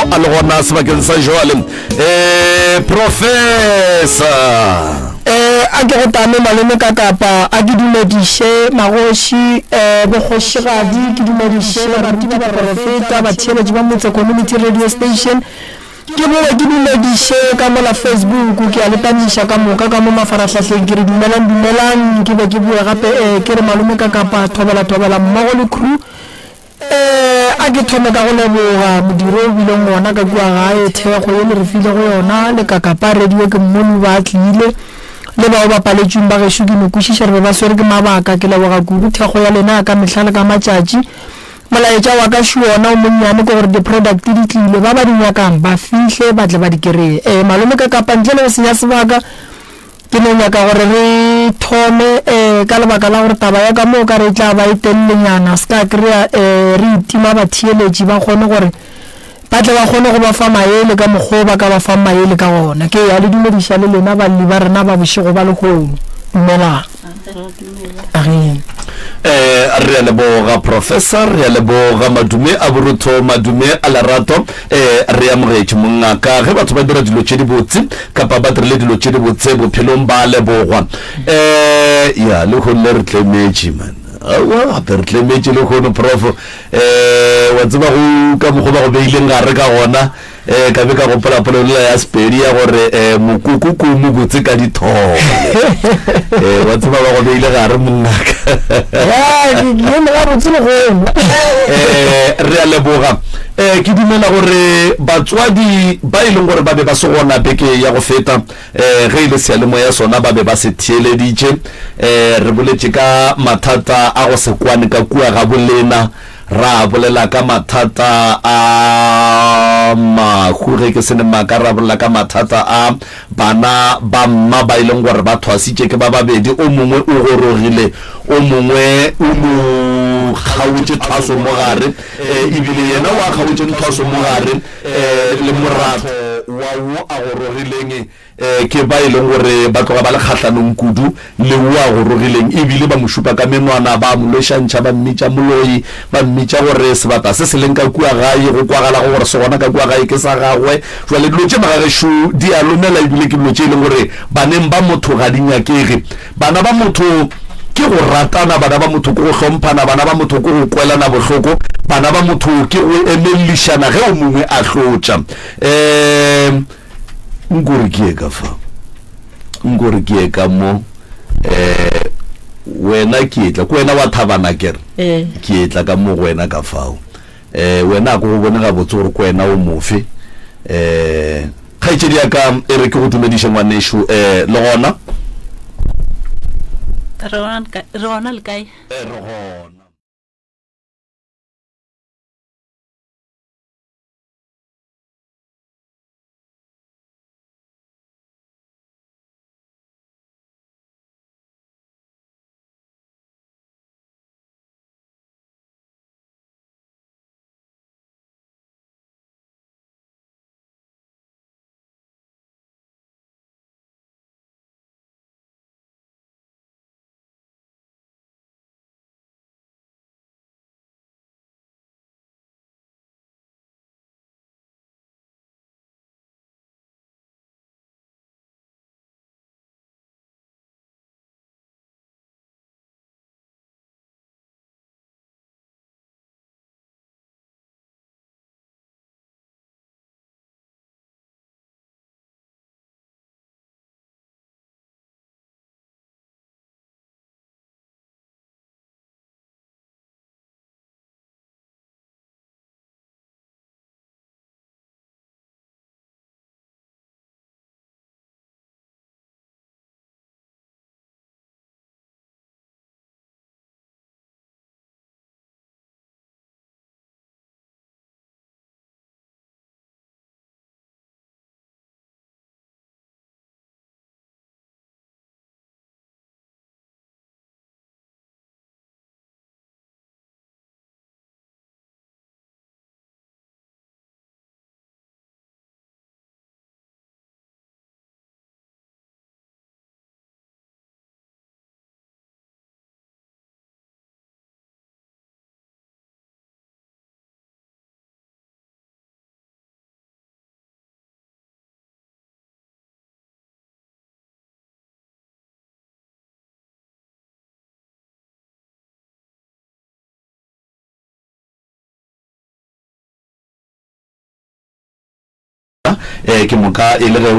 a le gona sebakeng sa jwale. Um Professor. Eh, a ke go tame malome ka kapa, a ke dumediše magoši, eh, bokgošigadi, ke dumediše baruti, baporofeta, batheeletši ba Motse Community Radio Station, ke bowe ke dumediše ka mola Facebook, ke a le tamiša ka moka ka mo mafarahlahleng, ke re dumelang dumelang, ke be ke bowe gape, eh, ke re malome ka kapa, thobela thobela mmogo le crew. Ee, a ke thome ka go leboga modiro o bileng gona ka kua gae, thekgo ye le re filego yona, le Kakapa Radio ke mmone o ba a tlile, le bao ba paletšweng ba gešo ke no kwešiša re be ba swere ke mabaka, ke leboga kudu thekgo ya lena ya ka mehla le ka matšatši. Molaetša wa ka šo wona o monnyane ke gore di-product di tlile, ba ba di nyakang ba fihle ba tle ba di kereye. Ee, malome Kakapa ntle le go senya sebaka, Ke no nyaka gore re thome um ka lebaka la gore taba ya ka mo o ka re e tla ba e telelenyana, se ka kry-a um re itima batheeletši ba kgone gore ba tle ba kgone go ba fa maele ka mokgwa o ba ka ba fang maele ka gona. Ke ya le dumediša le lena balli ba rena ba bošego ba lehono. Dumelang. Ageng. Eh, re a leboga professor, re a leboga madume a borutho, madume a lerato. Eh, re amogetše mongaka. Ge batho ba dira dilo tše dibotse kapa ba dirile dilo tše dibotse bophelong ba lebogwa. Eh, ya lehono le re tlemetše man. Aowa, gape re tlemetše lehono prof. Eh, wa tseba go ka mokgwa ba go beileng gare ka gona. Eh, ka be ka gopola polelo ya Sepedi ya gore eh, mokoko ko mobotse ka dithole. Eh, wa tseba ba go beile gare mongaka. Ya, ke ke eme gabotse lehono. Eh, re a leboga. Eh, ke dumela gore batswadi ba e leng gore ba be ba se gona beke ya go feta, eh, ge e le seyalemoya sona ba be ba se theeleditše. Eh, re boletše ka mathata a go se kwane ka kua ga bolena. Ra bolela ka mathata a mahu, ge ke se ne maaka, ra bolela ka mathata a bana ba mma ba e leng gore ba thwasitše ke ba babedi, o mongwe o gorogile, o mongwe o mo kgaotše thwaso mo gare, ebile yena o a kgaotšeng thwaso mo gare le moratho wa wo a gorogileng. Ke ba e leng gore ba tloga ba le kgahlanong kudu le wo a gorogileng, e bile ba mo šupa ka menwana, ba mo lwešantšha, ba mmitša moloi, ba mmitša gore sebata se se leng ka kua gae, go kwagalago gore se gona ka kua gae ke sa gagwe. Bjale dilo tše magagešo di a lomela, e bile ke dilo tše e leng gore baneng ba motho ga di nyakege. Bana ba motho ke go ratana, bana ba motho ke go hlomphana, bana ba motho ke go kwelana bohloko, bana ba motho ke go emellišana ge o mongwe a hlotša. Um. Nko re ke ye ka fa, nko re ke ye ka mo, eh, wena ke etla, ke wena wa thabana kere, Eh. ke etla ka mo go wena ka fao. Eh, wena a ko go bone gabotse gore ke wena o mofe. Eh, kgaetšedi ya ka, e re ke go dumediše ngwanešu, eh, le gona? Re gona le kae? Re gona le kae? Eh, re gona. Ke moka e le ge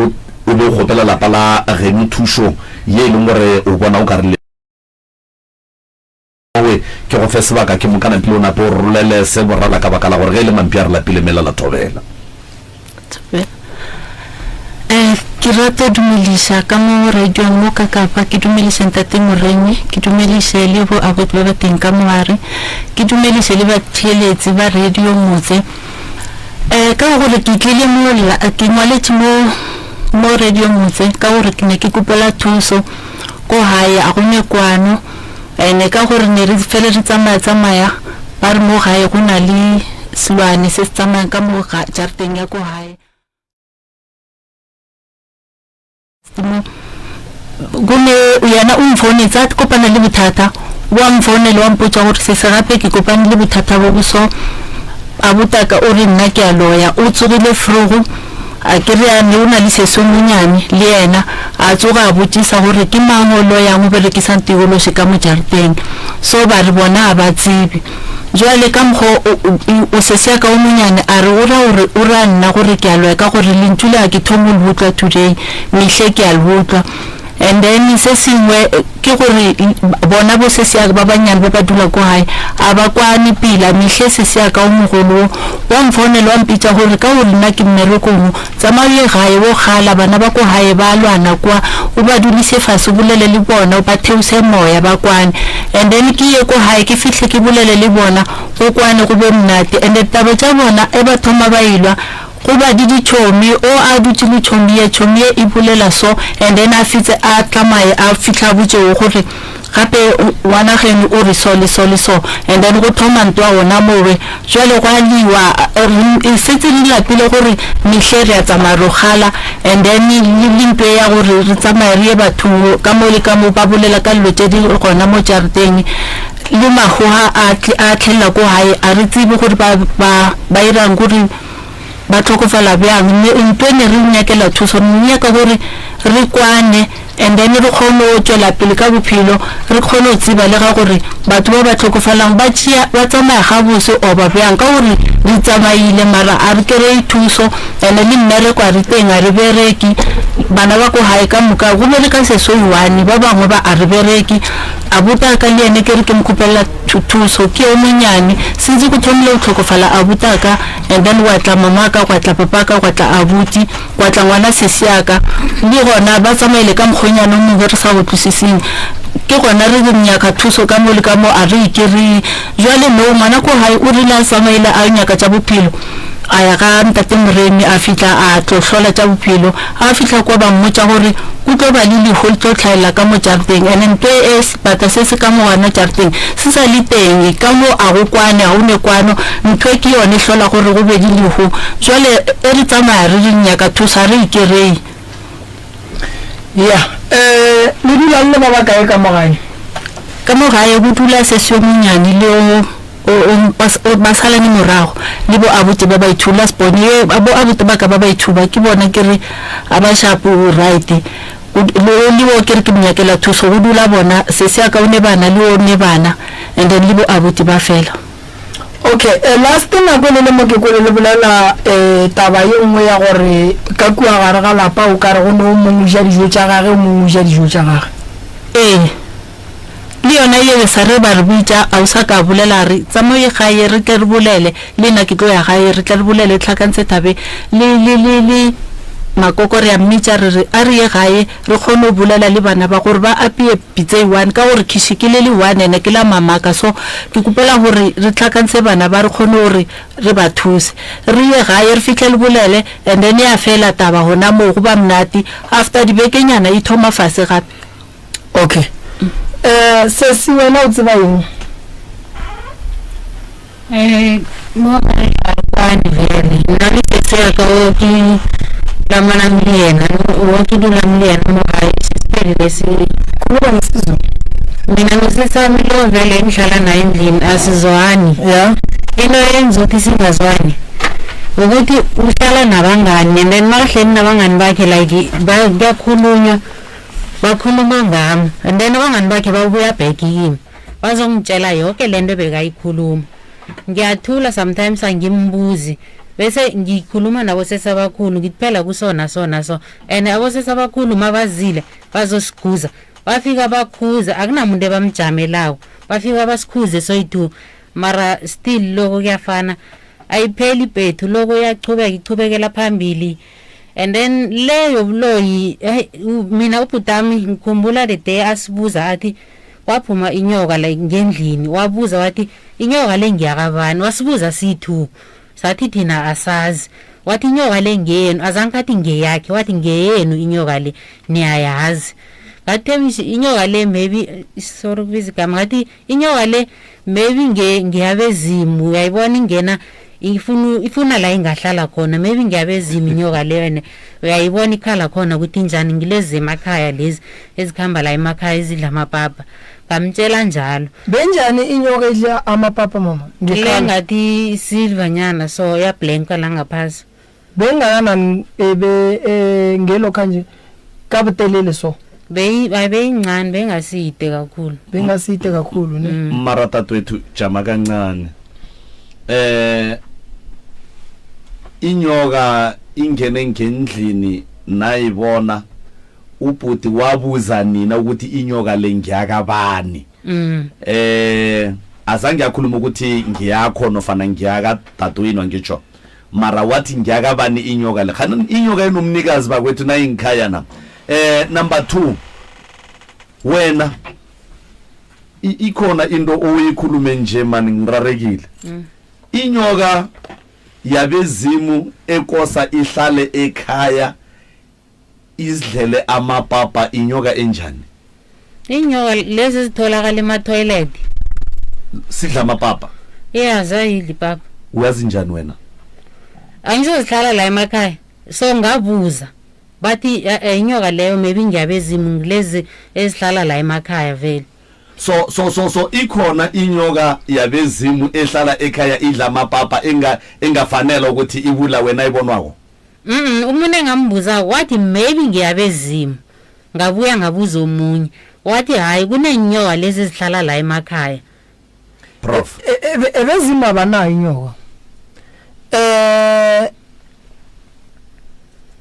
o be o kgopela lapa la geno thušo ye e leng gore o bona o ka re le owe ke go fe sebaka ke moka napile o nape o rolele se borala ka baka la gore ge e le mampi a re lapile mela la thobela. Thobela. Eh, ke rata dumeliša ka mo radiong mo ka Kapa, ke dumeliše ntate Moremi, ke dumeliše le bo abuti ba ba teng ka moare, ke dumeliše le batheeletsi ba radio Motse. Eh, ka gore ke tlile mo la, ke ngwaletše mo mo radio motse ka gore ke ne ke kopela thuso ko gae a go ne kwano ene ka gore ne re fele re tsamaya tsamaya ba re mo gae go na le selwane se se tsamayang ka mo jarateng ya ko gae Gomme yena o mfounetse a kopana le bothata, wa mfounela wa mpotša gore sese gape ke kopane le bothata bo bo so. Abutaka o re nna ke a loya, o tsogile frogo a ke re a ne o na le sesi o monyane le yena, a tsoga a botšisa gore ke mang o loyang o berekisang tiološi ka mo jareteng. So ba re bona a ba tsebe. Jwale ka mokgwa o, o, o sesi ya ka o monyane a re o ra gore o ra nna gore ke a loya ka gore lentšu le ga ke thome go le utlwa today, mehle ke a le utlwa. And then se sengwe ke gore bona bo sesi ya ba banyane ba ba dula ko gae a ba kwane pila, mehle sesi ya ka o mogolo wo wa mfounela wa mpitša gore ka gore nna ke mmerekong Tsamaya o ye gae, o gala, bana ba ko gae ba lwana kwa, o ba dulise fase, o bolele le bona, o ba theose moya, ba kwane. And then ke ye ko gae, ke fihle ke bolele le bona, go kwane, go be monate. And taba tša bona, e ba thoma ba elwa, go ba di ditšhomi, o a dutše le tšhomi ye, tšhomi ye e bolela so, and then a fitse a tlamaye, a fihla a botše wo gore, Gape ngwana geno o re so le so le so, and then go thoma ntwa gona mowe. Jwale gwa liwa, re setse re lapile gore mehle re a tsamaya ro gala, and then le ntwa ya gore re tsamaye re ye bathong ka mo le ka mo, ba bolela ka dilo tše di gona mo jareteng, le mahoha a a tlhelela ko gae, a re tsebe gore ba ba ba irang gore ba hlokofala bjang. Mme ntwa ne re nyakela thuso, re nyaka gore re kwane and then re kgone go tšwela pele ka bophelo, re kgone go tseba le ga gore batho ba ba hlokofalang ba tšea ba tsamaya gabose oba bjang, ka gore re tsamaile mara a re kry-e thuso and le mmereko a re teng, a re bereke, bana ba ko gae ka moka go bereka seso one, ba bangwe ba a re bereke. Abutaka le yene ke re ke mo kgopelela thuso ke yo monyane since go thomile go hlokofala abutaka and then gwa tla mamaka gwa tla papaka gwa tla abuti gwa tla ngwana sesi ya ka le gona ba tsamaile ka mokgonyana o mongwe re sa utlwisiseng ke gona re re nyaka thuso ka mo le ka mo a re ikry jwale no ngwana ko gae o rile a tsamaile a nyaka tša bophelo a ya ga ntate Moremi a fihla a tlo hlola tša bophelo a fihla kwa ba mmotša gore go tlo ba le lehu le tlo hlaelela ka mo jareteng ene nto e sebata se se ka mo gona jareteng se sa le teng ka mo a go kwane ga o ne kwano ntho e ke yone e hlola gore go be le lehu jwale e re tsamaya re re nyaka thuso ga re ikerei. Ya eh le dula le le ba bakae ka mo gae? Ka mo gae go dula sesi yo monnyane le o O, o, ba, o, ba salane morago le bo abuti ba baithu last born ye bo abuti ba ka ba baithu ba ke bona ke re a ba shapo right o le le wo ke re ke mnyakela thuso go dula bona sesi ya ka o ne bana le o ne bana and then le bo abuti ba fela. Okay, eh, last nako le le mo ke kwele le bolela eh, taba ye nngwe ya gore ka kua gare ga lapa o ka re go ne o mongwe o ja dijo tša gage o mongwe o ja dijo tša gage. Ee. Le yona ye sa re ba re bitša, a o sa ka bolela a re, Tsamaya o ye gae, re tle re bolele. Le nna ke tlo ya gae, re tle re bolele, tlhakantshe thabe le, le, le, le Makoko re a mmitša re re a re ye gae re kgone go bolela le bana ba gore ba apeye pitsa e one ka gore khiši ke le le one ene ke la mamaka so ke kopela gore re tlhakantshe bana ba re kgone gore re ba thuse re ye gae re fihle le bolele and then ya fela taba gona moo go ba monate after dibekenyana e thoma fase gape. Okay. Eh sesi wena o tseba eng? Eh mo gae ga re kwane bjale nna le sesi ya ka o ke lamanang le yena o ke dulang le yena mo gae sesiphelile se Khuluma ngesiZulu. Mina nosisi wami lo vele engihlala naye endlini asizwani. Yeah. Into eyenza ukuthi singazwani ukuthi uhlala nabangani and then makahleli nabangani bakhe like kuyakhulunywa Bakhuluma ngami and then abangani bakhe babuya back kimi bazongitshela yoke lento ebekayikhuluma. Ngiyathula sometimes angimbuzi. Bese ngikhuluma nabo sesabakhulu ngithi phela kusona sona so. And abo sesabakhulu mabazile bazosikhuza. Bafika bakhuza akunamuntu ebamjamelako. Bafika basikhuze soyi-two mara still loko kuyafana. Ayipheli ibhethu loko iyachubeka ichubekela phambili. And then le yobuloyi hey, mina ubhutami ngikhumbula the day asibuza athi kwaphuma inyoka la ngendlini wabuza wathi inyoka le ngiyakabani wasibuza siyi-two sathi thina asazi. Wathi inyoka le ngeyenu azange athi ngeyakhe wathi ngeyenu inyoka le niyayazi. Ngathi inyoka le maybe sorry ukubiza igama ngathi inyoka le maybe ngeyabezimu uyayibona ingena ifuna ifuna la ingahlala khona maybe ngiyabezimu inyoka leyo ene uyayibona ikhala khona ukuthi injani ngilezi emakhaya lezi ezikhamba la emakhaya ezidla amapapa. Ngamtshela njalo. Benjani inyoka idla amapapa mama? Le ngathi silver nyana so yablanka la ngaphasi. Bengakanani ebe ngelo kanje kabutelele so? Beyincane bengaside kakhulu. Bengaside kakhulu ne? Mara tatwethu jama kancane. Inyoka ingene ngendlini nayibona ubhuti wabuza nina ukuthi inyoka le ngiyakabani. Azange yakhuluma ukuthi ngiyakho nofana ngiyakadadewenu angitsho. Mara wathi ngiyakabani inyoka le. Khani inyoka inomnikazi bakwethu nayingikhaya na. Number 2 wena ikhona into oyikhulume nje mani ngirarekile. Inyoka yabezimu ekosa ihlale ekhaya izidlele amapapa inyoka enjani? Inyoka lezi zitholakala ema-toilet. Sidla amapapa? Yeah, zayidla ipapa. Uyazi njani wena? Angizozihlala la emakhaya. So ngabuza. Bathi inyoka leyo maybe ngiyabezimu ngilezi ezihlala la emakhaya vele. So ikhona inyoka yabezimu ehlala ekhaya idla amapapa engafanele ukuthi ibula wena ibonwako. Umuntu engambuza wathi maybe ngiyabezimu. Ngabuya ngabuza omunye wathi hayi kunenyoka lezi ezihlala la emakhaya. Prof. Ebezimu abanayo inyoka.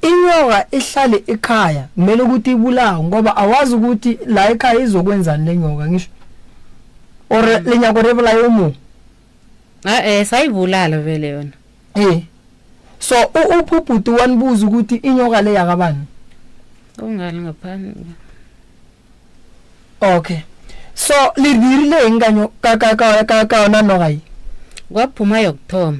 Inyoka ihlale ekhaya kumele ukuthi ibulawe ngoba awazi ukuthi la ekhaya izokwenzani le nyoka ngisho. Or lenyako rebulayo umu. Sayibulala vele yona. So uphuphuti wanibuza ukuthi inyoka le yakabani? Ungali ngaphandle. Okay. So le dirile eng ka ka ka ka ka yona noga ye? Kwaphuma yokuthoma.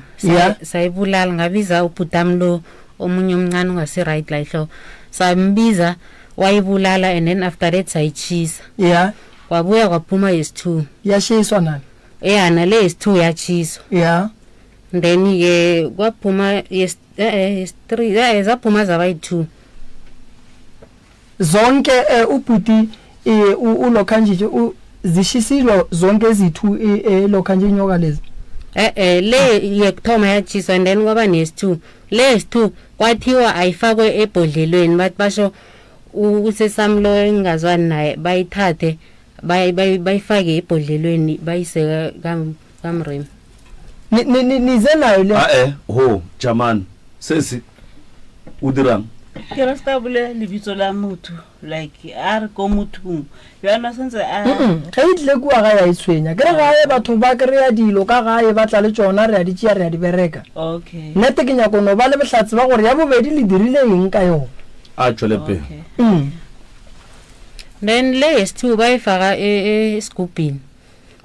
Sayibulala ngabiza ubhutami lo omunye omncane ongasi right la ihloko. Sambiza wayibulala and then after that sayichisa. Kwabuya kwaphuma yesi-2. Yashiswa nani? Yeah, nale yesi-2 yachiswa. Then ke kwaphuma yes-3, zaphuma zaba yi-2. Zonke ubhuti ulokhanje zishisilwe zonke ezi-2 lokhanje inyoka lezi. Le yekuthoma yachiswa and then kwaba nesi-2. Le yesi-2 kwathiwa ayifakwe ebhodlelweni bathi basho usesami lo engingazwani naye bayithathe bayifake ebhodlelweni bayise kamremi. Nize nayo le? Ho jamani sesi o dirang? Ke re ska bolela lebitso la motho like a re ko mothong yona sentse a ge e tle kua ga ya e tshwenya ke re gae batho ba kry-a dilo ka gae ba tla le tsona re a di tšea re a di bereka. Okay. Nnete ke nyako no ba le bohlatse ba gore ya bobedi le dirile eng ka yona. A tšwele pele. Then le yesi-2 bayifaka esigubhini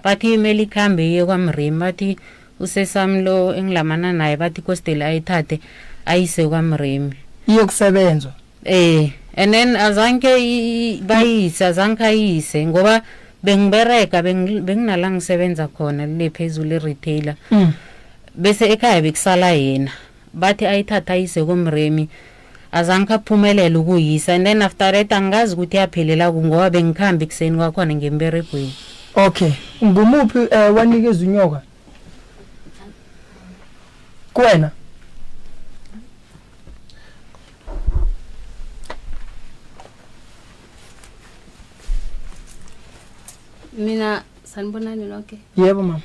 bathi imele ikhambe iye kwamremi bathi usesami lo engilamana naye bathi kostele ayithathe ayise kwamremi iyokusebenzwa. And then azange bayise azange ayise ngoba bengibereka benginala ngisebenza khona le phezulu e-retailer. Bese ekhaya bekusala yena bathi ayithatha ayise komremi azange aphumelele ukuyisa and then after that angazi ukuthi yaphelela ku ngoba bengikhamba ekuseni kwakhona ngemberegweni. Okay, ngumuphi wanikeza inyoka kuwena? Mina sanibonani nonke. Yebo mama.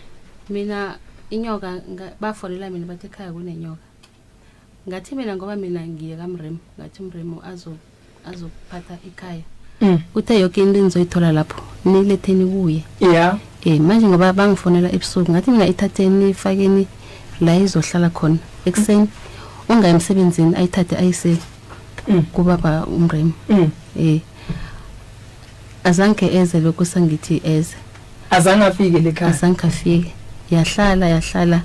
Mina inyoka bafonela mina bathi ekhaya kunenyoka. Ngathi mina ngoba mina ngiye kamremo, ngathi umremo azophatha ikhaya. Uthe yoke into enizoyithola lapho niletheni kuye. Ya. Manje ngoba bangifonela ebusuku, ngathi mina ithatheni ifakeni la izohlala khona. Ekuseni ungayi emsebenzini ayithathe ayise kubaba umremo. Azange eze lokhu sangithi eze. Azange afike lekhaya. Azange afike. Yahlala yahlala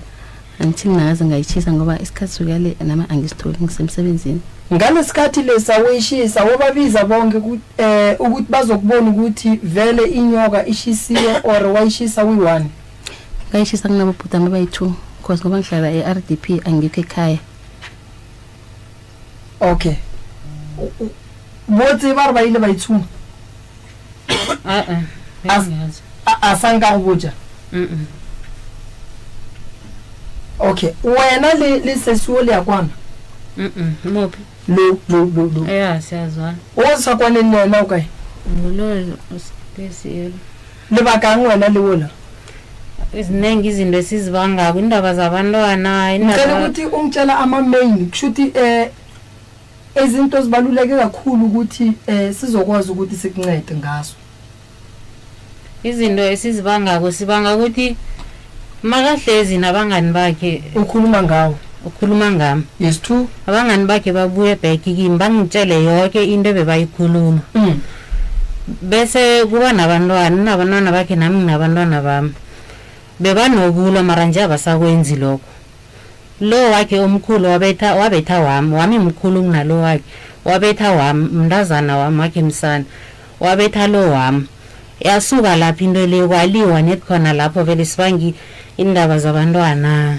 angithi ngingaze ngayitshisa ngoba isikhathi sukale nami angisitholi ngisemsebenzini. Ngalesikhathi lesa uyishisa wobabiza bonke ukuthi bazokubona ukuthi vele inyoka ishisiwe or wayishisa uyi-one. Ngayishisa kunabobhuti ami abayi-2 cause ngoba ngihlala e-R_D_P angikho ekhaya. Okay. Botse ba re ba ile ba itshuma. A-a, bengingazi. A sa nka go botša? Mm-mm. Okay, wena le le sesi o le ya kwana? Mm-mm, muphi? Lo lo lo lo. Ya, siyazwana. O sa kwaneng le yena o kae? Ngulo osipesiyelo. Lebakang wena le ola? Iziningi izinto esizibangako, indaba zabantwana, Ngicela indaba ukuthi ungitshela ama main, kushuthi izinto zibaluleke kakhulu ukuthi sizokwazi ukuthi sikuncede ngazo. Izinto esizibangako sibanga ukuthi makahlezi nabangani bakhe ukhuluma ngawo. Ukhuluma ngami. Yes two. Abangani bakhe babuye back kimi bangitshele yonke into ebebayikhuluma. Bese kuba nabantwana, nabantwana bakhe nami nginabantwana bami. Bebanokulwa mara nje abasakwenzi lokho. Lo wakhe omkhulu wabetha wami, wami mkhulu kunalo wakhe. Wabetha wami, mntazana wami wakhe msana. Wabetha lo wami. Yasuka lapha into le kwaliwa net khona lapho vele sibangi indaba zabantwana.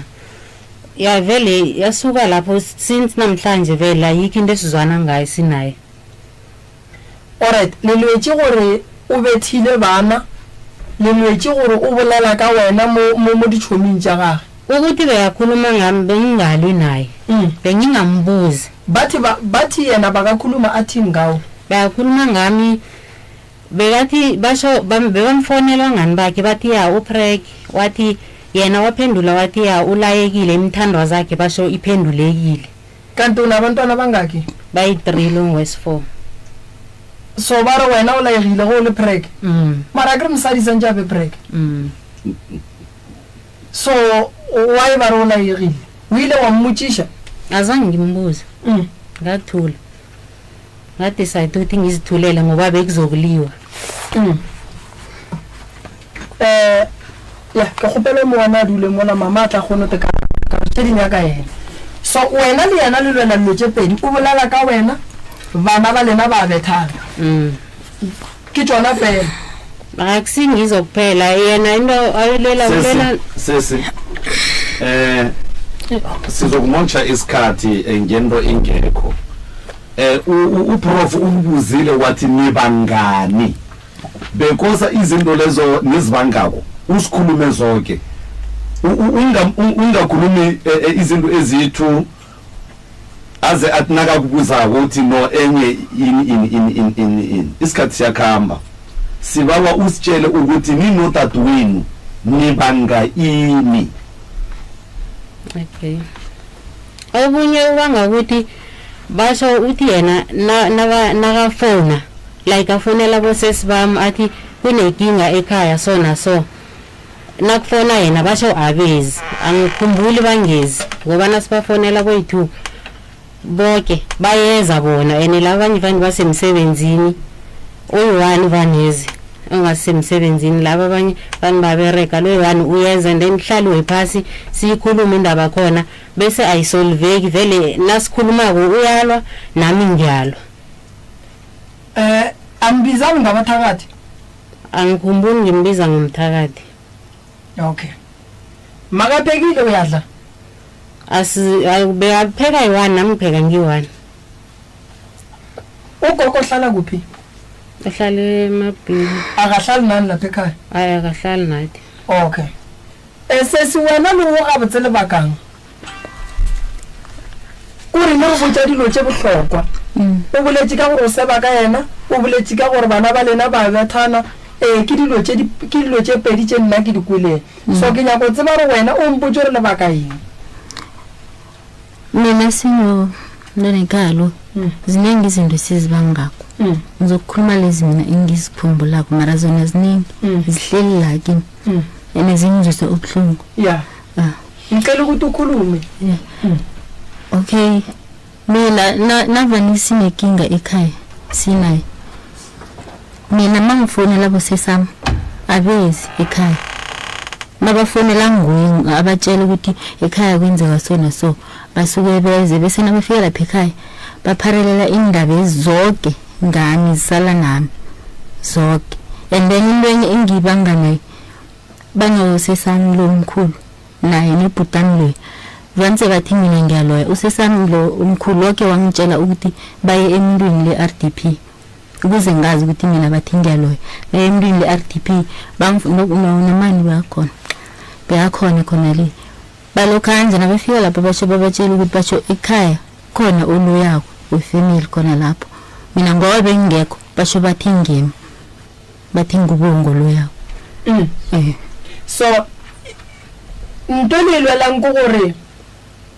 Ya vele yasuka lapho since namhlanje vele ayikho into esizwana ngayo sinaye. Alright, le lwetše gore o bethile bana, le lwetše gore o bolela ka wena mo mo ditšhoming tša gagwe. Ukuthi beyakhuluma ngami bengingalwi naye. Bengingambuzi. Bathi bathi yena bakakhuluma athini ngawo? Bayakhuluma ngami bekathi basho bebamfonela ngani bakhe bathi ya upreg, wathi yena waphendula wathi ya ulayekile imithandwa zakhe basho iphendulekile. Kanti unabantwana bangaki? Bayi-3 lo ngowesi 4. So ba re wena o laegile go le preg. Mara ke re mosadi santse a be preg. So why ba re o laegile? O ile wa mmotšiša? Azange ngimbuze. Ngathula. Ngadecide ukuthi ngizithulele ngoba bekuzokuliwa. Ya, ke kgopela mo wena a dule mola mama a tla kgone go teka tše di nyaka yena. So wena le yena le lwela dilo tše pedi, o bolela ka wena, bana ba lena ba bethana. Ke tšona fela. Akusingizo kuphela yena into ayilela ulela Sesi. Sizokumontsha isikhathi ngento ingekho. Uprof umbuzile wathi nibangani. Because izinto lezo nizibangako usikhulume zonke. Ungakhulumi izinto ezithu aze athi nakakubuza ukuthi no enye ini ini ini ini ini ini. Isikhathi siyakhamba. Sibawa usitshele ukuthi ninodadewenu nibanga ini. Okay. Okunye ubanga ukuthi basho uthi yena nakafona like afonela bosesi bami athi kunenkinga ekhaya so na so. Nakufona yena basho abezi, angikhumbuli bangezi ngoba nasibafonela boyi-2 bonke bayeza bona ene labanye vane basemsebenzini, uyi-1 vanezi ongasemsebenzini, laba abanye vane babereka, lo yi-1 uyeza and then kuhlaliwe phasi siyikhulume indaba khona bese ayisolveki vele nasikhulumako uyalwa nami ngiyalwa. Ambizani ngabathakathi? Angikhumbuli ngimbiza ngomthakathi. Okay. Makaphekile uyadla? Bekapheka yi-1 nami ngipheka ngiyi-1. Ugogo uhlala kuphi? Uhlala eMabhini. Akahlali nani lapha ekhaya? Hayi, akahlali nathi. Okay. Sesi wena le o gabotse lebakang? O rile go botša dilo tše bohlokwa. O boletše ka gore o seba ka yena, o boletše ka gore bana ba lena ba bethana. Ke dilo tše ke dilo tše pedi tše nna ke di kweleng. So ke nyaka go tseba gore wena o mpotše gore lebaka eng. Mina sino mntwana lo ziningi izinto esizibangako. Ngizokukhuluma lezi mina engizikhumbulako mara zona ziningi. Zihleli la kimi. And zingizwisa ubuhlungu. Ya. Ah. Ngicela ukuthi ukhulume. Yeah. Okay. Mina navane sinenkinga ekhaya sinayo. Mina mangifonela bosesami abezi ekhaya. Mabafonela nguye abatshela ukuthi ekhaya kwenzeka so na so, basuke beze bese nabafika lapha ekhaya bapharelela indaba ezizoke ngami, zisala nami zonke. And then into enye engiyibanga nayo, banosesami lo omkhulu naye nebhutani loyo, vantse bathi mina ngiyaloya. Usesami lo omkhulu woke wangitshela ukuthi baye emntwini le-R D P ukuze ngazi ukuthi mina bathi ngiyaloya. Baye emntwini le-R D P, nomani bayakhona, beyakhona khona le balokhu kanje. Nabafika lapho basho babatshela ukuthi basho ekhaya khona oloyako wefamily khona lapho. Mina ngoba bengingekho, basho bathi ngimi, bathi ngubongo loyako. So nto le lwelang ke gore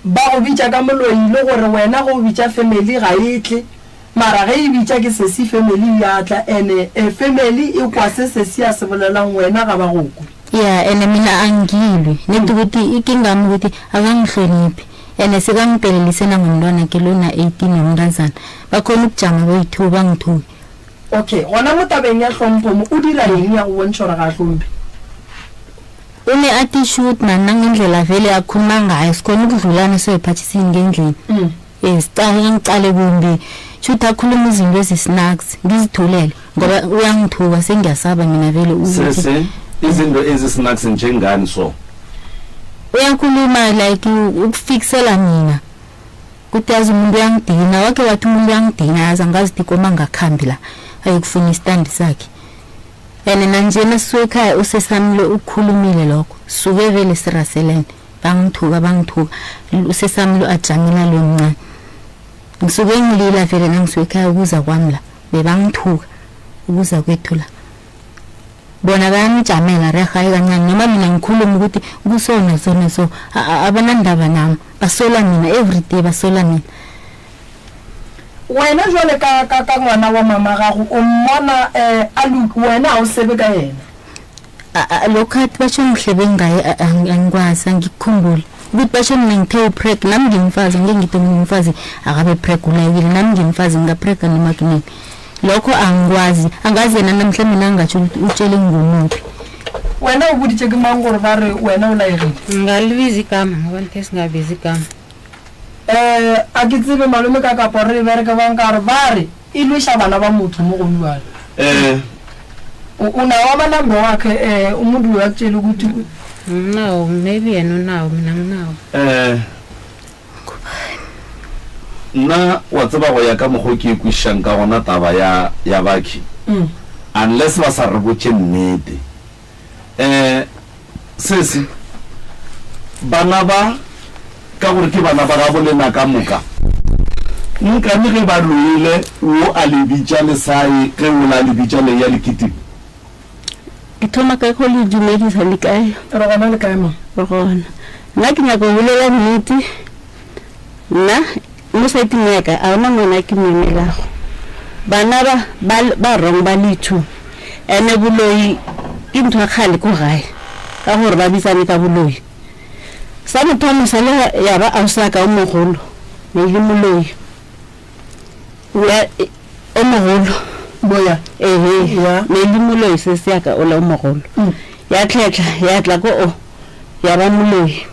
ba go bitša ka moloi, le gore wena go bitša family ga e tle, mara ge e bitša ke sesi family ya tla, ene e family e kwa se sesi a se bolelang, wena ga ba go kwe. Ya, ene mina angilwi nedi ukuthi ikingami ukuthi akangihloniphi, ene sekangiphelelise nangomntwana ke lona 18 womntazana, bakhona ukujama boyi-two bangithuke. Okay, gona mo tabeng ya hlompho mo, o dira eng ya go bontšha gore ga a hlomphe? O ne a ti-shoot mani, nangendlela vele akhuluma ngayo, sikhona ukudlulana soyiphathisini ngendlini. Sicale angicale kumbi, shuthi akhuluma izinto ezisnacks, ngizithulele ngoba uyangithuka, sengiyasaba mina vele ukuthi Sesi, izinto ezisnacks njengani so? Uyakhuluma like ukufikisela mina kuthi yazi umuntu uyangidina, wakhe wathi umuntu uyangidina, yazi angazi ukuthi koma ngakhambi la ayokufuna isitandi sakhe. And nanjena sisuke ekhaya usesami lo ukukhulumile lokho, suke vele siraselene, bangithuka, bangithuka, usesami lo ajamela lo mncane. Ngisuke ngilila vele nangisuke ekhaya ukuza kwami la, bebangithuka ukuza kwethu la, bona bayangijamela rehayi kancane noma mina ngikhuluma ukuthi kusona sona so, abanandaba nami, basola mina everyday, basola mina. Wena jwale ka ngwana wa mama gago o mmona a wena ga o sebe ka yena? Lokhu athi basho ngihlebe ngaye, angikwazi, angikukhumbuli ukuthi basho mina ngithe upreg. Nami ngimfazi, angeke ngithi omunye umfazi akabe preg ulayekile, nami ngimfazi, ngingaprega noma kunini. Lokho angikwazi, angazi yena namhlanje mina angatsho ukuthi utshele ngumuphi. Wena o boditše ke mang gore ba re wena o laegile? Ngalibiza igama ngoba nithe singabizi igama. A ke tsebe malome ka kapo re bereke bang ka gore ba re e lweša bana ba motho mo go bjale. Unawo amanamba wakhe umuntu loyo akutshela ukuthi Nginawo, maybe yena unawo, mina nginawo. Nna wa tseba go ya ka mokgwa o ke e kwešišang ka gona taba ya bakhi, unless ba sa re botše nnete. Sesi, bana ba ka gore ke bana ba gabo lena ka moka, nkane ge ba loile wo a le bitša le sae ge o la le bitša le ya lekitima? Ke thoma ka go le dumedisa, le kae? Re gona, le kae ma? Re gona. Nna ke nyaka go bolela nnete, nna mo saeteng ya ka a ona ngwana ke mo emelago. Bana ba wrong ba le two, ene boloi ke ntho ya kgale ko gae ka gore ba bitsane ka boloi. Sa mothomo sa le ya ba ausaka o mogolo ne le moloi ya o mogolo. Boya. Ehe. Ya. Ne le moloi se se yaka o le o mogolo. Ya tlhetla ya tla ko o ya ba moloi,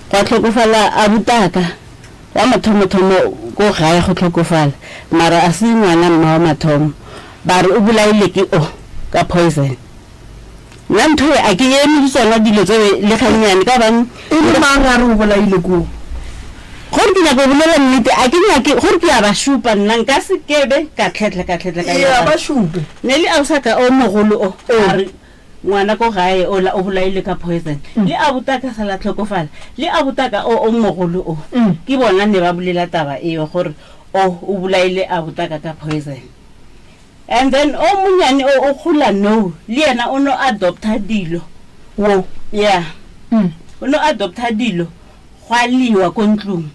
gwa tlhokofala a butaka wa mathomothomo ko gae, go tlhokofala mara a se ngwana mma wa mathomo, ba re o bolaile ke o ka poison. Nna ntho e a ke eme le tsona dilo tse le gannyane ka gobane E le mang a re o bolaile koo? Gore ke nyaka go bolela nnete, a ke nyake gore ke a ba šupa, nna nka se kebe ka tlhetlha ka tlhetlha ka ya ba šupe. Ne le ausaka o mogolo o a re ngwana ko gae ola o bolaile ka poison, le a botaka sa la tlhokofala, le a botaka o mogolo o. Ke bona ne ba bolela taba eo gore o o bolaile a botaka ka poison. And then o monyane o o gola no le yena o no adopta dilo. Wo? Ya. O no adopta dilo, gwa liwa ko ntlong.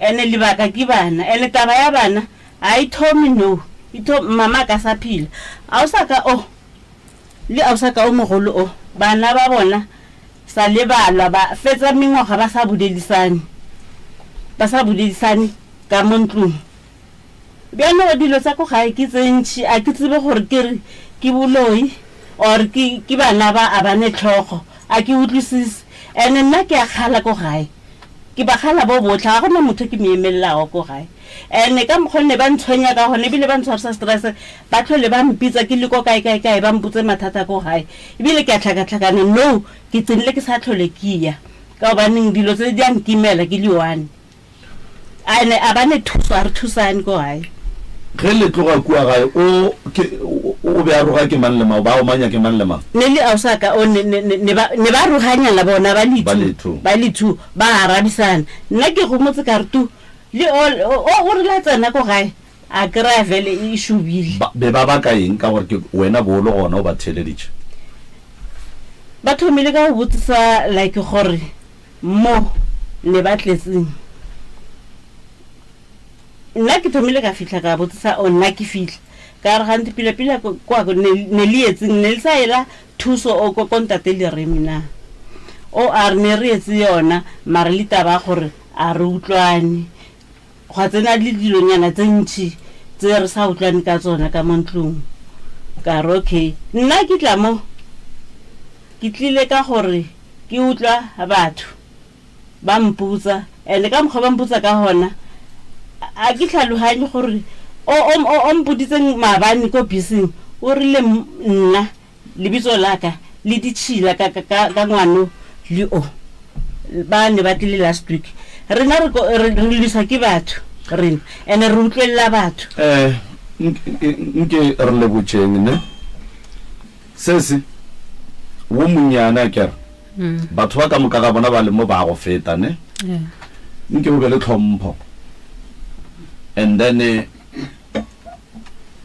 Ene lebaka ke bana. Ene taba ya bana ga e thome no. E tho mama a ka sa phela. A o sa ka o le a o sa ka o mogolo o bana ba bona sa lebalwa ba fetsa mengwaga ba sa boledisane. Ba sa boledisane ka mo ntlong. Bjalo dilo tsa ko gae ke tse ntši a ke tsebe gore ke re ke boloi or ke ke bana ba a ba ne tlhogo a ke utlwisise. Ene nna ke a kgala ko gae. Ke ba kgala bo botlhe, ga gona motho ke mo emelelago ko gae. Ene ka mokgwa ne ba ntshwenya ka gona ebile ba ntshwarisa stress, ba tlhole ba mpitsa ke le ko kae kae kae ba mpotse mathata ko gae. Ebile ke a tlhakatlhakana no ke tsenile ke sa tlhole ke ya ka gobaneng dilo tse di a nkimela ke le one. Ene a ba ne thuso, a re thusane ko gae. Ge le tloga kua gae, o ke, o be a roga ke mang le mang, o ba omanya ke mang le mang? Ne le ausi wa ka, o ne, ne, ne, ne ba, ne ba roganyana bona ba le Ba le two, ba le two, ba arabisana. Nna ke gomotse ka re tu, le o, o, o rile a tsena ko gae, a kry-a vele e šobile. Ba be ba baka eng ka gore ke wena bo o le gona o ba theeleditše? Ba thomile ka go botsisa like gore Mo ne ba tletseng. Nna ke thomile ka fihla ka botsisa o nna ke fihla ka re gante pila pila kwa ne ne le etseng ne le sa ela thuso o ko ko ntate le remi na o a re ne re etse yona mare le taba gore a re utlwane gwa tsena le dilonyana tse ntši tse re sa utlwane ka tsona ka mo ntlong ka re okay nna ke tla mo Ke tlile ka gore ke utlwa batho ba mpotsa and ka mokgwa ba mpotsa ka gona a ke tlhaloganye gore o o mpoditseng maabane ko beseng o rile nna lebitso la ka le ditšhila ka ka ka ngwano le o ba ne ba tlile last week rena re re lwisa ke batho rena and re utlwelela batho. Eh nke re le botšeng ne. Sesi, wo monnyane a kere, batho ba ka moka ga bona ba le mo ba go feta, ne? Nke o be le tlhompho. And then eh,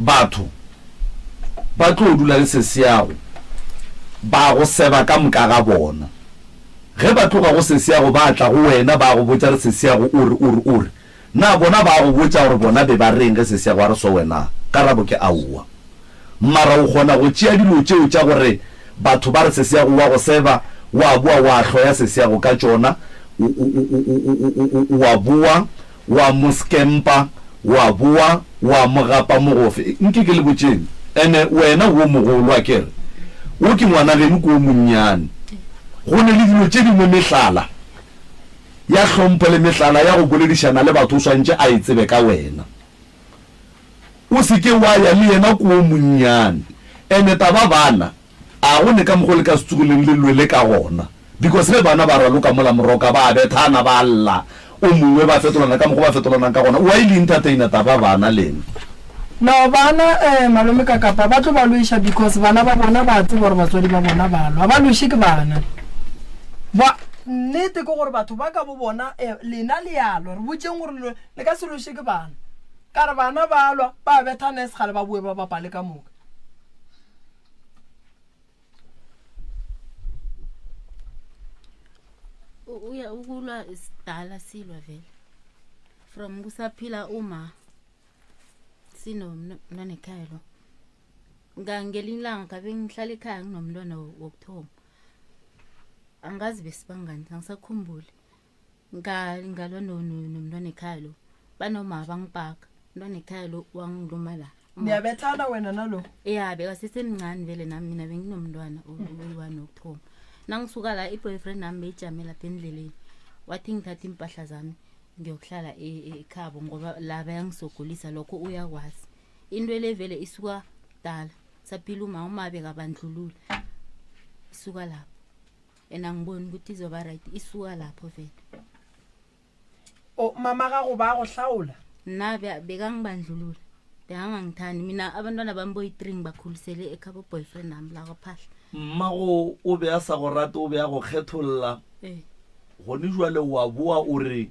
batho ba tlo dula le sesiago ba go seba ka moka ga bona. Ge ba tloga go sesiago ba tla go wena ba go botša re sesiago o re o re o re. Na bona ba go botša gore bona be ba reng ge sesiago a re so wena? Karabo ke aowa. Mara o kgona go tšea dilo tšeo tša gore batho ba re sesiago wa go seba, wa boa wa hloya sesiago ka tšona, o, o, o, o, o, o, o, o, wa boa wa mo skempa, wa boa wa mo gapa mogofe. Nke ke le botšeng, ene wena wo mogolo, akere wo ke ngwana geno ke wo monnyane. Go ne le dilo tše dingwe mehlala ya hlompho le mehlala ya go boledišana le batho o swantše a e tsebe ka wena. O se ke wa ya le yena ko o monnyane. Ene taba bana, a go ne ka mokgo le ka se tsogileng le lwele ka gona. Because ge bana ba raloka mola moroka, ba bethana, ba lla, o mongwe ba fetolana ka mokgo ba fetolanang ka gona. Why le entertainer taba bana lena? No bana eh malome ka kapa ba tlo ba lweša because bana ba bona ba tseba gore batswadi ba bona ba lwa. Ba lweše ke bana. Ba nnete ke gore batho ba ka bo bona eh lena le ya lwa. Re botšeng gore le ka se lweše ke bana. Ka re bana ba lwa, ba bethana e se kgale ba boe ba bapale ka moka. Uya ukulwa sidala silwa vele from kusaphila uma sinomntwana ekhaya lo ngelinye ilanga ngabe ngihlala ekhaya nginomntwana wokuthoma angazi besibangani angisakhumbuli Nga ngalwa no no nomntwana ekhaya lo. Banoma bangipaka. Umntwana ekhaya lo wangiluma la. Uma- Niyabethana wena nalo? Ya bekasesemncane vele nami mina benginomntwana oyi-one wokuthoma. Nangisuka la i-boyfriend nami beyijame lapha endleleni. Wathi ngithathe iimpahla zami ngiyokuhlala e- e- ekhabo ngoba la bayangisogolisa lokho uyakwazi. Into le vele isuka kudala. Saphila uma uma bekabandlulula. Isuka lapho. And angiboni ukuthi izoba right isuka lapho vele. O mama gago ba go hlaola? Nna bekangibandlulula bekangangithandi mina abantwana bami boyi-three ngibakhulisele ekhabo boyfriend nami la kwaphahla. Mmago o be a sa go rate o be a go kgetholla. Ee. Gone jwale wa boa o re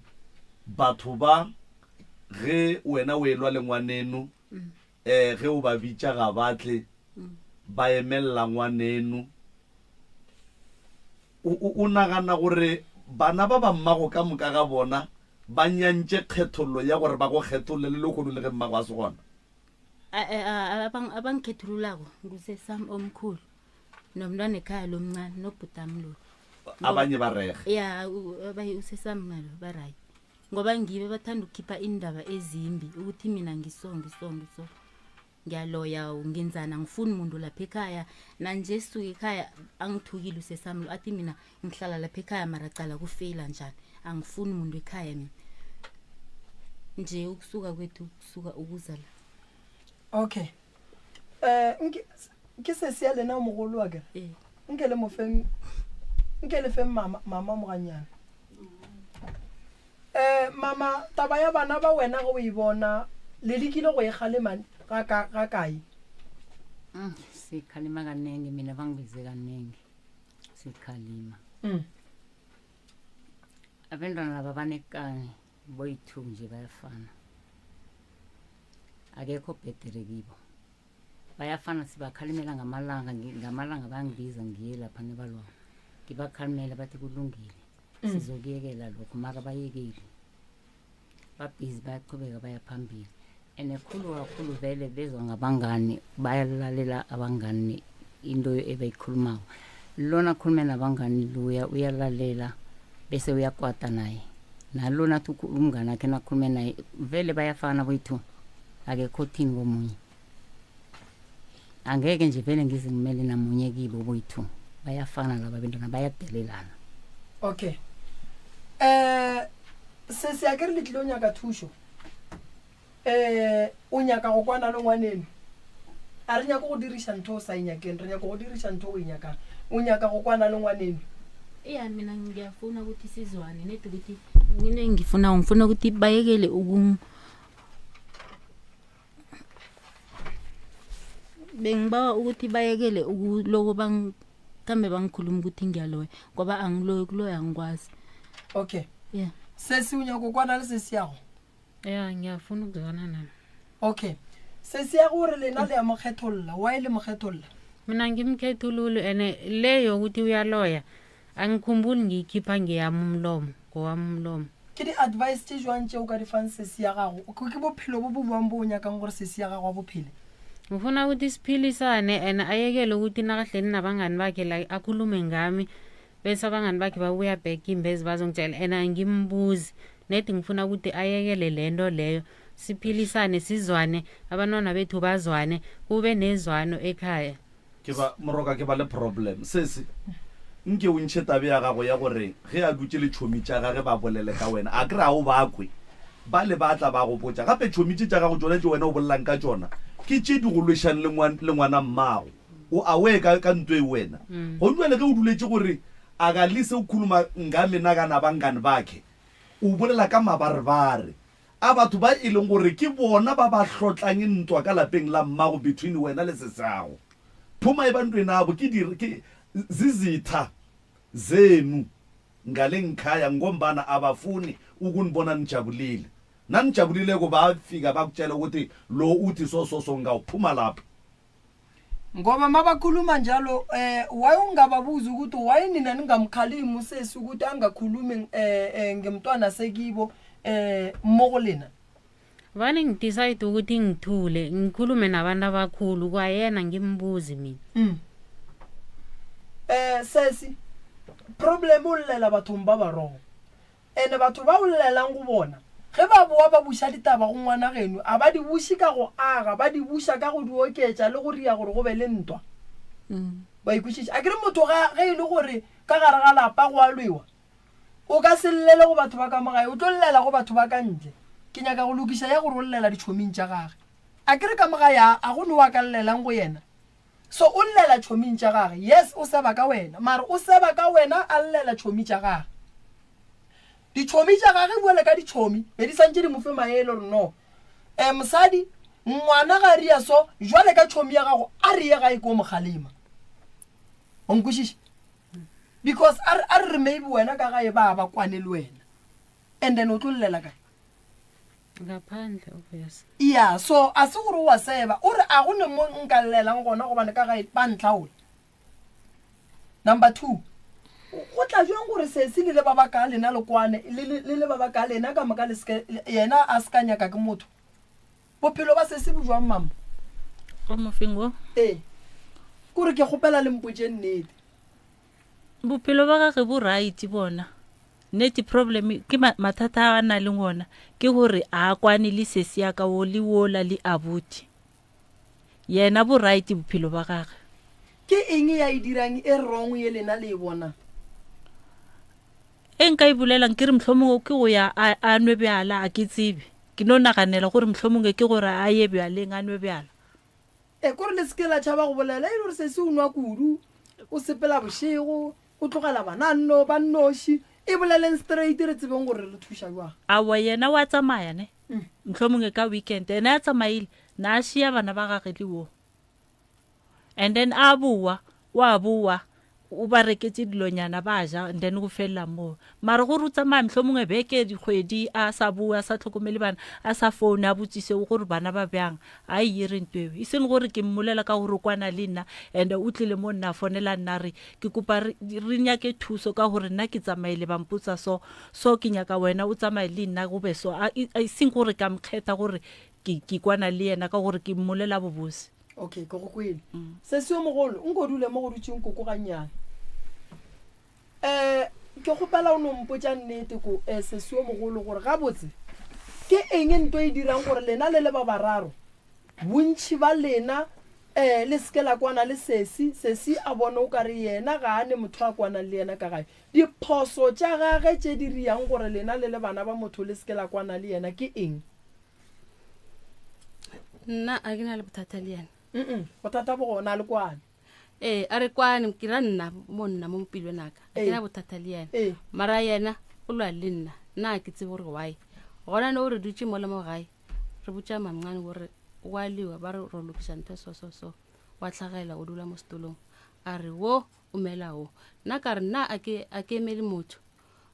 batho ba ge wena o elwa le ngwaneno um ge o ba bitša ga ba tle ba emelela ngwaneno. O, o, o nagana gore bana ba ba mmago ka moka ga bona Ba nyantše kgethollo ya gore ba go kgetholle le lehono le ge mmago a se gona. A Abangikhethululako ngusesami omkhulu nomntwana ekhaya lomncane nobhutami lo. Abanye ba rege. Ya, abaye usesami nalo ba right. Ngoba ngibe bathanda ukukhipha indaba ezimbi ukuthi mina ngiso ngiso ngiso. Ngiyaloya ngenzani angifuni muntu lapha ekhaya. Nanje sisuke ekhaya angithukile usesami lo athi mina ngihlala lapha ekhaya mara cala kufeyila njani. Angifuni muntu ekhaya mina. Nje ukusuka kwethu kusuka ukuza la. Okay. Eh nke ke sesi ya lena o mogolo wa ke. Ee. Nke le mo feng nke le feng mama mama moganyana. Eh mama taba ya bana ba wena ge o e bona le lekile go e kgalema ga ka ga kae? Sikhalima kaningi mina bangibize kaningi sikhalima. Abantwana laba banekani boyi-two nje bayafana. Akekho obhedere kibo. Bayafana sibakhalimela ngamalanga ngamalanga bangibiza ngiye lapha nebalwa. Ngibakhalimela bathi kulungile. Sizokuyekela lokho mara bayekeli. Babhizi bayaqhubeka baya phambili. Ene khulu kakhulu vele bezwa ngabangani bayalalela abangani into ebayikhulumako. Lona akhulume nabangani luya uyalalela bese uyakwata naye. Nalona athi umngani wakhe nakhulume naye vele bayafana boyi-two. Akekho othini komunye. Angeke nje vele ngize ngimele namunye kibo boyi-two. Bayafana laba bentwana bayadelelana. Okay. Eh sesi a ke re le tlile o nyaka thušo. Eh o nyaka go kwana le ngwaneno. A re nyake go diriša ntho o sa e nyakeng, re nyaka go diriša ntho o e nyakang. O nyaka go kwana le ngwaneno. Iya mina ngiyafuna ukuthi sizwane nedi ukuthi mina ngifuna ngifuna ukuthi bayekele uku bengibawa ukuthi bayekele ukuloko bang kambe bangikhuluma ukuthi ngiyaloya ngoba angiloyi kuloya angikwazi. Okay. Yeah. Sesi o nyaka go kwana le sesi yago? Ya, ngiyafuna ukuzwana naye. Okay. Sesi ya gore lena le ya mo kgetholla, why le mo kgetholla? Mina ngimkhethululi ene le yokuthi uyaloya angikhumbuli ngiyikhipha ngeyami umlomo ngowami umlomo. Ke di-advice tše jwang tše o ka di fang sesi ya gago? Ke bophelo bo bo bjang bo o nyakang gore sesi ya gago a bo phele? Ngifuna ukuthi siphilisane and ayekele ukuthi nakahleli nabangani bakhe la akhulume ngami bese abangani bakhe babuya back imbezi bazongitshela and angimbuzi nedi ngifuna ukuthi ayekele lento leyo siphilisane sizwane abantwana bethu bazwane kube nezwano ekhaya. Ke ba moroka ke ba le problem sesi nke o ntšhe tabe ya gago ya gore ge a dutše le tšhomi tša gage ba bolele ka wena a kry a o ba kwe ba le ba tla ba go botša gape tšhomi tše tša gago tšona tše wena o bolelang ka tšona ke tše di go lwešang le ngwana mmago o aware ka ka nto e wena go jwale ge o duletše gore a ka lise o khuluma nga mena kana bangani bakhe o bolela ka mabarebare a batho ba e leng gore ke bona ba ba hlotlang ntwa ka lapeng la mmago between wena le sesago. Phuma e ba ntweng abo ke di ke zizitha zenu ngale ngikhaya ngombana abafuni ukunibona nijabulile. Nanijabulileko bafika bakutjela ukuthi lo uthi so so so ngawuphuma lapho. Ngoba mabakhuluma njalo eh why ungababuzi ukuthi why nina ningamkhalimi usesi ukuthi angakhulumi eh, eh ngemntwana sekibo eh mo go lena? Vane ngidecide ukuthi ngithule ngikhulume nabantu abakhulu kwayena ngimbuzi mina. Eh sesi problem o llela bathong ba ba wrong. Ene batho ba o llelang go bona, ge ba boa ba buša ditaba go ngwana geno, a ba di buše ka go aga, ba di buša ka go di oketša le go ria gore go be le ntwa. Wa e kwešiša? Akere motho ga, ge e le gore ka gare ga lapa go a lwewa, o ka se llele go batho ba ka mo gae, o tlo llela go batho ba ka ntle. Ke nyaka go lokiša ya gore o llela ditšhoming tša gage. Akere ka mo gae a, a go ne wa ka llelang go yena? So o llela tšhoming tša gage. Yes, o seba ka wena, mara o seba ka wena a llela tšhomi tša gage. Ditšhomi tša gage bjale ka ditšhomi be di santše di mo fe maele gore no. Eh mosadi, ngwana ga ria so, jwale ka tšhomi ya gago a re ye gae ko mo kgalema. O nkwešiša? Because a re a re re maybe wena ka gae ba ba kwane le wena. And then o tlo llela kae? Ngaphandle obvious. Yeah, so a se gore o a seba, o re a go ne mo nka llelang gona gobane ka gae ba ntlhaola. Number 2. Go tla bjang gore sesi le le ba ba ka lena le kwane, le le le le ba ba ka lena ka moka le seke, yena a se ka nyaka ke motho? Bophelo ba sesi bo jwang mama? O mofeng wo? Ee. Kore ke kgopela le mpotše nnete. Bophelo ba gage bo right bona. Nnete problem ke mathata a na leng ona ke gore a kwane le sesi ya ka wo le wola le abuti. Yena bo right bophelo ba gage. Ke eng ya e dirang e wrong ye lena le e bonang? E nka e bolelang ke re mohlomongwe ke go ya a nwe bjala a ke tsebe. Ke no naganela gore mohlomongwe ke gore a ye bjaleng a nwe bjala. E kore le seke la tšhaba go bolela e le gore sesi o nwa kudu, o sepela bošego, o tlogela bana nno ba nnoši. E boleleng straight re tsebeng gore re thuša jwang. Aowa yena wa tsamaya ne, mohlomongwe ka weekend ena a tsamaile na a šia bana ba gage le wo. And then a bowa, wa bowa o ba reketše dilonyana ba ja and then go felela moo. Mara gore o tsamaya mohlomongwe beke, dikgwedi a sa bowe, a sa tlhokomele bana, a sa foune a botsise gore bana ba bjang, a e ire nto eo. E seng gore ke mmolela ka gore o kwana le nna and o tlile mo nna a fonela nna a re ke kopa re, re nyake thuso ka gore nna ke tsamaile ba mpotsa so, so ke nyaka wena o tsamaye le nna go be so. A, e seng gore ka mokgetha gore ke, ke kwana le yena ka gore ke mmolela bobose. Okay, ke go kwele. Sesi yo mogolo, nko dule mo go dutšeng koko gannyane. Um ke kgopela o no mpotša nnete ko um sesi yo mogolo gore gabotse ke eng nto e dirang gore lena le le ba bararo bontši ba lena um le seke la kwana le sesi, sesi a bone o kare yena ga a ne motho a kwanang le yena ka gae. Diphoso tša gage tše di riang gore lena le le bana ba motho le seke la kwana le yena ke eng? Nna a ke na le bothata le yena. Mm bothata bo gona a le kwane. Ee, a re kwane ke ra nna mo nna mo pelong aka a ke na bothata le yena. Mara yena o lwa le nna, nna a ke tsebe gore why. Gona no re dutše mola mo gae re botša mamncane gore wa lewa ba re ro lokiša ntho so so so, wa tlhagela o dula mo setulong a re wo o mela wo. Nna ka re nna a ke a ke emele motho,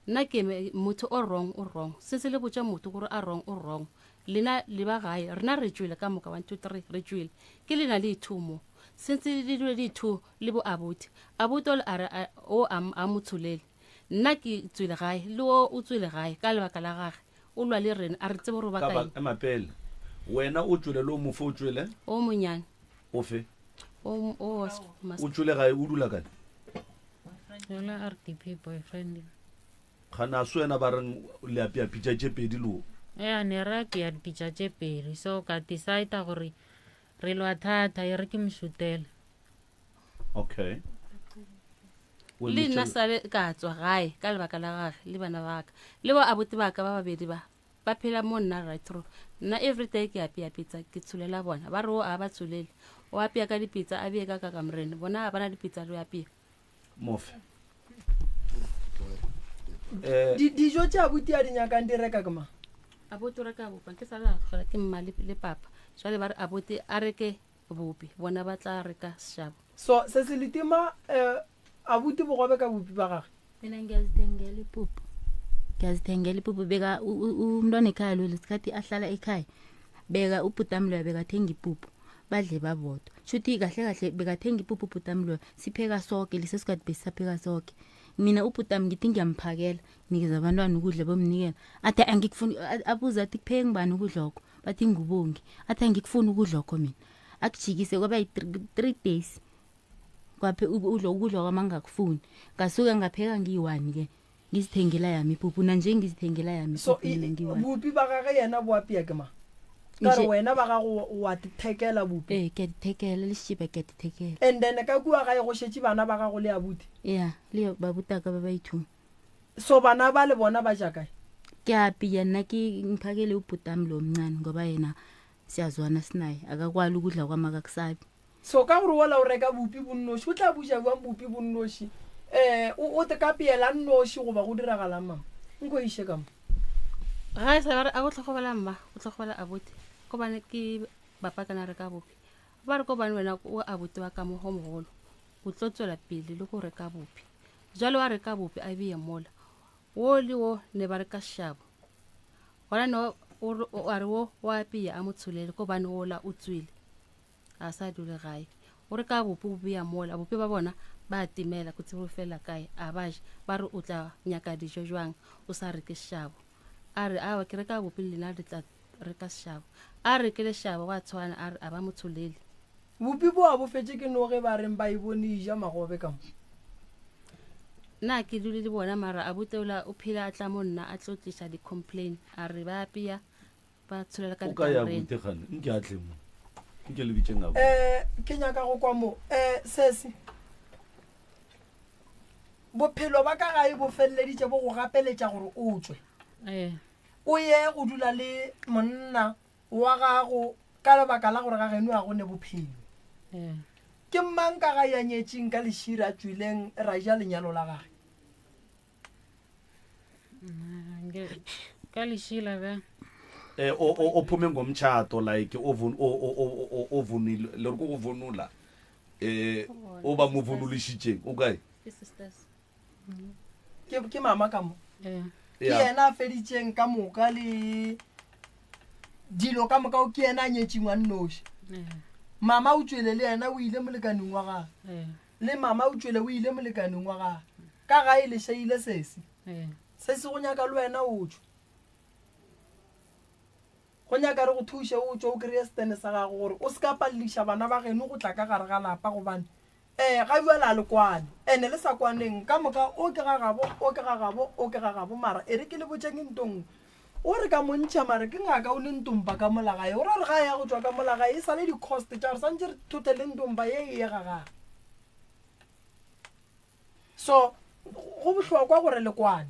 Nna ke eme, motho o wrong o wrong. Se se le botša motho gore a wrong o wrong. Lena le ba gae, rena re tšwele ka moka, 1 2 3 re tšwele. Ke lena le two mo. Since le dule le two le bo abuti. Abuti ole a re o a a mo tsholele. Nna ke tswele gae, le o o tswele gae ka lebaka la gage. O lwa le rena, a re tsebe gore o baka eng. Ema pele. Wena o tšwele le o mofe o tšwele? O monyane. Ofe? O o wa O tšwele gae, o dula kae? Yona RDP boyfriend. Gana a se wena ba reng le apea pitša tše pedi le o. Ea ne re apea dipitša tše pedi so ka decide gore re lwa thata e re ke mošutele. Okay. Le nna sale ka tswa gae ka lebaka la gage le bana ba ka le bo abuti ba ka ba babedi ba ba phela mo nna right through nna everyday ke apea pitsa ke tsholela bona ba re o a ba tsholele o apea ka dipitsa a bee ka ka kamoreng bona a bana dipitsa re apea mofe eh, dijo tše abuti a di nyakang di reka ke mang abuti o reka bopa ke sa tlhola ke mma le papa jale ba re abuti a reke bopi bona ba tla reka seshabo so se se letima um Abuti bogobe ka bopi ba gage. Mina ngiyazithengela ipuphu. Ngiyazithengela ipuphu beka umntwana ekhaya lo lesikhathi ahlala ekhaya. Beka ubhutami loya bekathenga ipuphu. Badle babodwa. Shuthi kahle kahle bekathenga ipuphu ubhutami loya. Sipheka soke leso sikhathi besisapheka soke. Mina ubhutami ngithi ngiyamphakela, nginikeza abantwana ukudla bomnikela. Athi angikufuni abuze athi kupheke ngubani ukudlokho. Bathi ngubongi. Athi angikufuni ukudlokho mina. Akujikise kwaba yi-3 days. Kwaphe ukudla ukudla kwami angakufuni. Ngasuka ngapheka ngiyi-one ke. Ngizithengela yami ipuphu nanje ngizithengela yami So ipuphu mina ngiyi-one. bupi ba gage yena bo apea ke mang? Ka re wena ba gago wa dithekela bupi. Ee, ke a dithekela le šeba ke a dithekela. And then ka kua gae go šetše bana ba gago le abuti? Ya, le babutaka ba ba ithung. So bana ba le bona ba ja kae? Ke a apea nna ke mphakele ubhutami lo omncane ngoba yena siyazwana sinaye akakwali ukudla kwami akakusabi. So ka gore wola o reka bupi bo nnoši, o tla buša bjang bupi bo nnoši? Eh, o, o te ka peela nnoši goba go diragalang, mama? Nko iše ka mo. Ga e sa ba re a go tlhogobela mma, go tlhogobela abuti. Gobane ke bapa kana reka bupi. Ba re gobane wena o abuti wa ka mo go mogolo, o tlo tswela pele le go reka bupi. Jwale wa reka bupi a beye mola. Wo le wo ne ba reka shabo. Gona no o a re wo wa apea a mo tsholele gobane wola o tswile. A sa dule gae. O reka bopi o bea mola, bopi ba bona ba a timela, ko tsebe bo felela kae, a ba je, ba re o tla nyaka dijo jwang o sa reke sešabo. A re, Aowa, ke reka bopi le lena le tla reka sešabo. A re ke lešabo, gwa tshwana, a re a ba mo tsholele. Bopi boa bo fetše ke noge ba reng ba e bone e ja magobe ka mo. Nna ke dule le bona mara abuti ola o phela a tla mo nna a tlo tliša di complain a re ba apea ba tsholela ka O ka ya dikamoreng. abuti gane nke a tle mo nke le bitšeng abuti. Eh ke nyaka go kwa mo eh sesi bophelo ba ka gae bo feleleditše bo go gapeletša gore o tšwe ee o ye go dula le monna wa gago ka lebaka la gore ga geno ga go ne bophelo. Ee. Ke mang ka ga ya nyetšeng ka lešira a tšwileng ra ja lenyalo la gage? Ka lešila bjang? Eh, o o o phumeng ngomtshato like o vun o o o o vunile le re go vunula eh o ba mo vunulišitšeng o kae? Ke sisters. Ke ke mama ka mo. Ee. Ke yena a feditšeng ka moka le dilo ka moka ke yena a nyetšeng wa nnoši. Mama o tšwele le yena o ile molekaneng wa gage. Le mama o tšwele o ile molekaneng wa gage. Ka gae le šaile sesi. Sesi go nyaka le wena o tšwe. Go nyaka re go thuše o tšwe o kry-e setene sa gago gore o se ka palediša bana ba geno go tla ka gare ga lapa gobane um ga bjale a le kwane ene le sa kwaneng ka moka o ke ga gabo o ke ga gabo o ke ga gabo mara e re ke le botšeng nto nngwe o re ka mo ntšha mara ke ngaka o le ntompa ka mola gae o ra re ga ya go tšwa ka mola gae e sale di-cost tša gore santše re thothe le ntompa ye e ye ga gage So go bohlokwa gore le kwane.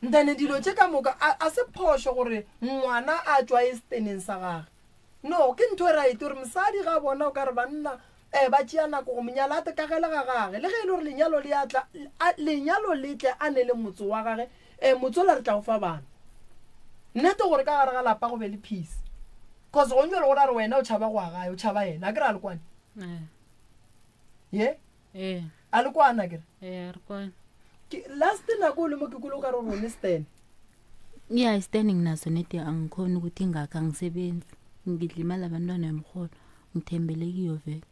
Then dilo tše ka moka a, a se phošo gore ngwana a tšwa e steneng sa gage. No, ke ntho e right gore mosadi ga bona o ka re banna eh ba tšea nako go monyala a tekagele ga gage. Le ge e le gore lenyalo le a tla, a, lenyalo le tle a ne le motse wa gage, eh motse ola re tla o fa bana. Nnete gore ka gare ga lapa go be le peace. Cause gong jwale go ra re wena o tšhaba go ya gae, o tšhaba yena. A ke re a le kwane? Eh. Ye? Ee. A le kwana kere? Ee, re kwana. Ke last nako o le mo ke kule o ka re o rone stand. Ya stand nginaso nedi angikhoni ukuthi ngakha angisebenzi. Ngidla imali abantwana yomrholo. Ngithembele kiyo vele.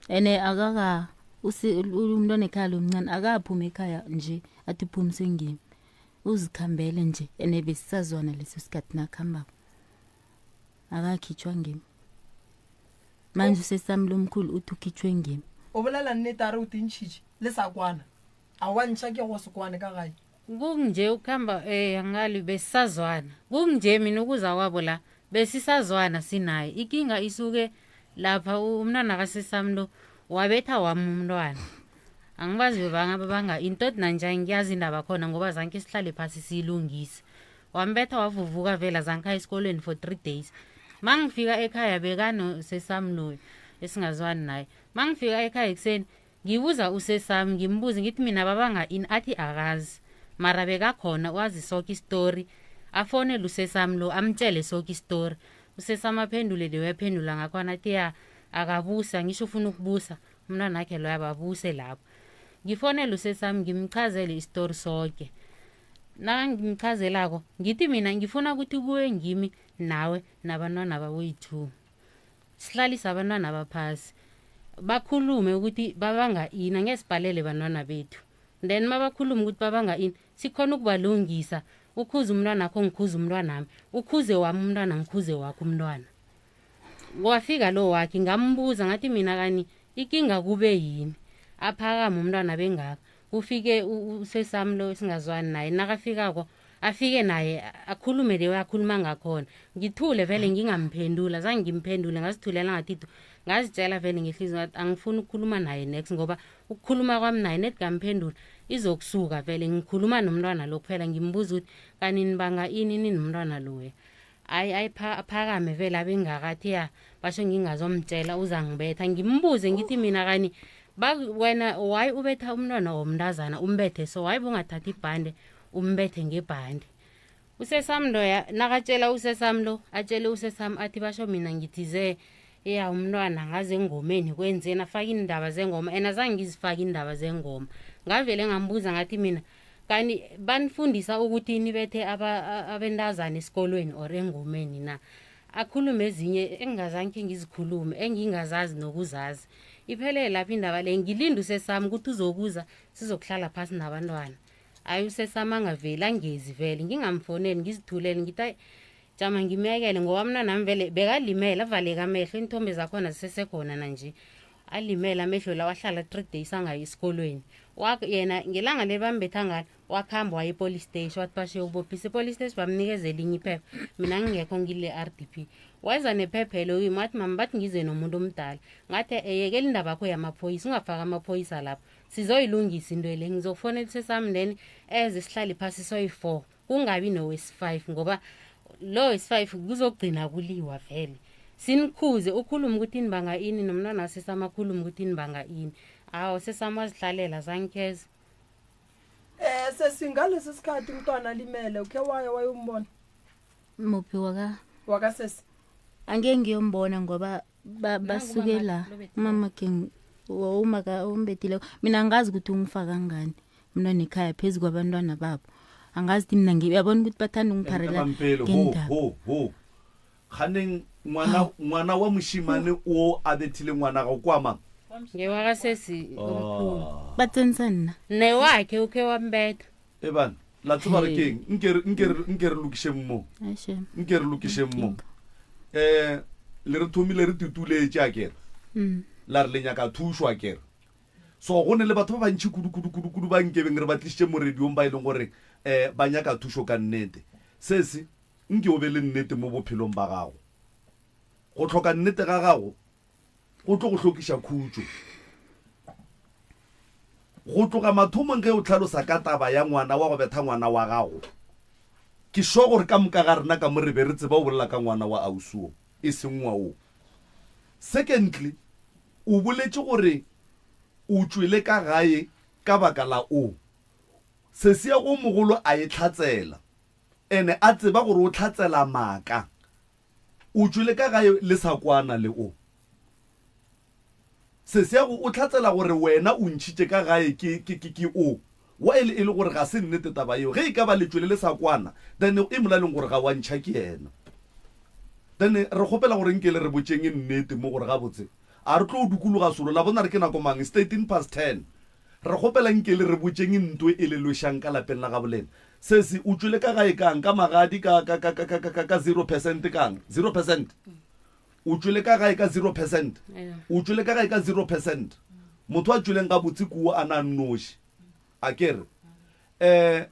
Ene akaka umntwana ekhaya lo mncane akaphumi ekhaya nje athi phumi sengimi. Uzikhambele nje ene besisazwana leso sikhathi nakuhambako. Akakhitshwa ngimi. Manje usesami lomkhulu uthi ukhitshwe ngimi. O bolela nnete a re o tintšhitše le sa kwana. A wa ntšha ke go se kwane ka gae. Kunje ukuhamba eh ngali besisazwana. Kunje mina ukuza kwabo la besisazwana sinaye. Ikinga isuke lapha umntwana kasesami lo wabetha wami umntwana. Angibazi bebanga bebanga into nanje ngiyazi indaba khona ngoba zanke sihlale phasi siyilungise. Wambetha wavuvuka vela zanke esikolweni for 3 days. Mangifika ekhaya bekano sesami loyo esingazwani naye. Mangifika ekhaya ekuseni ngibuza usesami ngimbuze ngithi mina babanga ini athi akazi mara bekakhona wazi soke isitori afonele usesami lo amtshele soke isitori usesami aphendule leyo yaphendula ngakhona athi ya akabusa ngisho ufuna ukubusa umntwana wakhe loyo ababuse lapho ngifonele usesami ngimchazele isitori soke nakangimchazelako ngithi mina ngifuna ukuthi kuwe ngimi nawe nabantwana baboyi-two sihlalise abantwana baphasi bakhulume ukuthi babanga ini angeke sibhalele bantwana bethu then mabakhuluma ukuthi babanga ini sikhona ukubalungisa ukhuze umntwana akho ngikhuze umntwanami ukhuze wami umntwana ngikhuze wakho umntwana wafika lo wakhe ngambuza ngathi mina kani ikinga kube yini aphakame umntwana bengaka kufike usesami lo esingazwani naye nakafikako afike naye akhulume leyo akhuluma ngakhona ngithule vele ngingamphendula zange ngimphendule ngazithulela ngathi du ngazitshela vele ngehliziyo ngathi angifuni ukukhuluma naye next ngoba ukukhuluma kwami naye net ngamphendula izokusuka vele ngikhuluma nomntwana lo kuphela ngimbuza ukuthi kanti nibanga ini ninomntwana loya ayi ayiphakame vele abengakathi ya basho ngingazomtshela uzangibetha ngimbuze ngithi mina kani wena why ubetha umntwana womntazana umbethe so why bungathathi ibhande umbethe ngebhande usesami loya nakatshela usesami lo atshele usesami athi basho mina ngithize ya umntwana ngaze engomeni kwenzeni afake iindaba zengoma and azange ngizifake iindaba zengoma ngavele ngambuza ngathi mina kanti banifundisa ukuthi nibethe abentazana esikolweni or engomeni na? Akhulume ezinye engingazange khe ngizikhulume engingazazi nokuzazi. Iphelele lapho indaba le ngilinde usesami ukuthi uzokuza sizokuhlala phasi nabantwana. Ayi usesami angaveli angezi vele ngingamfoneli ngizithulele ngithi ayi jama ngimyekele ngoba mna nami vele bekalimele avaleke amehlo iinthombe zakhona zisesekhona nanje. Alimele amehlo la wahlala 3 days angayi esikolweni. Yena ngelanga leli bambetha ngalo wakhamba waya e-police station wathi bashiye ukubophisa e-police station bamnikeza elinye iphepha. Mina ngingekho ngile R_D_P. Weza nephephelo kimi wathi mama bathi ngize nomuntu omdala. Ngathi eyekela indaba yakho yamaphoyisa ungafaki amaphoyisa lapho. Sizoyilungisa into le ngizokufonela usesami then eze sihlale phasi soyi-4 kungabi nowesi-5 ngoba lo wesi-5 kuzogcina kuliwa vele. Sinikhuze ukhulume ukuthi nibanga ini nomntwana sesami akhulume ukuthi nibanga ini. Awu sesami wazihlalela zangikheza. Sesingalesi sikhathi umntwana alimele ukhe waya wayombona? Muphi waka? Wakasesi. Angeke ngiyombona ngoba basuke la umama ke umaka umbethile. Mina angazi ukuthi ungifaka ngani umntwana ekhaya phezu kwabantwana babo. Angazi ukuthi mina ngiyabona ukuthi bathanda ungipharela ngendaba. Ho ho. Kganeng ngwana ngwana wa moshimane o a bethile ngwana ga kwa mang? Ngewakasesi omkhulu. Batsenisa nna. Newakhe ukhe wambetha. E bana, la tseba re keng? Nke re nke re nke re lokišeng mo. Nke re lokišeng mo. Le re thomile re tutuletše a kere. La re le nyaka thušo a kere. So go ne le batho ba bantši kudu kudu kudu kudu ba nkebeng re ba tlišitše mo radiong ba e leng gore ba nyaka thušo ka nnete. Sesi nke o be le nnete mo bophelong ba gago. Go hloka nnete ga gago go tlo go hlokiša khutšo. Go tloga mathomong ge o hlalosa ka taba ya ngwana wa go betha ngwana wa gago, ke sure gore ka moka ga rena ka mo re be re tseba o bolela ka ngwana wa ausi wo, e seng wa wo. Secondly, o boletše gore o tšwele ka gae ka baka la o. Sesi ya go mogolo a e hlatsela, ene a tseba gore o hlatsela maaka. O tšwele ka gae le sa kwana le o. Sesi ya go o hlatsela gore wena o ntšhitše ka gae ke, ke, ke, ke o. While e le gore ga se nnete taba yeo. Ge e ka ba le tšwele le sa kwana, then e molaleng gore ga wa ntšha ke yena. Then re kgopela gore nke le re botšeng nnete mo gore gabotse a re tlo dukologa solo. La bona re ke nako mang? It's 13 past 10. Re kgopela nke le re botšeng ntwe e le lwešang ka lapeng la gabolena. Sesi, o tšwele ka gae kang? Ka magadi ka, ka, ka, ka, ka, ka, ka 0% kang? 0%? O tšwele ka gae ka 0%? O tšwele ka gae ka 0%? Motho a tšweleng gabotse kuo a na nnoši. A ke re, eh,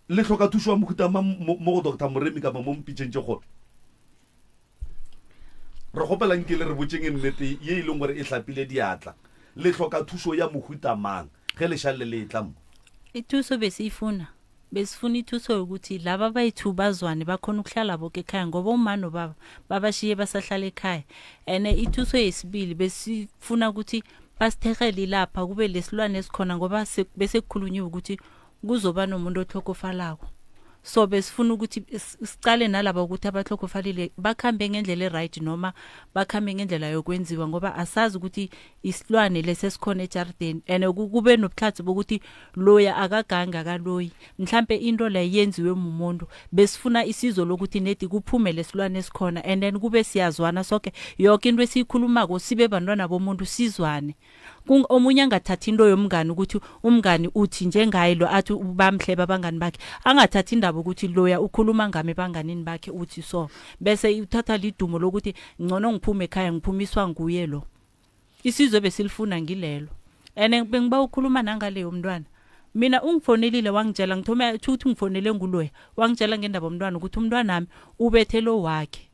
le hloka thušo ya mohuta mang mo, mo go Doctor Moremi kapa mo mpitšeng tše kgolo? Re kgopela nke le re botšeng nnete ye e leng gore e hlapile diatla. Le hloka thušo ya mohuta mang ge le šalle le etla mo? Ithuso besiyifuna, besifuna ithuso yokuthi laba abayi-two bazwane bakhona ukuhlala boke ekhaya ngoba uma nobaba babashiye basahlala ekhaya. And ithuso yesibili besifuna ukuthi basithekgele ilapha kube lesilwane esikhona ngoba bese kukhulunyiwe ukuthi kuzoba nomuntu otlhokofalako. So besifuna ukuthi sicale nalaba ukuthi abatlhokofalile bakhambe ngendlela e-right noma bakhambe ngendlela yokwenziwa ngoba asazi ukuthi isilwane lesi esikhona ejardeni and kube nobuhlatsi bokuthi loya akagangi akaloyi, mhlambe into leyo yenziwe mumuntu. Besifuna isizo lokuthi nedi kuphume lesilwane esikhona and then kube siyazwana soke, yoke into esiyikhulumako sibe bantwana bomuntu sizwane. Omunye angathathi into yomngani ukuthi umngani uthi njengaye lo athi bamhleba abangani bakhe, angathathi indaba ukuthi loya ukhuluma ngami ebanganini bakhe uthi so, bese uthatha lidumo lokuthi ngcono ngiphume ekhaya ngiphumiswa nguye lo. Isizwe besilifuna ngilelo. And bengiba ukhuluma nangaleyo mntwana. Mina ungifonelile wangitshela, ngithome ukuthi ungifonele nguloya, wangitshela ngendaba yomntwana ukuthi umntwana wami ubethe lo wakhe.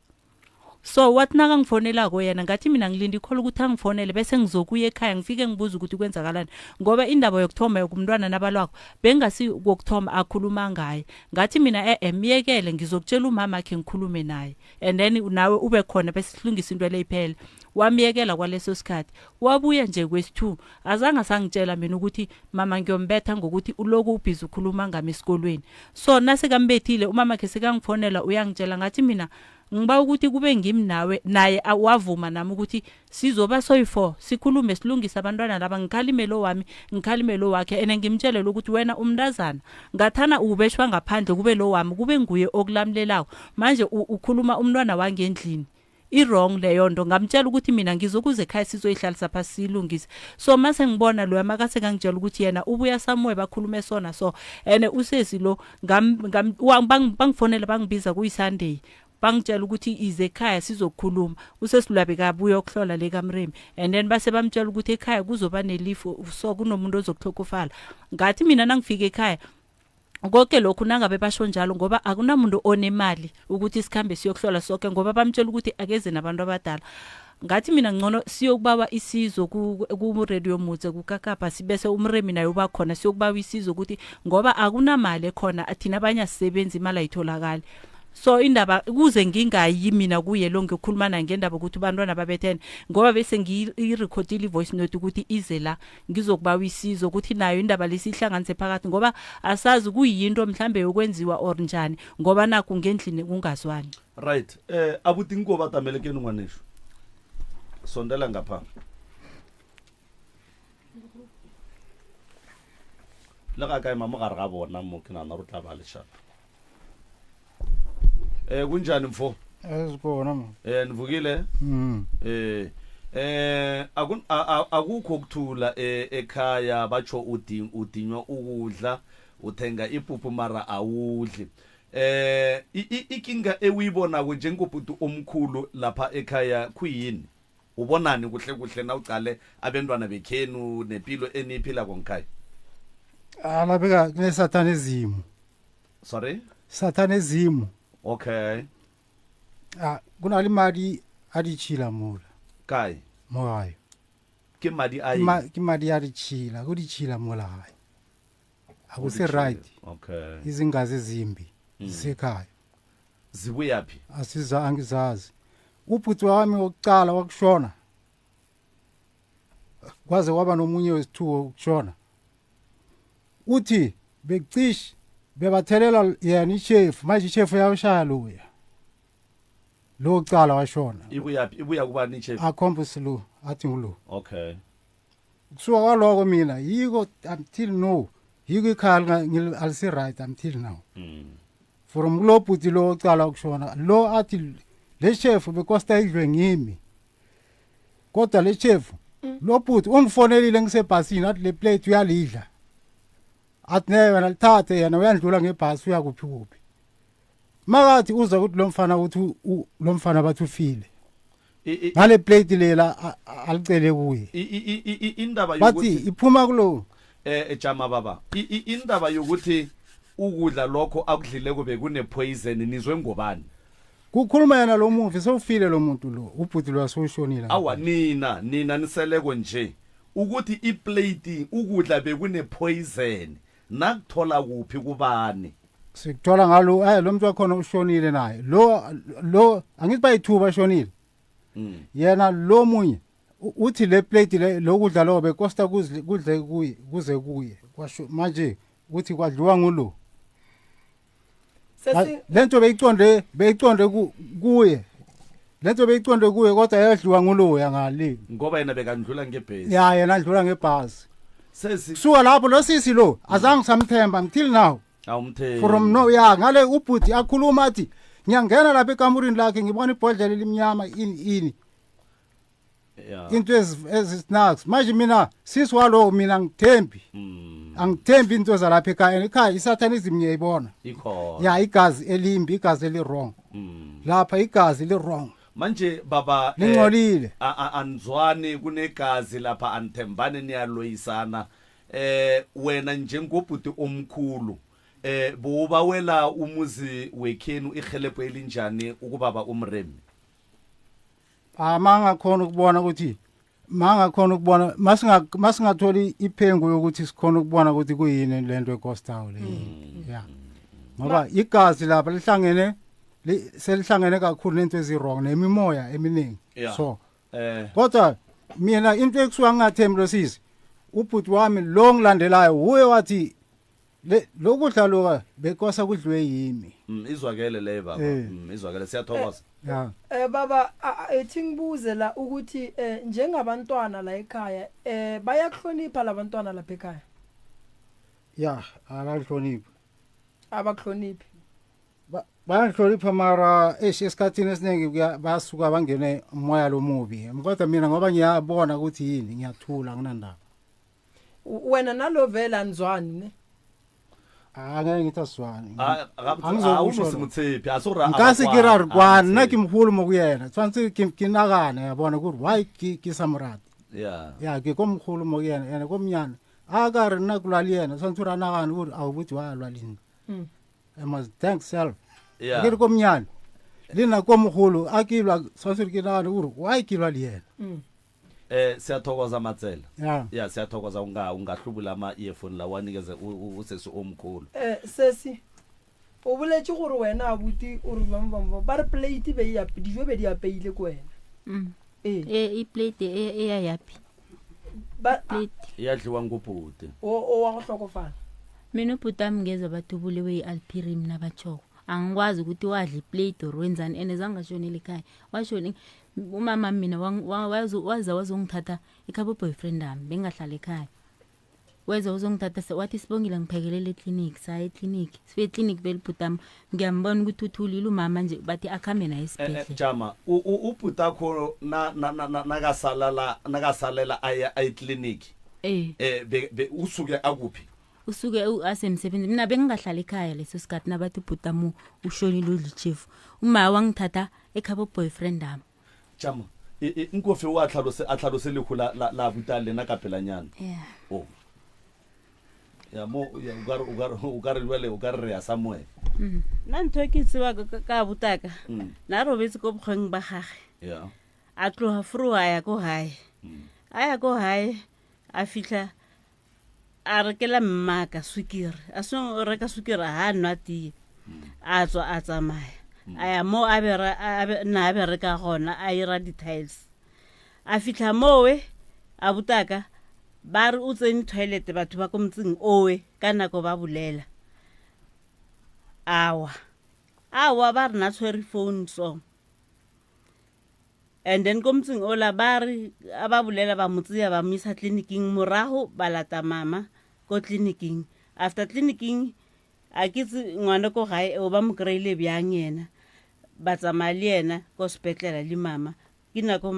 So wathi nakangifonelako yena ngathi mina ngilinde ikhola ukuthi angifonele bese ngizokuya ekhaya ngifike ngibuze ukuthi kwenzakalani, ngoba indaba yokuthoma yokumntwana nabalwako bengasi kokuthoma akhuluma ngaye. Ngathi mina e-e miyekele ngizokutshela umama akhe ngikhulume naye and then nawe ube khona bese silungisa into le iphele. Wamyekela kwaleso sikhathi. Wabuya nje kwesi-2 azange asangitshela mina ukuthi mama ngiyombetha ngokuthi uloku ubhizi ukhuluma ngami esikolweni. So nasekambethile umama khe sekangifonela uyangitshela, ngathi mina ngiba ukuthi kube ngimi nawe naye wavuma nami ukuthi sizoba soyi-4 sikhulume silungise abantwana laba, ngikhalime lo wami ngikhalime lo wakhe, ene ngimtshele lokuthi wena umntazana ngathana ubeshwa ngaphandle kube lo wami kube nguye okulamulelako, manje ukhuluma umntwana wangendlini, i-wrong leyo nto. Ngamtshela ukuthi mina ngizokuza ekhaya sizoyihlalisa phasi siyilungise. So mase ngibona loya makase kangitshela ukuthi yena ubuya somewhere bakhulume sona, so and usesi lo bangifonela bangibiza kuyi-Sunday, bangitshela ukuthi ize ekhaya sizokukhuluma. Usesi bekabuya ukuhlola le kamremi, and then base bamtshela ukuthi ekhaya kuzoba nelifu, so kunomuntu ozokuhlokofala. Ngathi mina nangifika ekhaya konke lokhu nangabe basho njalo, ngoba akunamuntu onemali ukuthi sikhambe siyokuhlola sonke, ngoba bamtshela ukuthi akeze nabantu abadala. Ngathi mina ngcono siyokubawa isizo ku-Radio Motse kukakapa, sibese umremi naye uba khona, siyokubawa isizo ukuthi ngoba akunamali ekhona, thina abanye asisebenzi, imali ayitholakali. So indaba kuze ngingayi mina kuye lo ngiyokhuluma naye ngendaba ukuthi abantwana babethene, ngoba bese ngiyirekhodile i-voice note ukuthi ize la ngizokubawa isizo ukuthi nayo indaba lesihlanganise phakathi, ngoba asazi kuyinto mhlambe yokwenziwa or njani, ngoba nakho ngendlini kungazwani. Right, abuti nko batamele ke ngwanesho, sondela ngapha le ga kae mamo gare ga bona mo ke nana re tla ba lešata. Kunjani mfo? Esikhona ma. Nivukile? Akukho ukuthula ekhaya, batsho udinywa ukudla, uthenga ipuphu mara awudli. Ikinga ewuyibonako njengobhuti omkhulu lapha ekhaya kuyini? Ubonani kuhle kuhle nawucale abentwana bekhenu nempilo eniyiphilako ngikhaya? Alabeka kunesatanism. Sorry? Satanism. Okay. Ah, kuna madi a ditšhila mola. Kae? Mo gae. Ke madi a eng? Ke madi a ditšhila, go ditšhila mola gae. A go se right. Okay. Izingazi ezimbi zisekhaya. Zibuyaphi? Asiza angizazi. Ubhuti wami wokuqala wakushona. Kwaze kwaba nomunye wesithuko ukushona. Uthi bekucishe bebathelela yena ishefu, manje ishefu yawushaya loya. Lo kucala washona. Ibuyaphi? Ibuya kubani ishefu? Akhombise lo, athi ngulo. Okay. Kusuka kwaloko mina yiko until now, yiko ikhaya alisi right until now. From kulo bhuti lo ocala ukushona, lo athi le chef bekosta idlwe ngimi. Kodwa le chef lo bhuti ungifonelile ngisebhasini athi le plate uyalidla. Athi ne wena lithathe, yena uyandlula ngebhasi uya kuphi kuphi. Makathi uza ukuthi lo mfana uthi lo mfana bathi ufile. Ngale plate lela alicele kuye. Indaba yokuthi bathi iphuma kulo. Jama baba. Indaba yokuthi ukudla lokho akudlileko bekune poison nizwe ngobani? Kukhuluma yena lo mufi sewufile lo muntu lo, ubhuti lo asewushonile. Awa nina niseleko nje ukuthi iplate ukudla bekune poison nakuthola kuphi kubani? Sikuthola ngalo lo muntu wakhona ushonile naye. Lo angithi bayithuba shonile. Yena lo munye uthi le plate le lokudla lo bekosta kudle kuye kuze kuye kwasho manje uthi kwadliwa ngulo. Lento beyiconde kuye. Lento beyiconde kuye kodwa yadliwa ngulo yangale. Ngoba yena bekandlula ngebhasi. Ya yena andlula ngebhasi. Sesi kusuka lapho lo sisi lo azange samthemba until now. Awumthembi. From no ya ngale ubhuti akhuluma athi ngiyangena lapha ekamurini lakhe ngibona ibhodlela elimnyama ini. Yeah. Into ezi snacks manje mina sisi walo mina angithembi. Angithembi into zalapha ekhaya, ekhaya isatanism ngiyayibona. Ikhona. Ya igazi elimbi, igazi eli wrong. Lapha igazi li wrong. Manje baba lingcolile. Anzwani kunegazi lapha, anithembane, niyaloyisana. Wena njengobhuti omkhulu bowubawela umuzi wekhenu ihelebho elinjani ukubaba umremi? Mangakhona ukubona ukuthi mangakhona ukubona masingatholi iphengo yokuthi sikhona ukubona ukuthi kuyini lento ekostayo le. Ya. Ngoba igazi lapha lihlangene selihlangene kakhulu nento ezi wrong nemimoya eminingi. So Eh. Kodwa mina into ekusuka ngingathembi lo sisi ubhuti wami lo ngilandelayo wuye wathi le lokudla loka bekosa kudliwe yimi. Izwakele leyo baba. Eh. Izwakele siyathokoza. Ya. Eh baba ethi ngibuze la ukuthi eh njengabantwana la ekhaya eh bayakuhlonipha labantwana lapha ekhaya? Ya, abakuhloniphi. Abakuhloniphi. Bayangihlonipha mara eish esikhathini esiningi basuka bangene umoya lomubi. Kodwa mina ngoba ngiyabona ukuthi yini ngiyathula nginandaba. Wena nalo vele anizwani ne? Angeke ngithi asizwani. Ah, gabotse, Angizokusho ah, o no se lokho. mo tshepe, a se gore a Nka se ba ke ra re kwane, kwane a nna ke mogolo mo go yena tshwanetse ke nagane ya bona gore why ke sa mo rate. Yeah. Ya ke ko mogolo mo go yena ene ko monyane a ka re nna ke lwa le yena tshwanetse gore a nagane gore a o botse wa lwa le nna. I must thank self. Yeah. Ke re ko monyane le nna ko mogolo a ke lwa tshwanetse gore ke nagane gore why ke lwa le yena. Siyathokoza Matsela. Yeah. Yeah, siyathokoza ungahlubula ama earphone la wanikeze usesi omkhulu. Sesi o boletše gore wena abuti o re bang bang ba re plate be ya dijo be di apeile ko wena. Ee. E plate e ya yapi. Ba plate. Ya dliwang ko pote. O wa go hlokofala. Mina ubhuti wami ngezwa bathi ubulewe i-Alpirim nabatshoko. Angikwazi ukuthi wadla iplate or wenzani and zange ashonele ekhaya. Washona umama mina waza wazongithatha ekhaya boyfriend ami bengahlala ekhaya. Weza uzongithatha wathi Sibongile ngiphekelele eclinic, saya eclinic. Sifike eclinic vele ubhuti wami ngiyambona ukuthi uthulile umama nje bathi akhambe naye esibhedlela. Jama, ubhuti akho nakasalala, nakasalela aya eclinic. Usuke akuphi? Usuke asemsebenzini. Mina bengingahlala ekhaya leso sikhathi nabathi ubhuti wami ushonile udla ichefu. Uma wangithatha ekhaya boyfriend ami. Jama, nkofe o a tlhalose, a tlhalose lehu la buta lena ka pelanyana. Yeah. Oh. Ya mo, ya, o ka re, o ka re, o ka re jwale, o ka re re ya somewhere. Nna ntho e ke tseba ka butaka. Na robetse ko bokgweng ba gagwe. Yeah. A tloga fro a ya ko hae. A ya ko hae, a fitlha a rekela mmaka sukiri. A seno reka sukiri ha nwa tee. A tswa a tsamaya. A ya mo a bera, a be, na a bereka gona, a ira di-tiles. A fitlha mowe, a butaka, ba re o tsene toilet batho ba ko motseng owe ka nako ba bolela. Awa. Awa ba re na tshwere phone so. And then ko motseng ola ba re a ba bolela ba mo tseya ba mo isa tleliniking, morago ba lata mama ko tleliniking. After tleliniking a ke tse ngwana ko gae o ba mo kry-ile bjang yena, ba tsamaya le yena ko sepetlele le mama. Ke nako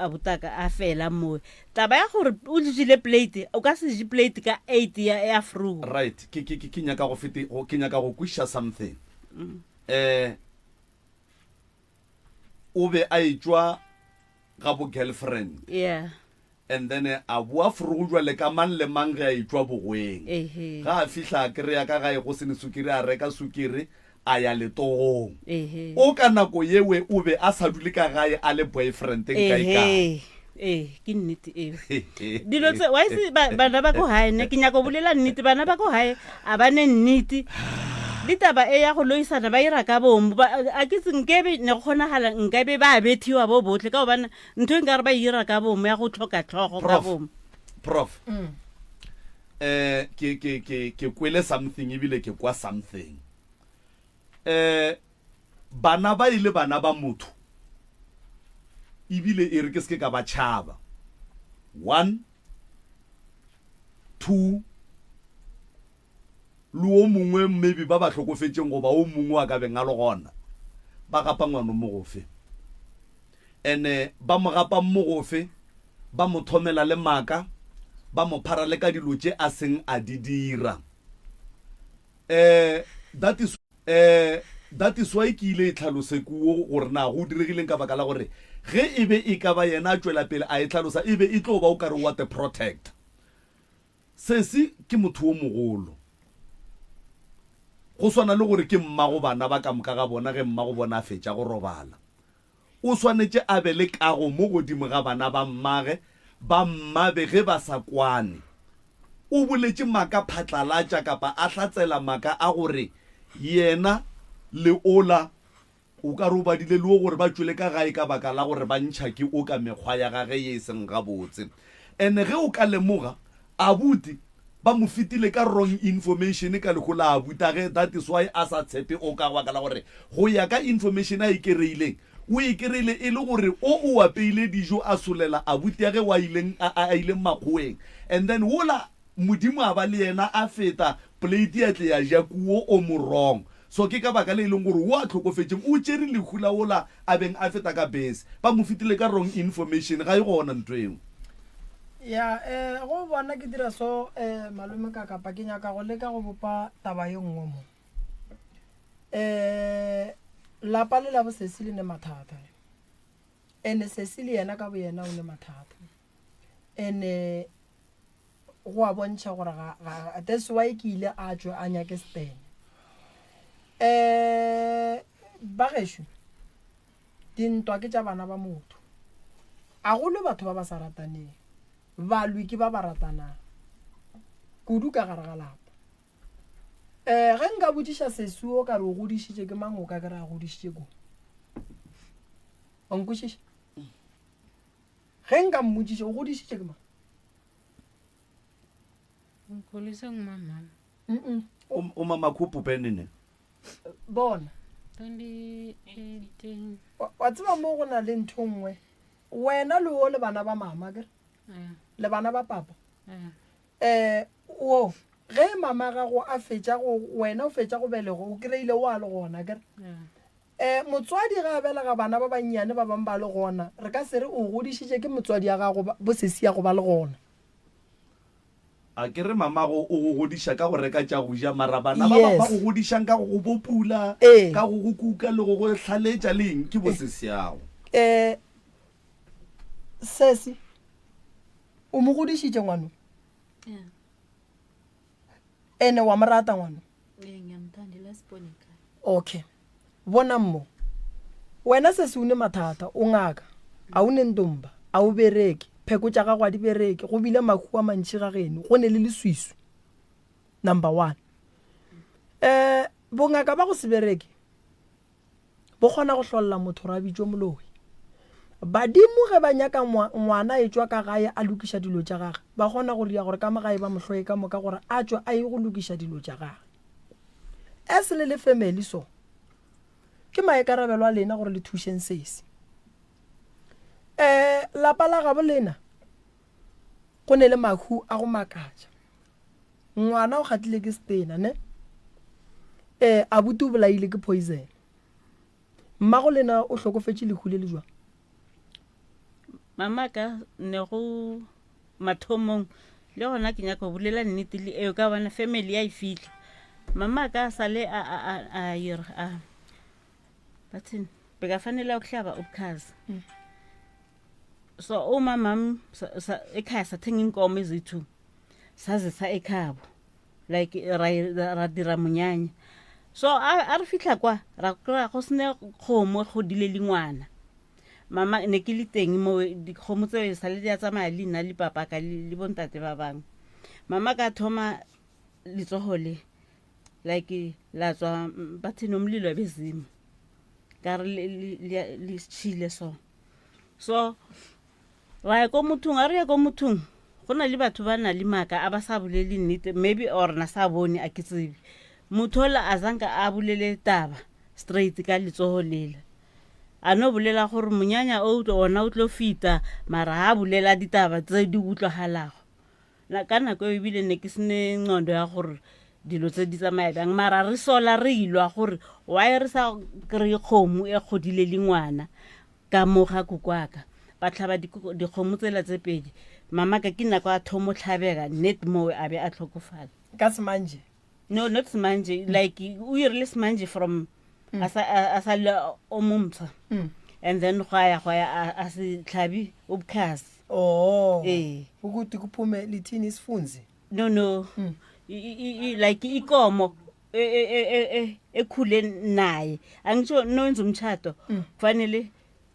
a botaka a fela mowe. Taba ya gore o jele plate, o ka se je plate ka 8 ya fru. Right, ke nyaka go fete, go, ke nyaka go kwisha something. O be a etšwa ga bo girlfriend. Yeah. And then a boa frogo jwale ka mang le mang ge a etšwa bogweng. Ehe. Ga a fihla a kry-a ka gae go sene sukiri, a reka sukiri, a ya letogong. Ehe. O ka nako yewe o be a sa dule ka gae a le boyfriend kae kae. Ehe. Ee, ke nnete eo. Dilo tse, wa itse bana ba ko hae, ne ke nyaka go bolela nnete, bana ba ko hae a ba ne nnete. Le taba e ya go loisana ba ira ka bomo, a ke tse nkebe ne go kgonagala nkabe ba bethiwa bo botlhe, ka gobane ntho e nkare ba ira ka bomo ya go tlhoka tlhogo ka Prof. bomo. Prof. Ke kwele something ebile ke kwa something. Bana ba ile bana ba motho. Ebile e re ke seke ka ba tšhaba. 1, 2, le o mongwe maybe ba ba hlokofetšeng goba o mongwe a ka beng a le gona, ba gapa ngwana mogofe. Ene ba mo gapa mogofe, ba mo thomela le maaka, ba mo phara le ka dilo tše a seng a di dira. That is, that is why ke ile e tlhalose kuo gore na go diregileng ka baka la gore ge e be e ka ba yena a tšwela pele a e tlhalosa, e be e tlo ba o kare wa the protect. Sesi ke motho o mogolo. Go swana le gore ke mmago bana ba ka moka ga bona ge mmago bona a fetša go robala. O swanetše a be le kago mo godimo ga bana ba mmage, ba mmabe ge ba sa kwane. O boletše maaka phatlalatša kapa a hlatsela maaka a gore yena le ola O ka re o badile le wo gore ba tšwele ka gae ka baka la gore ba ntšha ke o ka mekgwa ya gage ye e seng gabotse. Ene ge o ka lemoga, abuti ba mo fetile ka wrong information ka lehu la abutage, that is why a sa tshepe o ka baka la gore go ya ka information a e kereileng, o e kereile e le gore o o apeile dijo a solela abutiage wa ileng a a ileng makgoweng and then wola Modimo a ba le yena a feta plate ya tle ya ja kuo o mo wrong. So ke ka baka le e leng gore wo a hlokofetšeng o tšere lehu la wola a beng a feta ka bese. Ba mo fetile ka wrong information, ga e gona ntho eo. Ya, eh, go bona ke dira so, eh, malome ka kapa ke nyaka go leka go bopa taba ye nngwe mo. Eh, lapa le la bo sesi le ne mathata. Ene sesi le yena ka boyena o ne mathata. Ene go a bontšha gore ga, ga, that's why ke ile a tšwe a nyake stene. Um ba gešo, dintwa ke tša bana ba motho. A go lwe batho ba ba sa rataneng, balwi ke ba ba ratanang kudu ka gare ga lapa. Um ge nka botšiša sesi o ka re o godišitše ke mang o ka ke re a godišitše ko? Wa nkwešiša? Ge nka mmotšiša o godišitše ke mang? Ngikhuliswe ngumamami. Mm-mm. Umama khuphu nini? Bona. 2018. Wa tseba mo go na le ntho nngwe. Wena le o le bana ba mama ke? Le bana ba papa. Eh wo ge mama gago a fetša go wena o fetša go belego o kry-ile o a le gona ke? E, motswadi ge a belega bana ba bannyane ba bangwe ba le gona, re ka se re o godišitše ke motswadi ya gago bo sesi ya go ba le gona. A ke re mamago o go godiša ka go reka tša go ja, mara bana ba ba go godišang ka go go bopula, ka go go kuka le go go hlaletša le eng ke bo sesiago. E, sesi, o mo godišitše ngwano? Ene wa mo rata ngwano? Okay. Bonang mo. Wena sesi o ne mathata, o ngaka, a o ne ntomba, a o bereke, pheko tša gago a di bereke, go bile mahu a mantši ga geno, go ne le leswiswi. Number one. Eh, bongaka ba go se bereke bo kgona go hlolla motho gore a bitšwe moloi. Badimo ge ba nyaka ngwana e tšwa ka gae a lokiša dilo tša gage, ba kgona go ria gore ka mo gae ba mo hloye ka moka gore a tšwe a ye go lokiša dilo tša gage. As le le family so, ke maikarabelo a lena gore le thušeng sesi. Um lapa la gabo lena go ne le mahu a go makatša. Ngwana o gatlile ke setena ne? Eh abuti o bolaile ke poison. Mmago lena o hlokofetše lehu le le jwang? Mama ka ne go mathomong le gona ke nyaka go bolela nnete le eo ka bona family ya e fitlha. Mama ka sale a a a a ira a bathini bekafanele ukuhlaba ubukhazi. Mm. So umamam ekhaya sathenga inkomo eziyi-two sazisa ekhabo like ra ra dira monyanya so a re fitlha kwa ra kry-a go sene kgomo go dile le ngwana mama ne ke le teng mo dikgomo tseo sa le di a tsamaya le nna le papa ka le bontate ba bangwe mama ka thoma letsogo le like la tswa bathini omlilo bezimu ka re le tšhile so so ra ya ko mothong a re ya ko mothong go na le batho ba na le maaka a ba sa bolele nnete maybe or na sa bone a ke tsebe motho ola a zanka a bolele taba straight ka letsogo lela a no bolela gore monyanya o ona o tlo fita mara ha bolela ditaba tse di utlwagalago ka nako eo ebile ne ke sene nqondo ya gore dilo tse di tsamaya bjang mara re sola re ilwa gore why re sa kry-e kgomo e kgodile le ngwana ka mo ga kokwaka ba tlhaba dikgomo tsela tse pedi mamaka ke nako a thomo tlhabega net mowe a be a tlhokofala ka semanje no not semanje mm. like o irile semanje from mm. a sa le o mompsha mm. and then go ya go ya a se tlhabi ubukhasi oh eh ukuthi kuphume lithini isifunzi no no mm. I, I, like ikomo e, e, e, ekhule naye angitsho nowenza umtshato mm. kufanele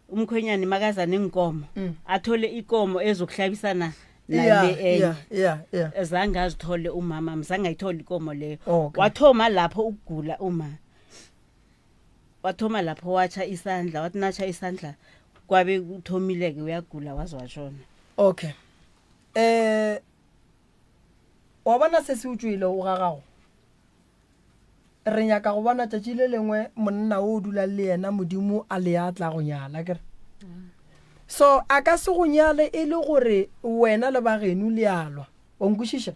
umkhwenyane makaza nenkomo mm. athole ikomo ezokuhlabisana nale enye zange azithole umama mzange ayithole ikomo leyo wathoma lapho ukugula uma. Wathoma lapho watsha isandla, wathi natsha isandla kwabe kuthomile-ke uyagula waze watshona. Okay. Eh wa bona se se utswile o ga gago. Re nyaka go bona tšatši le lengwe monna o dulang le yena Modimo a le a tla go nyala kere. So a ka se go nyale e le gore wena le bageno le a lwa. O nkwešiša?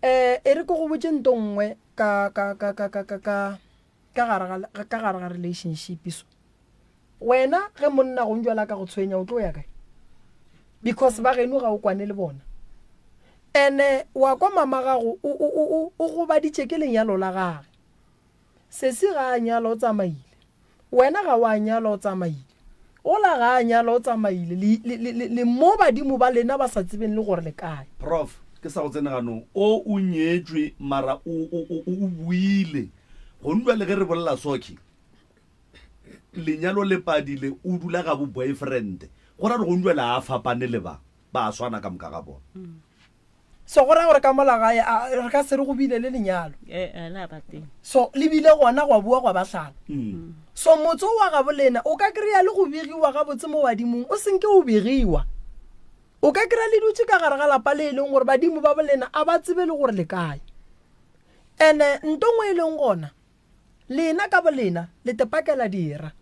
Eh e re ke go botše nto nngwe ka ka ka ka ka ka ka ka gare ga ka gare ga relationship so. Wena ge monna go njwala ka go tshwenya o tlo ya kae? Because ba geno ga o kwane le bona. Ene wa kwa mama gago o o o o gobaditše ke lenyalo la gage. Sesi ga a nyala o tsamaile. Wena ga wa nyala o tsamaile. Ola ga a nyala o tsamaile. Le le le le mo badimo ba lena ba sa tsebeng le gore le kae. Prof, ke sa go tsene ganong. O o nyetšwe mara o o o o buile. Gong jwale ge re bolela soke, lenyalo le padile, o dula ga bo boyfriend. Go ra gore gong jwale a fapane le ba, ba a swana ka moka ga bona. So go raya gore ka mola gae a re ka se re go bile le lenyalo. Eh, eh, la ba teng. So le bile gona gwa bua gwa ba hlala. So motse o wa gabo lena o ka kry-a le go begiwa gabotse mo badimong o senke o begiwa. O ka kry-a le dutše ka gare ga lapa le e leng gore badimo ba bolena a ba tsebe le gore le kae. Ene nto nngwe e leng gona lena ka bolena le tepakela dira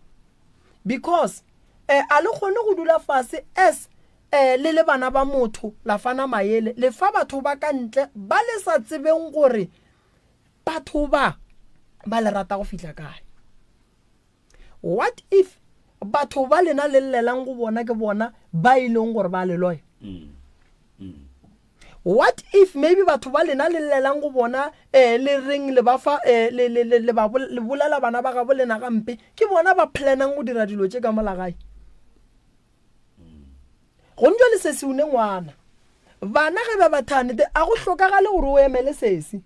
because eh, a le kgone go dula fase as eh, le le bana ba motho la fana maele le fa batho ba ka ntle ba le sa tsebeng gore batho ba ba le rata go fihla kae. What if batho ba lena le llelang go bona ke bona ba e leng gore ba le loya? What if maybe batho ba lena le llelang go bona eh, le reng le ba fa eh, le, le, le, le, ba, le bolela bana ba gabo lena gampe ke bona ba planang go dira dilo tše ka mola gae? Go njwa le sesi o ne ngwana. Bana ge ba bathane a go hlokagale gore o emele sesi.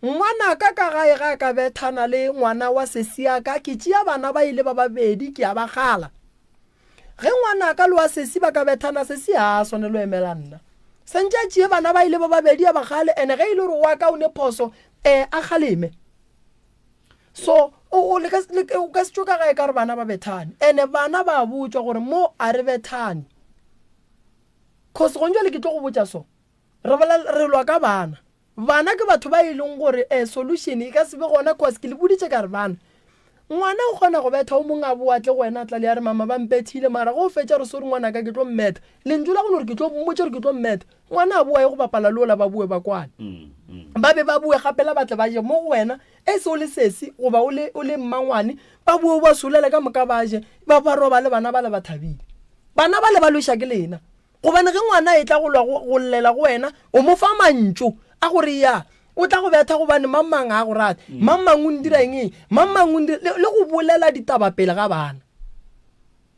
Ngwanaka ka gae ga a ka bethana le ngwana wa sesiaka, ke tšea bana ba ile ba babedi ke a ba gala. Ge ngwanaka le wa sesi ba ka bethana, sesi ga a swanelo emela nna. Santše a tšee bana ba ile ba babedi a ba gale, ene ge e le gore wa ka o ne phoso, eh, a kgaleme. So, o, o, le ka, le, o ka se tšo ka gae ka re bana ba bethane. Ene bana ba botšwa gore mo a re bethane. Cause gong jwale ke tlo go botša so, re bolela, re lwa ka bana. Bana ke batho ba e leng gore eh, solution e ka se be gona cause ke le boditše ka re bana ngwana o kgona go betha o mongwe a boa tle go wena a tla le ya re mama ba mpethile mara ge o fetša re sorry ngwanaka ke tlo mmetha lentšu la go no re ke tlo mmotša gore ke tlo mmetha ngwana a boa ye go bapala le ola ba boe ba kwane ba be ba boe gape la batle ba je mo go wena e se o le sesi goba o le o le mmangwane ba boe o ba solele ka moka ba je ba ba robale bana ba le ba thabile bana ba le ba lweša ke lena Gobane ge ngwana a etla go lwa go, go llela go wena, o mo fa mantšu a gore ya, o tla go betha gobane mang mang ga a go rate, mang mang o ndira eng eng, mang mang o ndira, le, le go bolela ditaba pele ga bana.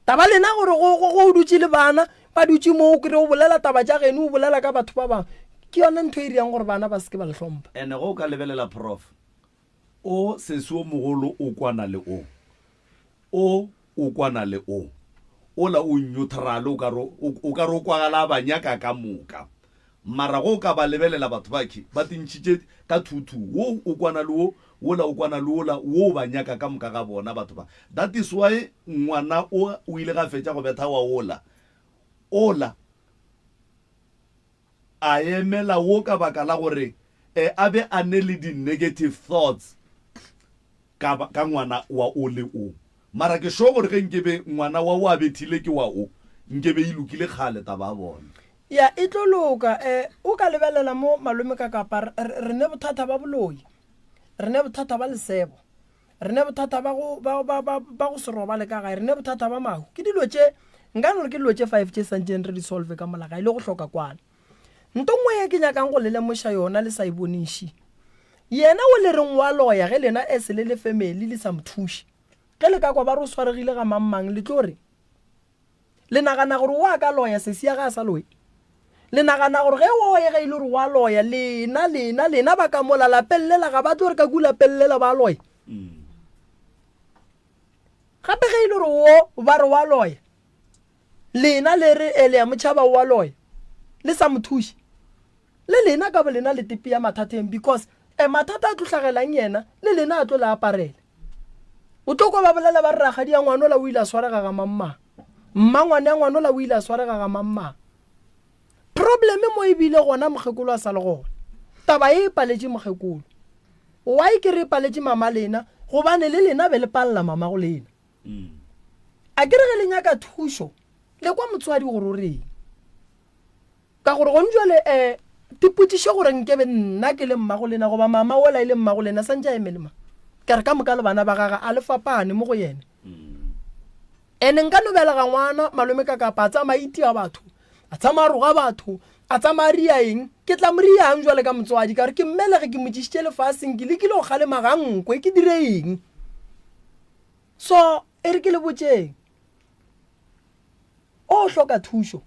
Taba lena gore go, go, go o dutše le bana, ba dutše mo o kry o bolela taba tša geno, o bolela ka batho ba bangwe. Ke yona ntho e dirang gore bana ba se ke ba le hlompha. Ene ge o ka lebelela Prof. O sesi o mogolo o kwana le o. O o kwana le o. Ola o neutral o ka re o ka re o kwagala a ba nyaka ka moka. Mara go ka ba lebelela batho ba ke ba tintšhitše ka thuthu wo o kwana le wo, wola o kwana le wola, wo o ba nyaka ka moka ga bona batho ba. That is why ngwana o o ile ga fetša go betha wa ola. Ola a emela wo ka baka la gore eh, a be a ne le di negative thoughts ka, ka ngwana wa o le o. Mara ke sure gore ge nkebe ngwana wa o a bethile ke wa o, nkebe e lokile kgale taba ya bona. Ya, e tlo loka. Eh, o ka lebelela mo malome ka kapa, re, re, re ne bothata ba boloi. Re ne bothata ba lesebo. Re ne bothata ba go, ba, ba, ba, ba go se robale ka gae. Re ne bothata ba mahu. Ke dilo tše, nka no re ke dilo tše five tše santšeng re di solve ka mola gae le go hloka kwano. Nto nngwe ye ke nyakang go le lemoša yona le sa e boneng ši. Yena o le reng wa loya ge lena as le le family le sa mo thuše. Ge le ka kwa ba re o swaregile ga mang mang le tlo re le nagana gore o a ka loya sesi ya ge a sa loye? Le nagana gore ge o ye ge e le gore wa loya lena lena lena ba ka mola lapeng lela ga ba tlo re ka ku lapeng lela ba loya? Gape ge e le gore o ba re wa loya Lena le re, Elia motšhaba o a loya. Le sa mo thuše. Le lena ka bolena le tepea mathateng because eh, mathata a tlo hlagelang yena, le lena a tlo le aparela. O tlo kwa ba bolela ba re rakgadi ya ngwanola o ile a swarega ga mangmang. Mmangwane ya ngwanola o ile a swarega ga mangmang. Probleme mo e bile gona mokgekolo a sa le gona. Taba e e paletše mokgekolo. Why ke re e paletše mama lena? Gobane le lena be le palela mama go lena. A ke re ge le nyaka thušo le kwa motswadi gore o reng. Ka gore gone jwale um tipotšiše gore nkebe nna ke le mmago lena goba mama ola e le mmago lena santše a eme le ma. Ka re ka moka le bana ba gage a le fapane mo go yena. Ene nka no belega ngwana malome ka kapa a tsamaya itia batho, a tsamaya roga batho, a tsamaya ria eng, ke tla mo riang jwale ka motswadi ka gore ke mmelege ke mo tlišitše lefaseng ke lekile go kgalema ga nkwe ke dire eng. So e re ke le botšeng o hloka thušo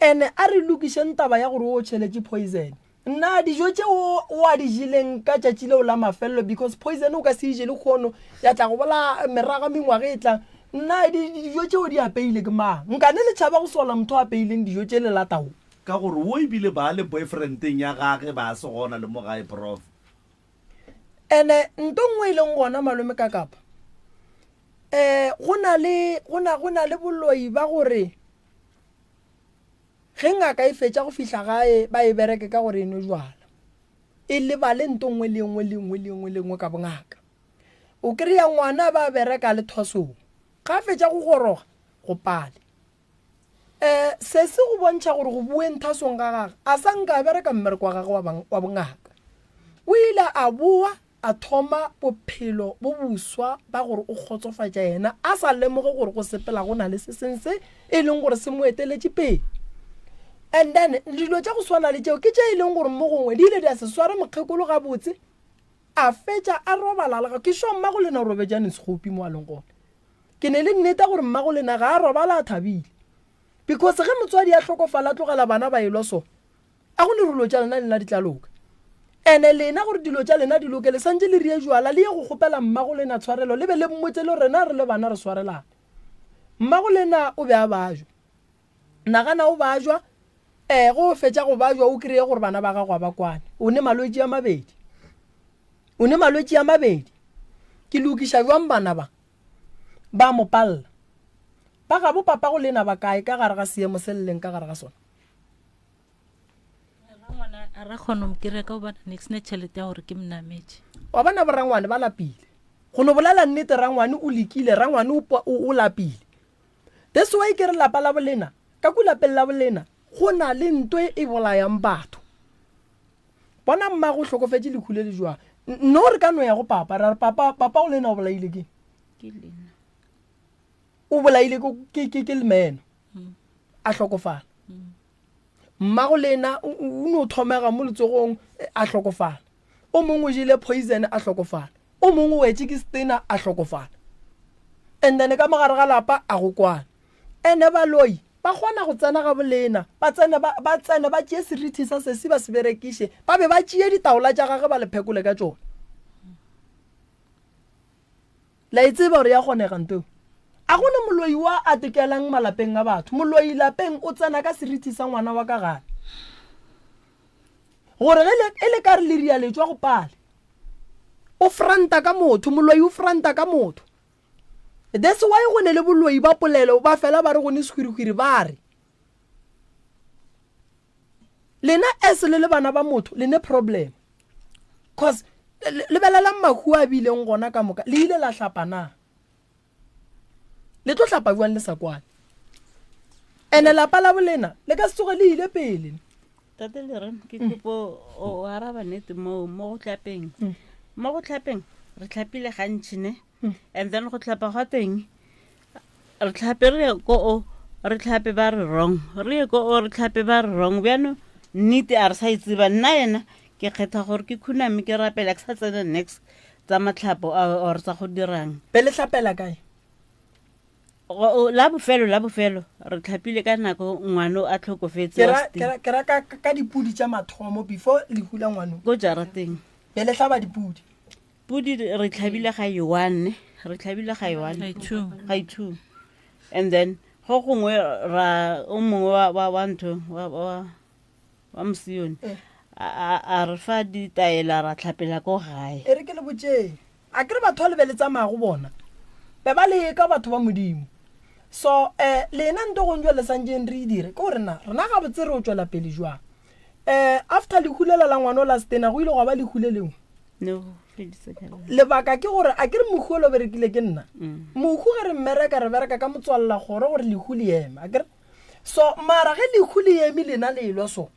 ene a re lokišeng taba ya gore o tšheletše poison nna dijo tše o o a di jeleng ka tšatši leo la mafelelo because poison o ka se e je lekgono ya tla go bolaya meraga mengwaga e tlang nna dijo tšeo di apeile ke mang nkane le tšhaba go sola motho a apeileng dijo tše le latago Ka gore wo ebile ba le boyfriendeng ya gage ba se gona le mo gae prof. Ene nto nngwe e leng gona malome ka kapa um go na le go na go na le boloi ba gore ge ngaka e fetša go fihla gae ba e bereke ka gore e nwe jwala e lebale nto nngwe le nngwe le nngwe le nngwe le nngwe ka bongaka o kry-a ngwana ba bereka le thwasong ga a fetša go goroga go pale um se se go bontšha gore go boeng thasong ga gage a sa nka a bereka mmereko wa gagwe wa bongaka o ile a boa a thoma bophelo bo boswa ba gore o kgotsofatša yena a sa lemoge gore go sepela go na le se seng se e leng gore se mo eteletše pele and then dilo tša go swana le tšeo ke tše e leng gore mo gongwe di ile di a se sware mokgekolo gabotse a fetša a robala le ke sure mmago lena o robetšane sekgopi mo a leng gona Ke ne le nneta gore mmago lena ga a robala a thabile. Because ge motswadi a hlokofala a tlogela bana ba elwa so, a go ne dilo tša lena lena di tla loka. Ene lena gore dilo tša lena di loke le santše le rie jwala le ye go kgopela mmago lena tshwarelo le be le mmotse le rena re le bana re swarelane. Mmago lena o be a bajwa. Nagana o bajwa, eh go fetša go bajwa o kry-e gore bana ba gago a ba kwane. O ne malwetši a mabedi. O ne malwetši a mabedi. Ke lokiša jwang bana ba? Ba mo palla. Ba gabo papago lena ba kae ka gare ga seemo se le leng ka gare ga sona? Rangwana a ra kgona go mo kry-a ka gobane ne ke sena tšhelete ya gore ke mo nametše. Wa bona borangwane ba lapile. Go no bolela nnete rangwane o lekile, rangwane o, o, o lapile. That's why ke re lapa la bolena, ka ku lapeng la bolena go na le nto e e bolayang batho. Bona mmago o hlokofetše lehu le le jwang. No re ka no ya go papa ra re papa, papa o lena o bolaile ke? Ke lena. O bolaile ke ke ke, ke lemeno. A hlokofala. Mmago lena o o no thomega mo letsogong a hlokofala. O mongwe o jele poison a hlokofala. O mongwe o wetše ke stena a hlokofala. And then ka mogare ga lapa a go kwana. Ene baloi ba kgona go tsena ga bolena, ba tsene ba, ba tsene ba tšee serithi sa sesi ba se berekiše, ba be ba tšee ditaola tša gage ba le phekole ka tšona. La e tseba gore ya kgonega nto eo? A go ne moloi wa a tekelang malapeng a batho. Moloi lapeng o tsena ka serithi sa ngwana wa ka gae. Gore ge le, e le ka re le ria le tšwa go pale. O franta ka motho, moloi o franta ka motho. That's why go ne le boloi ba polelo ba fela ba re go ne sehwirihwiri ba re lena as le le bana ba motho le ne problem cause lebelelang mahu a bileng gona ka moka le ile la hlapa na le tlo hlapa bjang le sa kwane ene lapa la bolena le ka se tsoge le ile pele Tate Lere, ke kopo o araba nnete mo mo go tlapeng. Mo go tlapeng re tlhapile gantši ne. And then go tlhapa gwa teng re tlhape re ye ko o re tlhape ba re wrong. Re ye ko o re tlhape ba re wrong. Bjano nnete a re sa e tseba nna yena ke kgetha gore ke khuname ke rapela ke sa tsena next tsa matlhapo or tsa go dirang. Be le hlapela kae? La bofelo la bofelo re tlhapile ka nako ngwano a tlhokofetse ke ra ka dipudi tša mathomo before lehu la ngwano ko jarateng be le hlaba dipudi pudi re tlhabile ga one re tlhabile ga one ga two and then go gongwe ra o mongwe wa wa ntho wa wa wa mosione eh. a re fa ditaela ra tlhapela ko gae e re ke le botseng. A ke re batho ba le be le tsamaya go bona, be ba leka batho ba Modimo. So um lena nto gong jwale santšeng re e dire ke gore na rena gabotse re o tšwela pele jwang. Um after lehu lela la ngwana o la Stena go ile gwa ba lehu le lengwe. No, feditse ka lona. Lebaka ke gore a ke re mohu o lo berekile ke nna. Mohu ge re mmereka re bereka ka motswalla kgoro gore lehu le eme, a ke re? So mara ge lehu le eme lena le elwa so,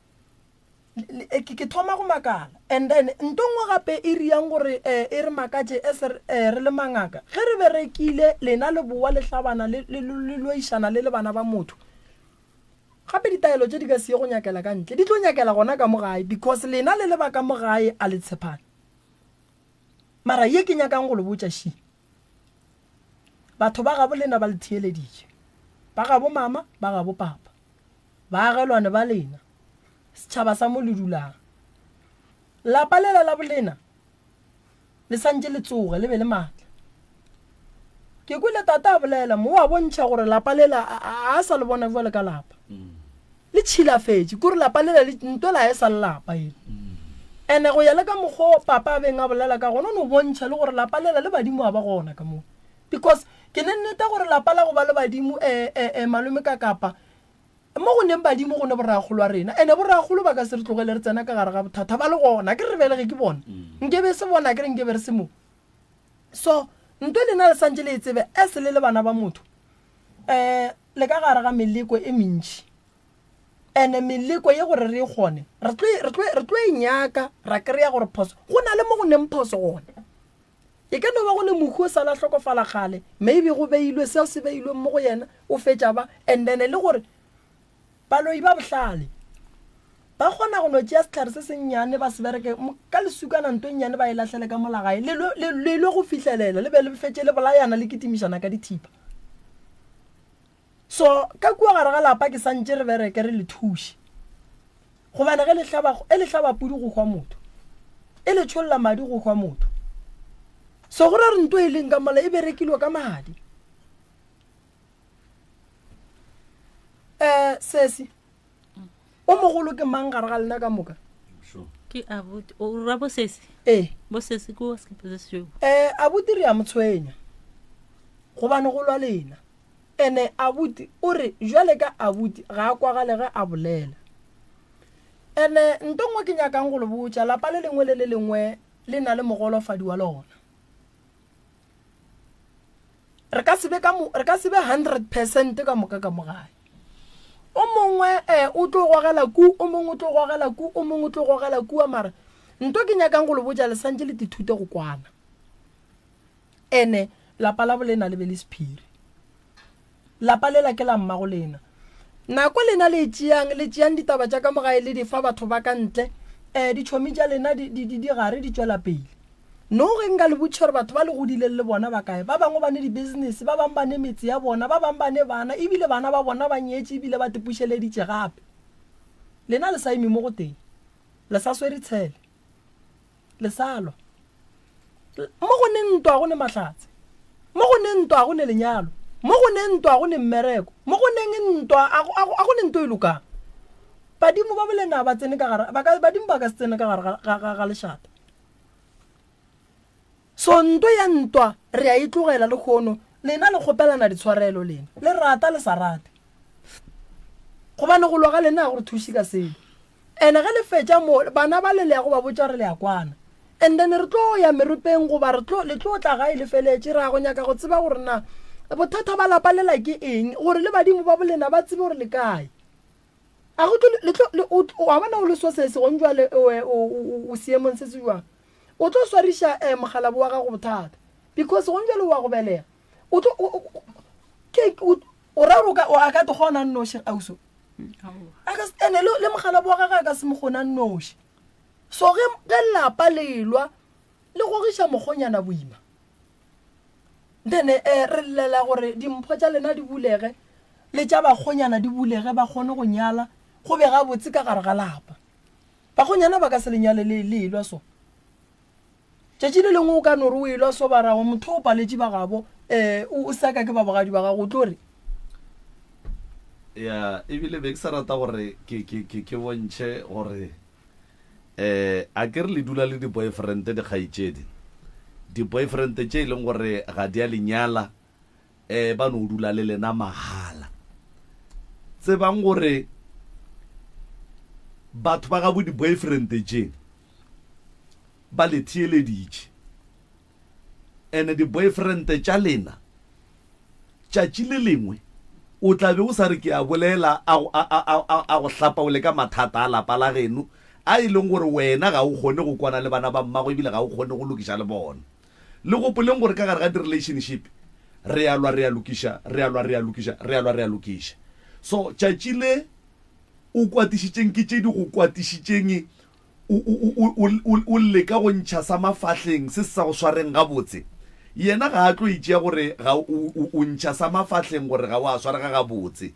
E, ke, ke thoma go makala. And then nto nngwe gape e riang gore eh, e re makatše as re, eh, re le mangaka, ge re berekile lena le bowa le hlabana le, le, le loišana le le bana ba motho, gape ditaelo tše di ka se ye go nyakela ka ntle, di tlo nyakela gona ka mo gae because lena le le ba ka mo gae a le tshepane. Mara ye ke nyakang go le botša še, batho ba gabo lena ba le theeleditše, ba gabo mama, ba gabo papa, baagelwane ba lena, setšhaba sa mo le dulang. Lapa lela la bolena le santše le tsoge le be le maatla. Ke kwele tate a bolela mo a bontšha gore lapa lela a sa le bona bjale ka lapa. Le tšhilafetše, kore lapa lela le ntwela e sa le lapa ele. Ene go ya le ka mokgo papa a beng a bolela ka gona o no bontšha le gore lapa lela le badimo a ba gona ka moo. Because ke ne nnete gore lapa la go ba le badimo eh eh eh malome ka kapa Mo go neng badimo go ne borragolo wa rena, ene borragolo ba ka se re tlogele re tsena ka gare ga bothata ba le gona. Ke re re belege ke bona. Nke be se bona, ke re nke be re se mo. So, nto lena le santše le e tsebe as le le bana ba motho, um le ka gare ga meleko e mentši. Ene meleko ye gore re e kgone, re tlo, re tlo, re tlo e nyaka ra kry-a gore phoso, go na le mo go neng phoso gona. E ka no ba go ne mohu o sala hlokofala kgale, maybe go beilwe seo se beilweng mo go yena, o fetša ba, and then le gore baloi ba bohlale ba kgona go no tšea sehlare se sennyane ba se bereke ka lesukana nto nnyane ba e lahlele ka mola gae, le le le lwe go fihlelela le be le fetše le bolayana le kitimišana ka dithipa. So ka kua gare ga lapa ke santše re bereke re le thuše. Gobane ge le hlaba, e le hlaba pudi go hwa motho, e le tšholla madi go hwa motho. So go ra re nto e leng ka mola e berekilwe ka madi. Eh sesi, o mogolo ke mang gare ga lena ka moka? Ke abuti, o ra bosesi? Ee. Bosesi ke wa sekepe se sešweu. Eh abuti re a mo tshwenya gobane go lwa lena. Ene abuti o re jwale ka abuti ga a kwagale ge a bolela. Ene nto nngwe ke nyakang go le botša, lapa le lengwe le le lengwe le na le mogolofadi wa lona. Re ka se be ka mo, re ka se be 100% ka moka ka mo gae. O mongwe eh, o tlo gogela ku, o mongwe o tlo gogela ku, o mongwe o tlo gogela kua, mara nto ke nyakang go le botša le santše le tithute go kwana. Ene lapa la bolena le be le sephiri. Lapa lela ke la mmago lena. Nako lena le e tšeang, le tšeang ditaba tša ka mo gae le di fa batho ba ka ntle, um ditšhomi tša lena di, di, di, di gare di tšwela pele. No ge nka le botšiša gore batho ba le godileng le bona ba kae, ba bangwe ba ne di-business, ba bangwe ba ne metse ya bona, ba bangwe ba ne bana, ebile bana ba bona ba nyetše ebile ba tepušeleditše gape. Lena le sa eme mo go tee, le sa swere tshele. Le sa lwa. Mo go ne ntwa go ne mahlatse. Mo go ne ntwa go ne lenyalo. Mo go ne ntwa go ne mmereko. Mo go neng ntwa a go ne nto e lokang. Badimo ba bolena ba tsene ka gare, ba ka, badimo ba ka se tsene ka gare ga, ga, ga, ga lešata. So nto ya ntwa re a e tlogela lehono, lena le kgopelana ditshwarelo lena, le rata le sa rate. Gobane go lwa ga lena ga go re thuše ka selo. And ge le fetša mo, bana ba le le ya go ba botša gore le ya kwana. And then re tlo ya meropeng goba re tlo, le tlo tla gae le feletše, ra go nyaka go tseba gore na bothata ba lapa lela ke eng, gore le badimo ba bolena ba tsebe gore le kae. A go tlo, le tlo, le, o, wa bona o le so se se gong jwale o, o, o, o seemong se se jwang. O tlo swariša eh, mokgalabo wa gago bothata. Because gong jwale o wa go belega. O tlo, o, o, ke, o, o ra gore o ka, o a ka te kgona nnoši auso. A ka se, ene le, le mokgalabo wa gagwe a ka se mo kgona nnoši. So ge, ge lapa le lwa, le gogiša mokgonyana boima. Then eh, re llela gore dimpho tša lena di bulege, le tša bakgonyana di bulege, ba kgone go nyala, go be gabotse ka gare ga lapa. Bakgonyana ba ka se le nyale le, le elwa so. Tšatši le lengwe o ka no re o elwa so ba rago motho o paletše ba gabo, eh, o, o seka ke ba bogadi ba gago, o tlo re. Ya, ebile be ke sa rata gore ke, ke, ke, ke bontšhe gore eh a ke re le dula le di-boyfriend dikgaetšedi. Di-boyfriend tše e leng gore ga di a le nyala, um ba no dula le lena mahala. Tsebang gore batho ba gabo di-boyfriend tše ba le theeleditše. Ene di-boyfriend tša lena tšatši le lengwe o tla be o sa re ke a bolela a, a, a, a, a go hlapaole ka mathata a lapa la geno a e leng gore wena ga o kgone go kwana le bana ba mmago ebile ga o kgone go lokiša le bona. Le gopoleng gore ka gare ga di-relationship re a lwa re a lokiša, re a lwa re a lokiša, re a lwa re a lokiša. So tšatši le o kwatišitšeng ke tše di go kwatišitšeng o, o, o, o, o, o leka go ntšha sa mafahleng se se sa go swareng gabotse, yena ga a tlo e tšea gore ga o, o, o ntšha sa mafahleng gore ga wa swarega gabotse.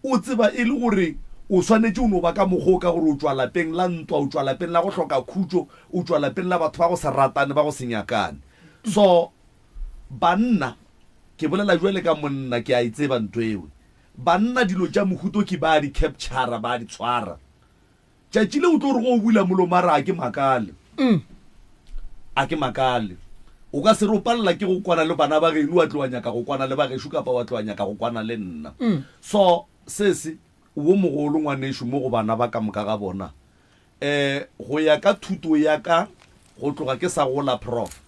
O tseba e le gore o swanetše o no ba ka mokgwa o ka gore o tšwa lapeng la ntwa, o tšwa lapeng la go hloka khutšo, o tšwa lapeng la batho ba go se ratane, ba go se nyakane. So, banna, ke bolela bjale ka monna, ke a e tseba nto ewe. Banna dilo tša mohuto ke ba di capture-ra, ba di tshwara. Tšatši le o tlo re go o bula molomo a re a ke makale. A ke makale. O ka se re o palela ke go kwana le bana ba geno wa tlo wa nyaka go kwana le ba gešo kapa wa tlo wa nyaka go kwana le nna. So sese wo mogolo ngwanešu mo go bana ba ka moka ga bona. Um go ya ka thuto ya ka go tloga ke sa gola prof.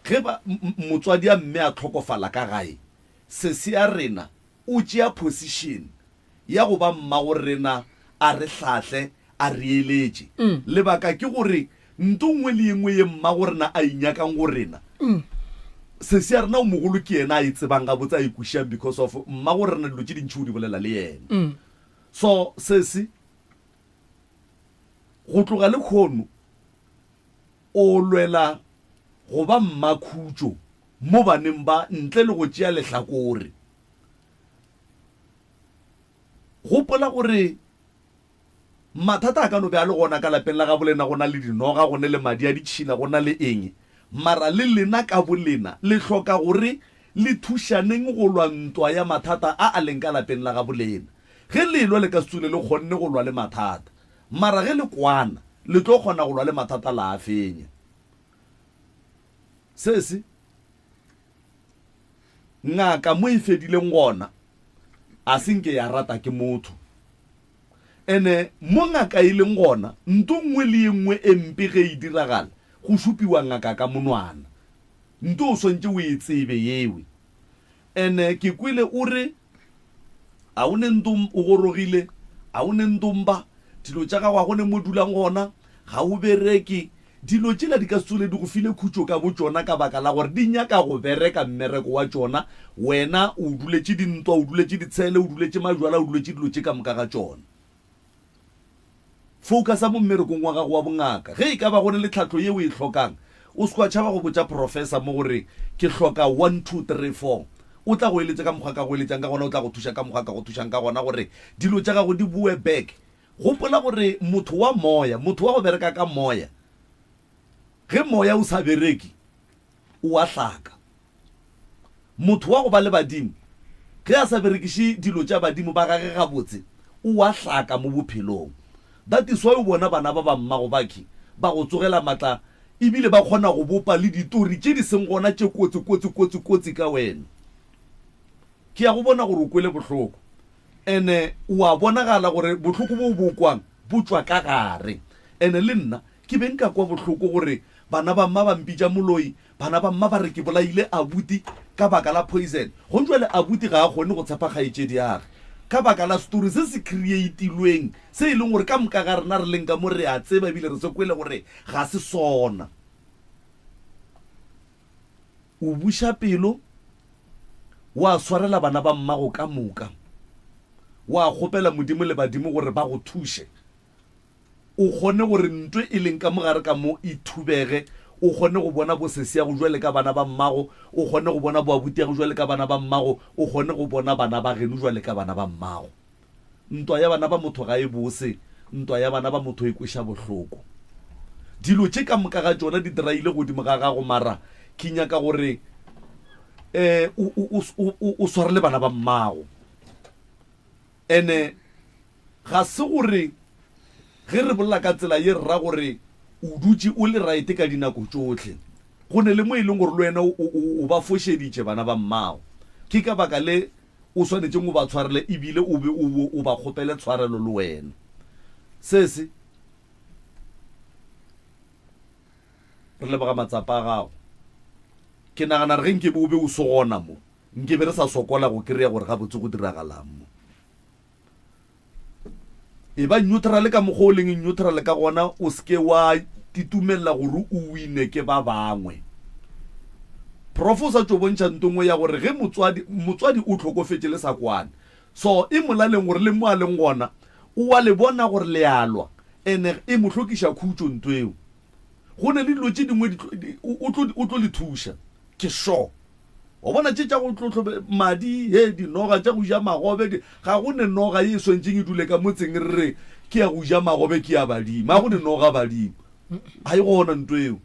Ge ba motswadi a mme a tlhokofala ka gae sesi ya rena o tšea position ya go ba mmago rena a re hlahle, a re eletše. Lebaka ke gore nto nngwe le ye nngwe ye mmago rena a e nyakang go rena, sesi ya rena o mogolo ke yena a e tsebang gabotse, a e kwešišang because of mmago rena dilo tše dintši o di bolela le yena. So sesi, go tloga lekhono o lwela go ba mmakhutšo mo baneng ba ntle le go tšea lehlakore. Gopola gore mathata a ka no be a le gona ka lapeng la gabo lena, go na le dinoga, go ne le madi a ditšhila, go na le eng, mara le lena ka bolena le hloka gore le thušaneng go lwa ntwa ya mathata a a leng ka lapeng la gabo lena. Ge le elwa le ka se tsole le kgonne go lwa le mathata, mara ge le kwana le tlo kgona go lwa le mathata la a fenya. Sesi. Ngaka mo e fedileng gona a se nke ya rata ke motho. Ene mo ngaka e leng gona, nto nngwe le ye nngwe e mpe ge e diragala, go šupiwa ngaka ka monwana. Nto o swantše o e tsebe yewe. Ene ke kwele o re a o ne nto o gorogile, a o ne ntomba, dilo tša gago a go ne mo dulang gona, ga o bereke. Dilo tšela di ka se tsole di go file khutšo ka botšona ka baka la gore di nyaka go bereka mmereko wa tšona, wena o duletše dintwa, o duletše ditshele, o duletše majwala, o duletše dilo tše ka moka ga tšona. Focus-a mo mmerekong wa gago wa bongaka. Ge e ka ba go ne le tlhahlo ye o e hlokang, o se ke wa tšhaba go botša professor mo gore ke hloka one, two, three, four. O tla go eletša ka mokgwa a ka go eletšang ka gona, o tla go thuša ka mokgwa a ka go thušang ka gona gore dilo tša gago di boe back. Gopola gore motho wa moya, motho wa go bereka ka moya, ge moya o sa bereke, o a hlaka. Motho wa go ba le badimo, ge a sa berekiše dilo tša badimo ba gage gabotse, o a hlaka mo bophelong. That is why o bona bana ba ba mmago bakhi ba go tsogela matla ebile ba kgona go bopa le ditori tše di seng gona tše kotsi kotsi kotsi kotsi ka wena. Ke ya go bona gore o kwele bohloko. Ene o a bonagala gore bohloko bo o bo kwang bo tšwa ka gare. Ene le nna ke be nka kwa bohloko gore bana ba mma ba mpitša moloi, bana ba mma ba re ke bolaile abuti ka baka la poison. Gong jwale abuti ga a kgone go tshepa kgaetšediage ka baka la story se se create-ilweng se e leng gore ka moka ga rena re leng ka mo re a tseba ebile re se kwele gore ga se sona. O buša pelo, wa swarela bana ba mmago ka moka, wa kgopela Modimo le badimo gore ba go thuše, o kgone gore ntwe e leng ka mo gare ka mo e thubege, o kgone go bona bosesiago jwale ka bana ba mmago, o kgone go bona boabutiago jwale ka bana ba mmago, o kgone go bona bana ba geno jwale ka bana ba mmago. Ntwa ya bana ba motho ga e bose, ntwa ya bana ba motho e kweša bohloko. Dilo tše ka moka ga tšona di draile godimo ga gago, mara ke nyaka gore um o, o, o, o swarele bana ba mmago. Ene ga se gore ge re bolela ka tsela ye re ra gore o dutše o le right ka dinako tšohle. Go ne le mo e leng gore le wena o, o, o ba fošeditše bana ba mmago. Ke ka baka le o swanetšeng o ba tshwarele ebile o be o, o ba kgopele tshwarelo le wena. Sesi, re leboga matsapa a gago. Ke nagana re ge nke be o be o se gona mo, nke be re sa sokola go kry-a gore gabotse go diragalang mo. E ba neutral ka mokgwa o leng neutral ka gona, o se ke wa titumelela gore o wine ke ba bangwe. Prof o sa tšo bontšha nto nngwe ya gore ge motswadi, motswadi o hlokofetše le sa kwane. So e molaleng gore le mo a leng gona o a le bona gore le a lwa, ene e mo hlokiša khutšo nto eo. Go ne le dilo tše dingwe di tlo, di, o tlo, o tlo le thuša, ke sure. Wa bona tše tša go tlo hlobe madi, he, dinoga tša go ja magobe, di, ga go ne noga ye e swantšeng e dule ka motseng re re ke ya go ja magobe ke ya badimo. Ga go ne noga badimo. Ga e gona nto eo.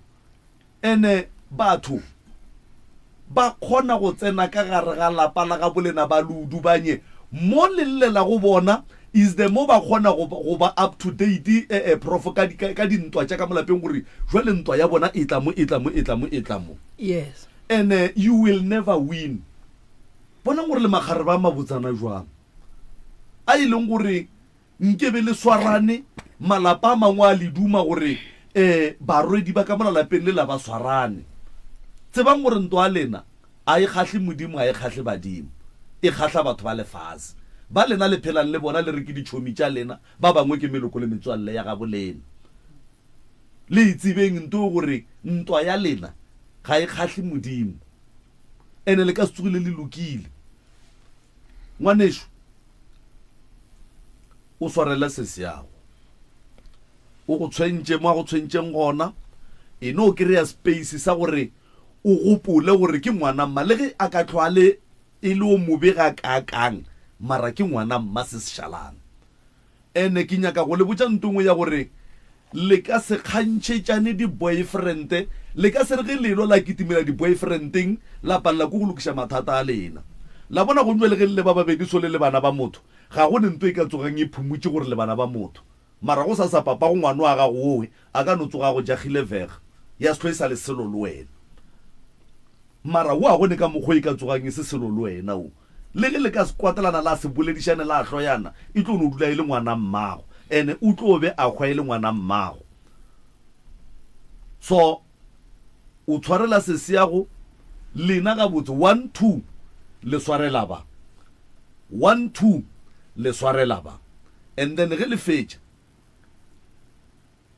Ene batho ba kgona go tsena ka gare ga lapa la ga bolena ba le udubanye mo le llela go bona is the mo ba kgona go, go ba up to date eh, eh, prof ka, ka, ka dintwa tša ka mo lapeng gore jwale ntwa ya bona e tla mo, e tla mo, e tla mo, e tla mo. Yes. Ene you will never win. Bonang gore le makgarebe a mabotsana jwang a e leng gore nke be le swarane, malapa a mangwe a le duma gore um barwedi ba ka mola lapeng le la ba swarane. Tsebang gore ntwa ya lena a e kgahle Modimo, a e kgahle badimo, e kgahla batho ba lefase. Ba lena le phelang le bona le re ke ditšhomi tša lena, ba bangwe ke meloko le metswalle ya gabo lena. Le e tsebeng nto gore ntwa ya lena ga e kgahle Modimo, ene le ka se tsogile le lokile. Ngwanešu, o swarele seseago. O go tshwentše mo a go tshwentšeng gona. E no kry-a space sa gore o gopole gore ke ngwana mma, le ge a ka tlhoa le e le o mobe ga kaakang, mara ke ngwana mma se se šalang. Ene ke nyaka go le botša nto nngwe ya gore le ka se kgantšhetšane di-boyfriend, le ka se re ge lelwa la kitimela di-boyfriendeng la palela ke go lokiša mathata a lena. La bona go ntšwa le ge le le ba babedi so le le bana ba motho, ga go ne nto e ka tsogang e phumutše gore le bana ba motho. Mara go sasa papago ngwano wa gago owe a ka no tsoga a go jagile vega ya se hlwe e sa le selo le wena. Mara wo a go ne ka mokgo e ka tsogang e se selo le wena o. Le ge le ka se kwatelana la se boledišane la hloyana, e tlo no dula e le ngwana mmago. Ene o tlo be a hwa e le ngwana mmago. So o tshwarela seseago lena gabotse one two le swarela ba. One two le swarela ba. And then ge le fetša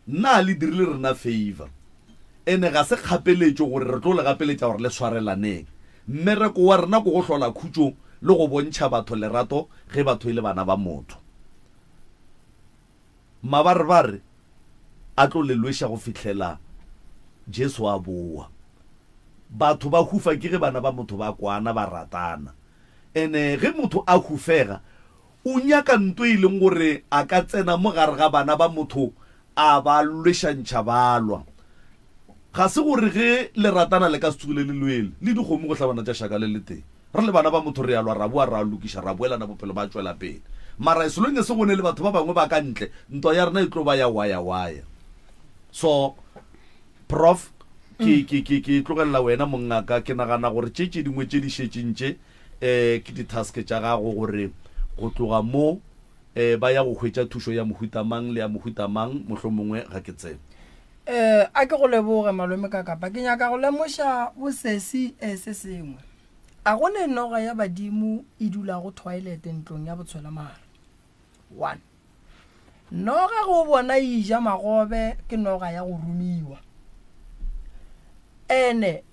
Na le dirile rena favor? Ene ga se kgapeletšo gore re tlo le gapeletša gore le swarelaneng. Mmereko wa rena ke go hlola khutšo le go bontšha batho lerato ge batho e le bana ba motho. Mabarebare a tlo le lweša go fihlela Jesu a boa. Batho ba hufa ke ge bana ba motho ba kwana, ba ratana. Ene ge motho a hufega, O nyaka nto e leng gore a ka tsena mo gare ga bana ba motho a ba lwešantšha ba lwa. Ga se gore ge le ratana le ka se tsogile le lwele le dikgomo go hlabana tša šaka le le tee. Re le bana ba motho re a lwa ra boa ra lokiša ra boelana bophelo ba tšwela pele. Mara as long as go ne le batho ba bangwe ba ka ntle ntwa ya rena e tlo ba ya waya waya. So Prof ke ke ke ke tlogelela wena mongaka ke nagana gore tše tše dingwe tše di šetšeng tše um ke di-task tša gago gore go tloga mo um ba ya go hwetša thušo ya mohuta mang le ya mohuta mang, mohlomongwe ga ke tsebe. Um a ke go leboge malome ka kapa ke nyaka go lemoša bosesi um se sengwe. A go ne noga ya badimo e dulago toilet ntlong ya botshwelamare? One. Noga ge o bona e ja magobe ke noga ya go romiwa. Ene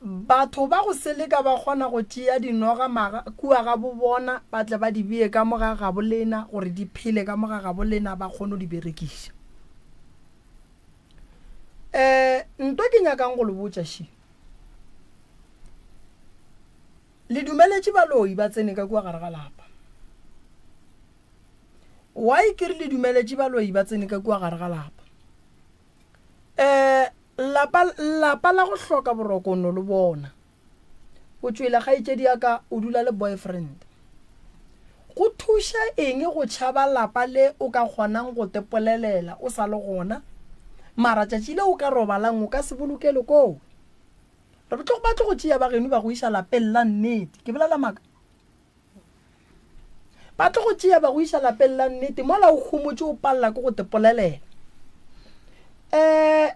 Batho ba go seleka ba kgona go tšea dinoga maga kua ga bo bona ba tle ba di bee ka mo ga gabo lena gore di phele ka mo ga gabo lena ba kgone go di berekiša. Um nto ke nyakang go le botša še, le dumeletše baloi ba tsene ka kua gare ga lapa. Why ke re le dumeletše baloi ba tsene ka kua gare ga lapa? Um Lapa, lapa la go hloka boroko no le bona. O tšwele kgaetšedi ya ka o dula le boyfriend. Go thuša eng go tšhaba lapa le o ka kgonang go tepolelela o sa le gona? Mara tšatši le o ka robalang o ka se bolokele koo. Re tlo ba tlo go tšea ba geno ba go iša lapeng la nnete. Ke bolela maaka? Ba tlo go tšea ba go iša lapeng la nnete mola o homotše o palela ke go te polelela. Um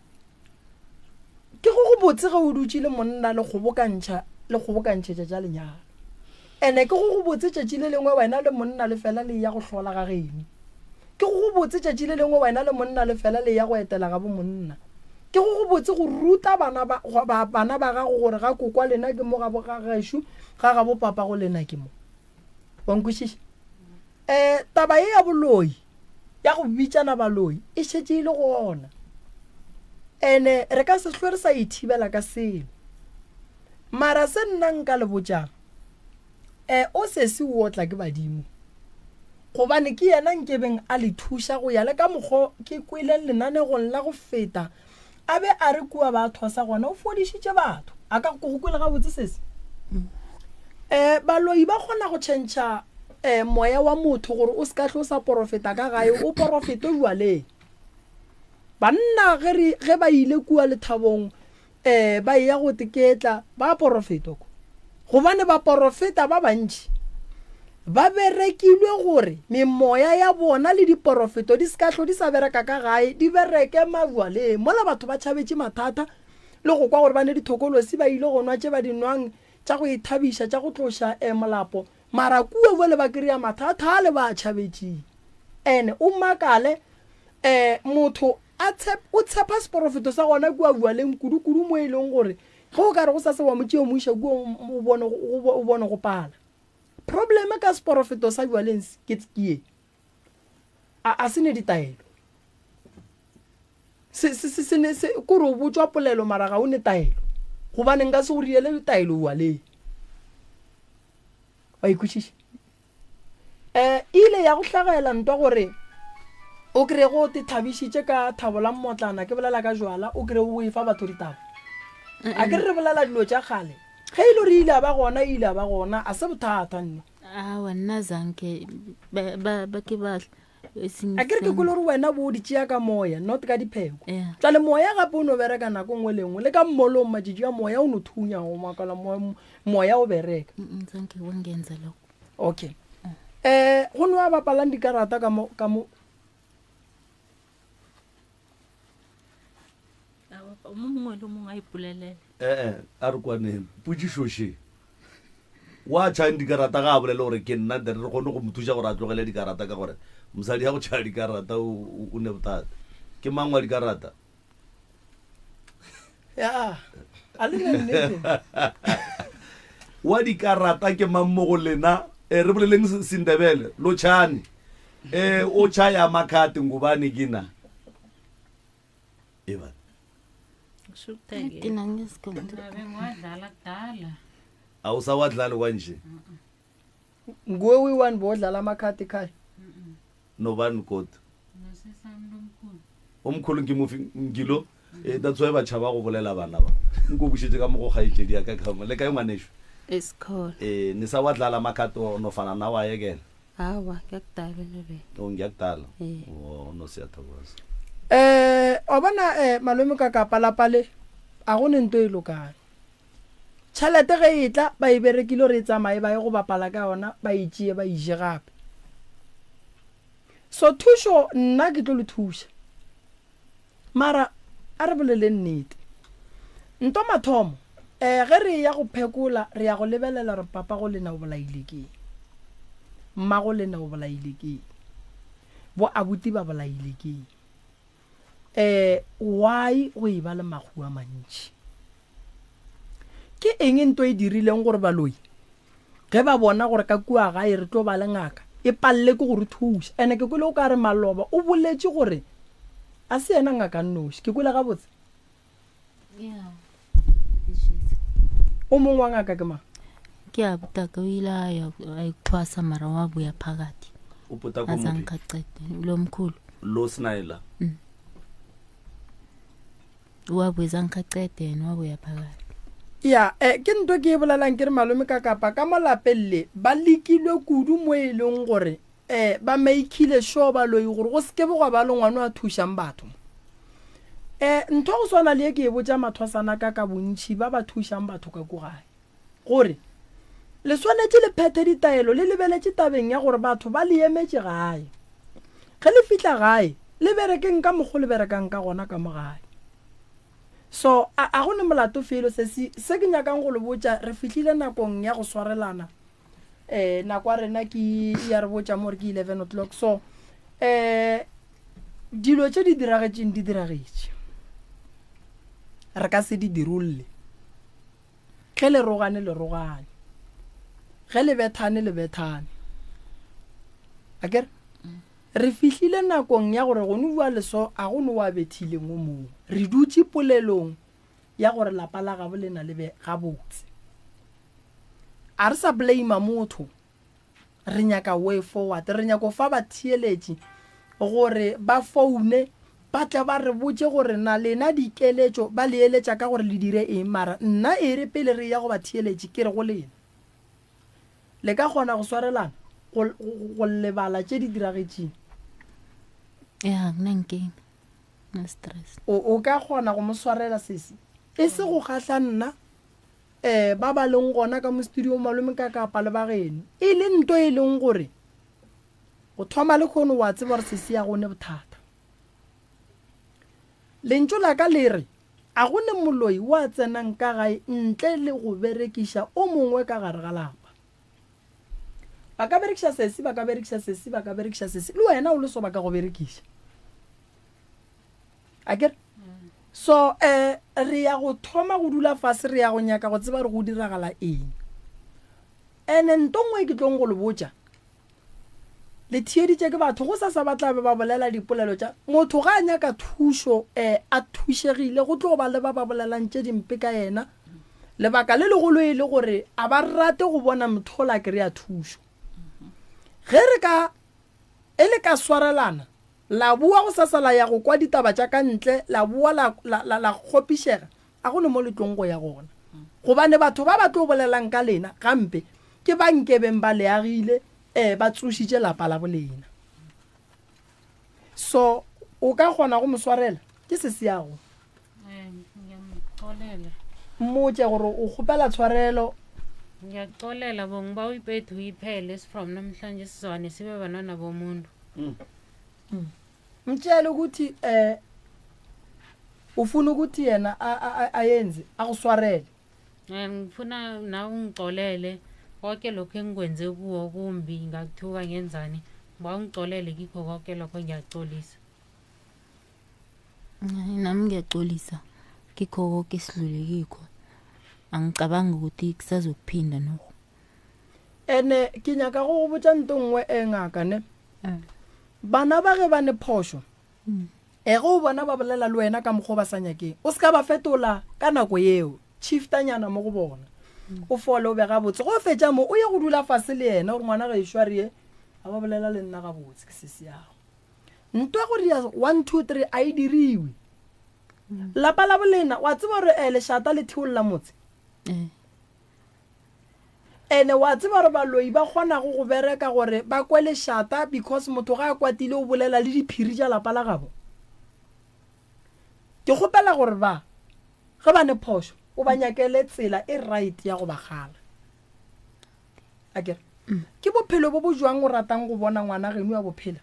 ke go go botse ge o dutše le monna le kgobokantšha le kgobokantšhetša tša lenyalo. Ene ke go go botse tšatši le lengwe wena le monna le fela le ya go hlola ga geno. Ke go go botse tšatši le lengwe wena le monna le fela le ya go etela ga bo monna. Ke go go botse go ruta bana ba, ba, bana ba gago gore ga kokwa lena ke mo ga bo ga gešo, ga ga bo papa go lena ke mo. Wa nkwešiša? Eh, taba ye ya boloi, ya go bitšana baloi, e šetše e le gona. Ene re ka se hlwe re sa e thibela ka selo. Mara se nna nka le botšang, eh, o sesi o otla ke badimo. Gobane ke yena nkebeng a le thuša go ya le ka mokgo ke kweleng lenanegong la go feta a be a re kua ba thosa gona o fodišitše batho. A ka go kwele gabotse sesi? Eh, baloi ba kgona go tšhentšha eh, moya wa motho gore o se ka hlo sa porofeta ka gae o porofete jwaleng. Banna ge re ge ba ile kua lethabong Ee, ba eya go teketla, ba porofetwa ko. Gobane baporofeta ba bantši ba berekilwe gore memoya ya bona le diporofeto di se ka hlo di sa bereka ka gae, di bereke mabjaleng. Mola batho ba tšhabetše mathata le go kwa gore ba ne dithokolosi, ba ile go nwa tše ba di nwang tša go ithabiša, tša go tloša eh, molapo. Mara kua bjale ba kry-a mathata ale ba a tšhabetšeng. Ene o makale eh, motho A tshep, o tshepa seporofeto sa gona kua bjaleng kudu-kudu mo e leng gore ge o ka re go sa se wa mo tšea o mo iša kua o bone, o bone go pala. Probleme ka seporofeto sa bjaleng ke, ke ye, a, a se ne ditaelo. Se, se, se, se ne, se, kore o botšwa polelo mara ga o ne taelo. Gobane nka se go riele ditaelo bjaleng. Wa e kwešiša? E ile ya go hlagela ntwa gore o kry go te thabišitše ka thabo la mmotlana, ke bolela ka jwala, o kry o efa batho ditaba. A ke re re bolela dilo tša kgale. Ge e le gore ile a ba gona, ile a ba gona, a se bothata nne. Awa nna zanke ba ba ba ke ba A ke re ke kwele gore wena bo o di tšea ka moya, not ka dipheko. Jwale moya gape o no bereka nako nngwe le nngwe, le ka mmolong matšatši a moya o no thunya, o makala moya o bereka. Zanke wangenza lokho. Okay. Eh, go no a bapalang dikarata ka mo ka mo mo mongwe le mongwe a ipolelele. Eh eh, a re kwaneng potšišo še. Wa tšhang dikarata ga a bolele gore ke nna then re kgone go mo thuša gore a tlogele dikarata ka gore mosadi ya go tšhaya dikarata o ne bothata. Ke mang wa dikarata? Ya, a le ne nnete. Wa dikarata ke mang mo go lena? E, re boleleng Sindebele, lotšhane. E, o tšhaya makhate ngubani kina? Eba. Bengiwadlala kudala. Awusawadlali kwanje? Nguwe uyi-one bowodlala amakhadi ekhaya? Nobani godu? Nosesami lomkhulu. Omkhulu ngimufi ngilo. Eh, that's why ba tšhaba go bolela bana ba. Nko bušetše ka mo go kgaetšedi ya ka ka mo. Le kae ngwanešu? Esikhona. Eh, ne sa wadlala amakhadi o nofana na wa yekela? Awa, ngiyakudala nebe. O ngiyakudala. Eh. O no siyathokoza. Eh, wa bona eh malome ka kapa lapa le a go ne nto e lokang. Tšhelete ge e tla ba e berekile gore e tsamaye ba ye go bapala ka yona ba e tšee ba e je gape. So thušo nna ke tlo le thuša. Mara a re boleleng nnete. Nto mathomo, eh, ge re eya go phekola, re ya go lebelela gore papa go lena o bolaile keng, mmago lena o bolaile keng, bo abuti ba bolaile keng. Eh, why go e ba le mahu a mantši? Ke eng nto e dirileng gore baloi ge ba bona gore ka kua gae re tlo ba le ngaka e palele ke go re thuša? Ene ke kwele o ka re maloba o boletše gore a se yena ngaka nnoši. Ke kwele gabotse? O mongwe wa ngaka ke mang? Ke a botaka o ile a ya a ithwasa mara wa boya phakathi. O potaka A muphi? zange a qete lo mkhulu. Lo Snaila. Wabuya zange a qete yena wa boya phakathi. Ya, eh, ke nto ke e bolelang ke re malome ka kapa ka mo lapeng le ba lekilwe kudu mo e leng gore eh, ba makhile sure baloi gore go seke gwa ba le ngwana a thušang batho. Um ntho go swana le ye ke e botša mathwasana ka ka bontši ba ba thušang batho ka ko gae gore le swanetše le phethe ditaelo le lebeletše tabeng ya gore batho ba le emetše gae. Ge le fihla gae le berekeng ka mokgo le berekang ka gona ka mo gae. So a, a go ne molato felo sesi, se ke nyakang go le botša re fihlile nakong ya go swarelana. Um nako ya rena ke ya re botša mo gore ke 11 o'clock so um dilo tše di diragetšeng di diragetše. Re ka se di dirolle. Ge le rogane le rogane. Ge le bethane le bethane. Akere? Re fihlile nakong ya gore gone bua leso a go no wa bethileng o mongwe. Re dutše polelong ya gore lapa la gabo lena le be gabotse. A re sa blame motho. Re nyaka way forward. Re nyaka go fa batheeletši gore ba foune ba tle ba re botše gore na lena dikeletšo ba le eletša ka gore le dire eng. Mara nna e re pele re eya go batheeletši ke re go lena, le ka kgona go swarelana go, go, go lebala tše di diragetšeng? Ya, nna nkeng. Na stress. O, o ka kgona go mo swarela sesi? E se go kgahla nna. um ba ba leng gona ka mo studio malome ka kapa le ba geno e le nto e leng gore go thoma le kgono wa tseba gore sesi ya gone bothata lentšu la ka le re a go ne moloi wa tsenang ka gae ntle le go berekiša o mongwe ka gare ga lapa ba ka berekiša sesi ba ka berekiša sesi ba ka berekiša sesi le wena o le so ba ka go berekiša a kere so um re ya go thoma go dula fase re ya go nyaka go tseba re go diragala eng ene nto nngwe ke tlong go le botša le theeditše ke batho go sasa ba tla be ba bolela dipolelo tša motho ga a nyaka thušo um a thušegile go tlo ba le ba ba bolelang tše dimpe ka yena lebaka le legolo e le gore a ba rate go bona motho o la kry-a thušo ge re ka e le ka swarelana La boa gosasa la ya go kwa ditaba tša ka ntle, la boa la, la, la, la kgopišega, a go ne mo le tlong go ya gona. Gobane batho ba ba tlo bolelang ka lena gampe ke ba nkebeng ba le agile, ee, ba tsošitše lapa la bolena. So, o ka kgona go mo swarela? Ke sesiago. Ngiyamxolela. Mmotše gore o kgopela tshwarelo. Ngiyakuxolela bongi ba uyipethu uyiphele from namhlanje sizwane sibe bantwana bomuntu. Mtshele ukuthi eh ufuna ukuthi yena ayenze akuswarele. Eh ngifuna nawe ungixolele konke lokho engikwenze kuwo kumbi ngakuthuka ngenzani. Ngiba ungixolele kikho konke lokho ngiyaxolisa. Nami ngiyaxolisa kikho konke esidlule kikho. Angicabangi ukuthi kusazokuphinda nokho. Ene ke nyaka go go botša nto nngwe e ngaka ne. Bana ba ge ba ne phošo, e ge o bona ba bolela le wena ka mokgwa o ba sa nyakeng, o se ka ba fetola ka nako yeo, shiftanyana mo go bona. O fole o be gabotse. Ge o fetša mo, o ye go dula fase le yena gore ngwana gešo a re ye, a ba bolela le nna gabotse ke sesi yago. Nto ya gore ya 1 2 3 a e diriwe. Lapa la bolena, wa tseba gore eh, lešata le theolla motse. Ene wa tseba gore baloi ba kgonago go bereka gore ba kwe lešata because motho ga a kwatile o bolela le diphiri tša lapa la gabo. Ke kgopela gore ba ge ba ne phošo o ba nyakele tsela e right ya go ba kgala. Akere ke bophelo bo bo jwang o ratang go bona ngwana geno a bo phela?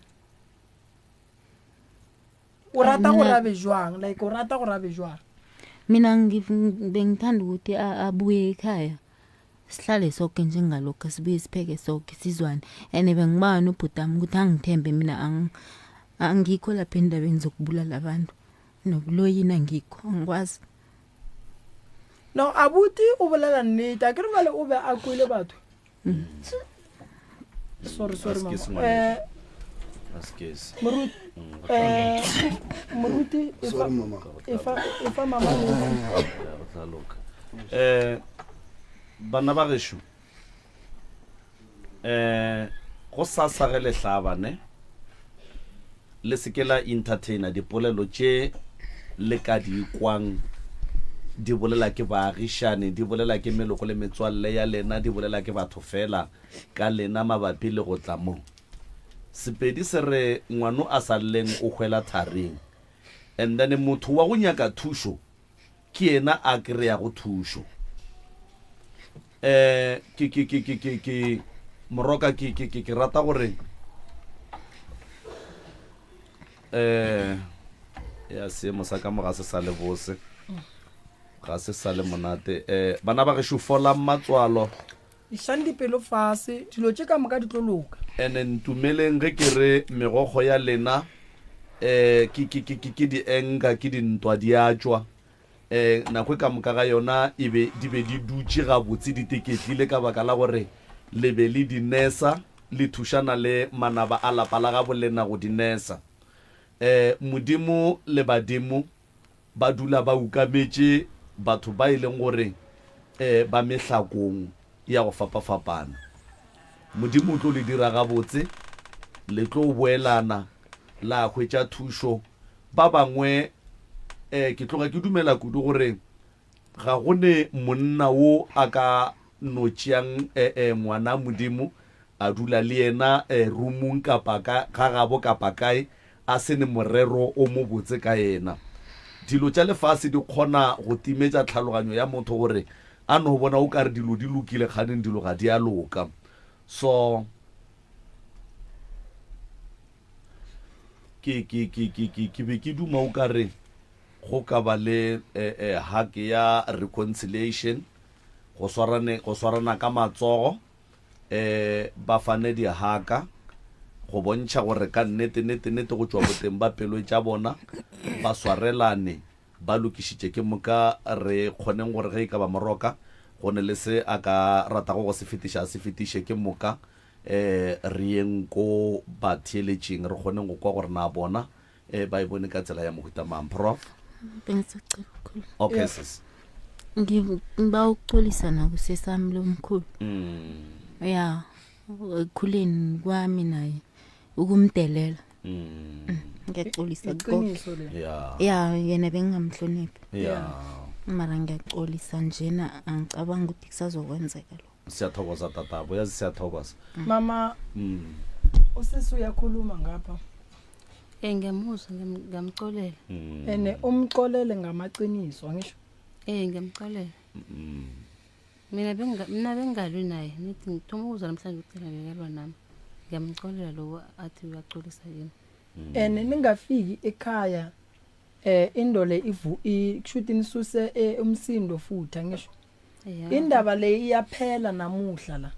O rata gore a be jwang? Like o rata gore a be jwang? Mina bengithanda ukuthi abuye ekhaya sihlale soke njengalokhu sibuye sipheke soke sizwane and bengibawa nobhutami ukuthi angithembe mina angikho lapha endabeni zokubulala abantu nobuloyini angikho angikwazi. No abuti o bolela nnete a ke re jale o be a kwele batho. Sorry sorry mama. Eh Moruti eh Moruti e fa e fa e fa mama go tla loka. Eh bana ba gešo eh go sasa ge le hlaba ne le se ke la entertaina dipolelo tše le ka di kwang di bolela ke baagišane, di bolela ke meloko le metswalle ya lena, di bolela ke batho fela ka lena mabapi le go tla mo. Sepedi se re ngwano a sa lleng o hwela tharing. And then motho wa go nyaka thušo ke yena a kry-ago thušo. Um ke ke ke ke ke ke moroka ke ke ke ke rata gore um ya seemo sa ka mo ga se sa le bose ga se sa le monate um bana ba gešo folang matswalo Išang dipelo fase, dilo tše ka moka di tlo loka. Ene ntumeleng ge ke re megokgo ya lena um ke, ke, ke, ke, ke dienka, ke dintwa di a tšwa. Um nako e ka moka ga yona e be, di be di dutše gabotse di teketlile ka baka la gore le be le di nesa, le thušana le manaba a lapa la gabo lena go di nesa. Um Modimo le badimo ba dula ba ukametše batho ba e leng gore um ba mehlakong ya go fapafapana. Modimo o tlo le dira gabotse, le tlo boelana la hwetša thušo. Ba bangwe um ke tloga ke dumela kudu gore ga go ne monna wo a ka no tšeang eh, ngwana Modimo a dula le yena eh, roomong kapa ka ga gabo kapa kae a se ne morero o mobotse ka yena. Dilo tša lefase di kgona go timetša tlhaloganyo ya motho gore a no bona o ka re dilo di lokile kganeng dilo ga di a loka. So ke ke ke ke ke ke be ke duma o ka re go ka ba le eh, eh, hug ya reconciliation go swarane go swarana ka matsogo um ba fane dihaka go bontšha gore ka nnete nnete nnete go tšwa boteng ba pelo tša bona ba swarelane ba lokišitše ke moka re kgoneng gore ge e ka ba moroka go ne le se a ka ratago go se fetiša a se fetiše ke moka um re yeng ko batheeletšing re kgoneng go kwa gore na bona um ba e bone ka tsela ya mohuta mang prof Bengisacela ukukhuluma. okay Yeah. sis Ngiba ukuxolisa nakusesami lomkhulu. mm. Ya, ekukhuleni kwami naye ukumdelela. Mm. Ngiyaxolisa konke. Iqiniso le. yeah Ya, yena bengingamhloniphi. yeah Mara ngiyaxolisa njena angicabanga ukuthi kusazokwenzeka lokho. Siyathokoza tatabo, yazi siyathokoza. Mama, Mm. usisi uyakhuluma ngapha. Eh ngiyamuzwa ngiyam- ngiyamxolela. Mm. Ene umxolele ngamaqiniso angisho. Eh ngiyamxolela. Mm. Mina benga mina bengalwi naye nithi ngithoma ukuzwa namhlanje ukuthi yena bekalwa nami. Ngiyamxolela lokho athi uyaxolisa kimi. Ene ningafiki ekhaya eh indole ivu ikushuthi nisuse eh, umsindo futhi angisho. Eh Indaba le iyaphela namuhla la.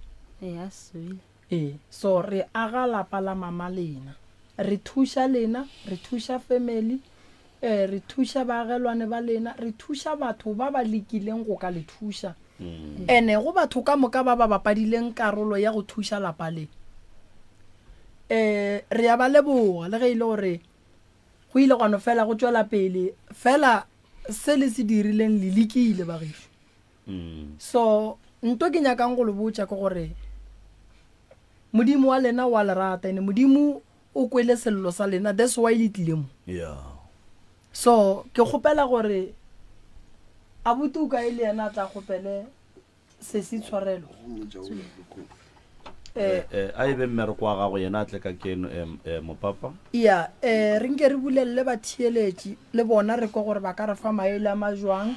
Eh asizwile. Ee, so re aga lapa la mama lena. Re thuša lena, re thuša family, eh re thuša baagelwane ba lena, re thuša batho ba ba lekileng go ka le thuša. Ene go batho ka moka ba ba bapadileng karolo ya go thuša lapa le. Eh re ya ba leboga le ge e le gore go ile gwa no fela go tšwela pele fela se le se dirileng le lekile bagešo. Mm. So nto ke nyakang go le botša ke gore Modimo wa lena wa le rata ene Modimo o kwele sello sa lena that's why le tlile mo. Yeah. So ke kgopela gore abuti o kae le yena a tla kgopele sesi tshwarelo. Eh Eh, a e be mmereko wa gago yena a tle ka keno em, eh, mopapa ya eh re nke re bulelele batheeletši le bona re kwa gore ba ka re fa maele a majwang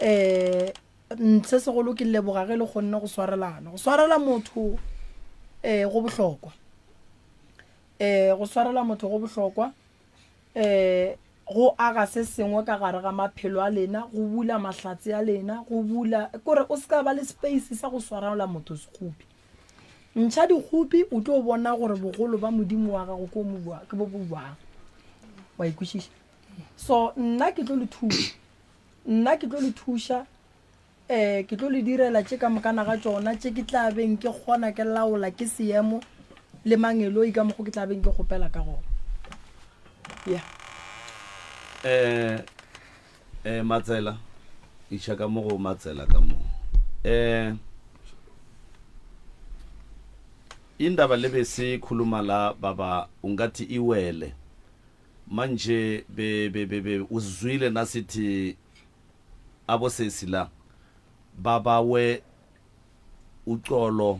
eh se segolo ke leboga ge le kgonne go swarelana go swarela motho eh go bohlokwa eh go swarela motho go bohlokwa eh go aga se sengwe ka gare ga maphelo a lena go bula mahlatse a lena go bula kore o se ka ba le space sa go swarela motho sekgopi ntšha dikgopi o tlo bona gore bogolo ba modimo wa gago ko mo bua ke bo bo bjang wa ikwešiša so nna ke tlo le thuša nna ke tlo le thuša um ke tlo le direla tše ka mokana ga tšona tše ke tla beng ke kgona ke laola ke seemo le mangeloi ka mokgo ke tla beng ke kgopela ka gona ya eh eh matsela iša ka mo go matsela ka mo eh indaba lebe sikhuluma la baba ungathi iwele manje be be be, be uzwile nasithi abosesi la babawe uxolo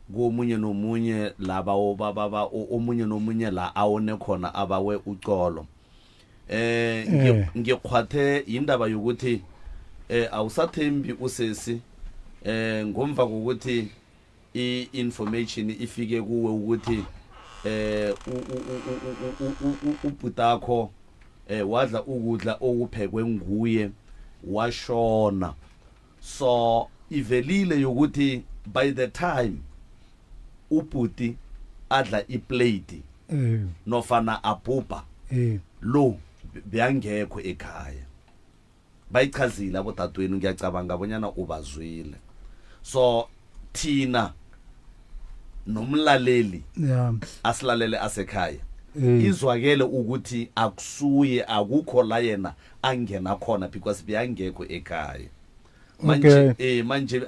komunye nomunye laba baba omunye nomunye la awone khona abawe uxolo. Eh ngikhwathe indaba yokuthi eh awusathembi usesi eh ngomva kokuthi i-information ifike kuwe ukuthi eh ubhutakho eh wadla ukudla okuphekwe nguye washona. So ivelile yokuthi by the time ubhuti adla iplate nofana abhubha lo beyangekho ekhaya, bayichazile abodadewenu, ngiyacabanga bonyana ubazwile. So thina nomlaleli asilalele asekhaya, izwakele ukuthi akusuye, akukho la yena angena khona because beyangekho ekhaya manje. Manje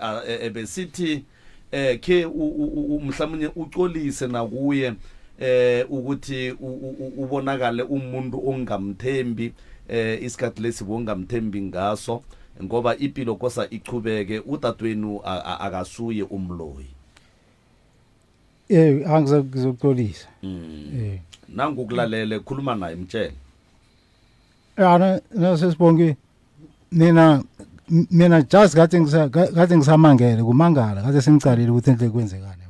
besithi ke mhlawumnye ucolise nakuye ukuthi ubonakale umuntu ongamthembi isikhathi lesi bongamthembi ngaso, ngoba impilo kosa ichubeke. Udadewenu akasuye umloyi. Angizokuxolisa. Nangukulalele, khuluma naye, mtshele. Ana nasesibonke mina mina just kade ngisa kade ngisamangele kumangala, kade sengicalile ukuthi enhle kwenzekani.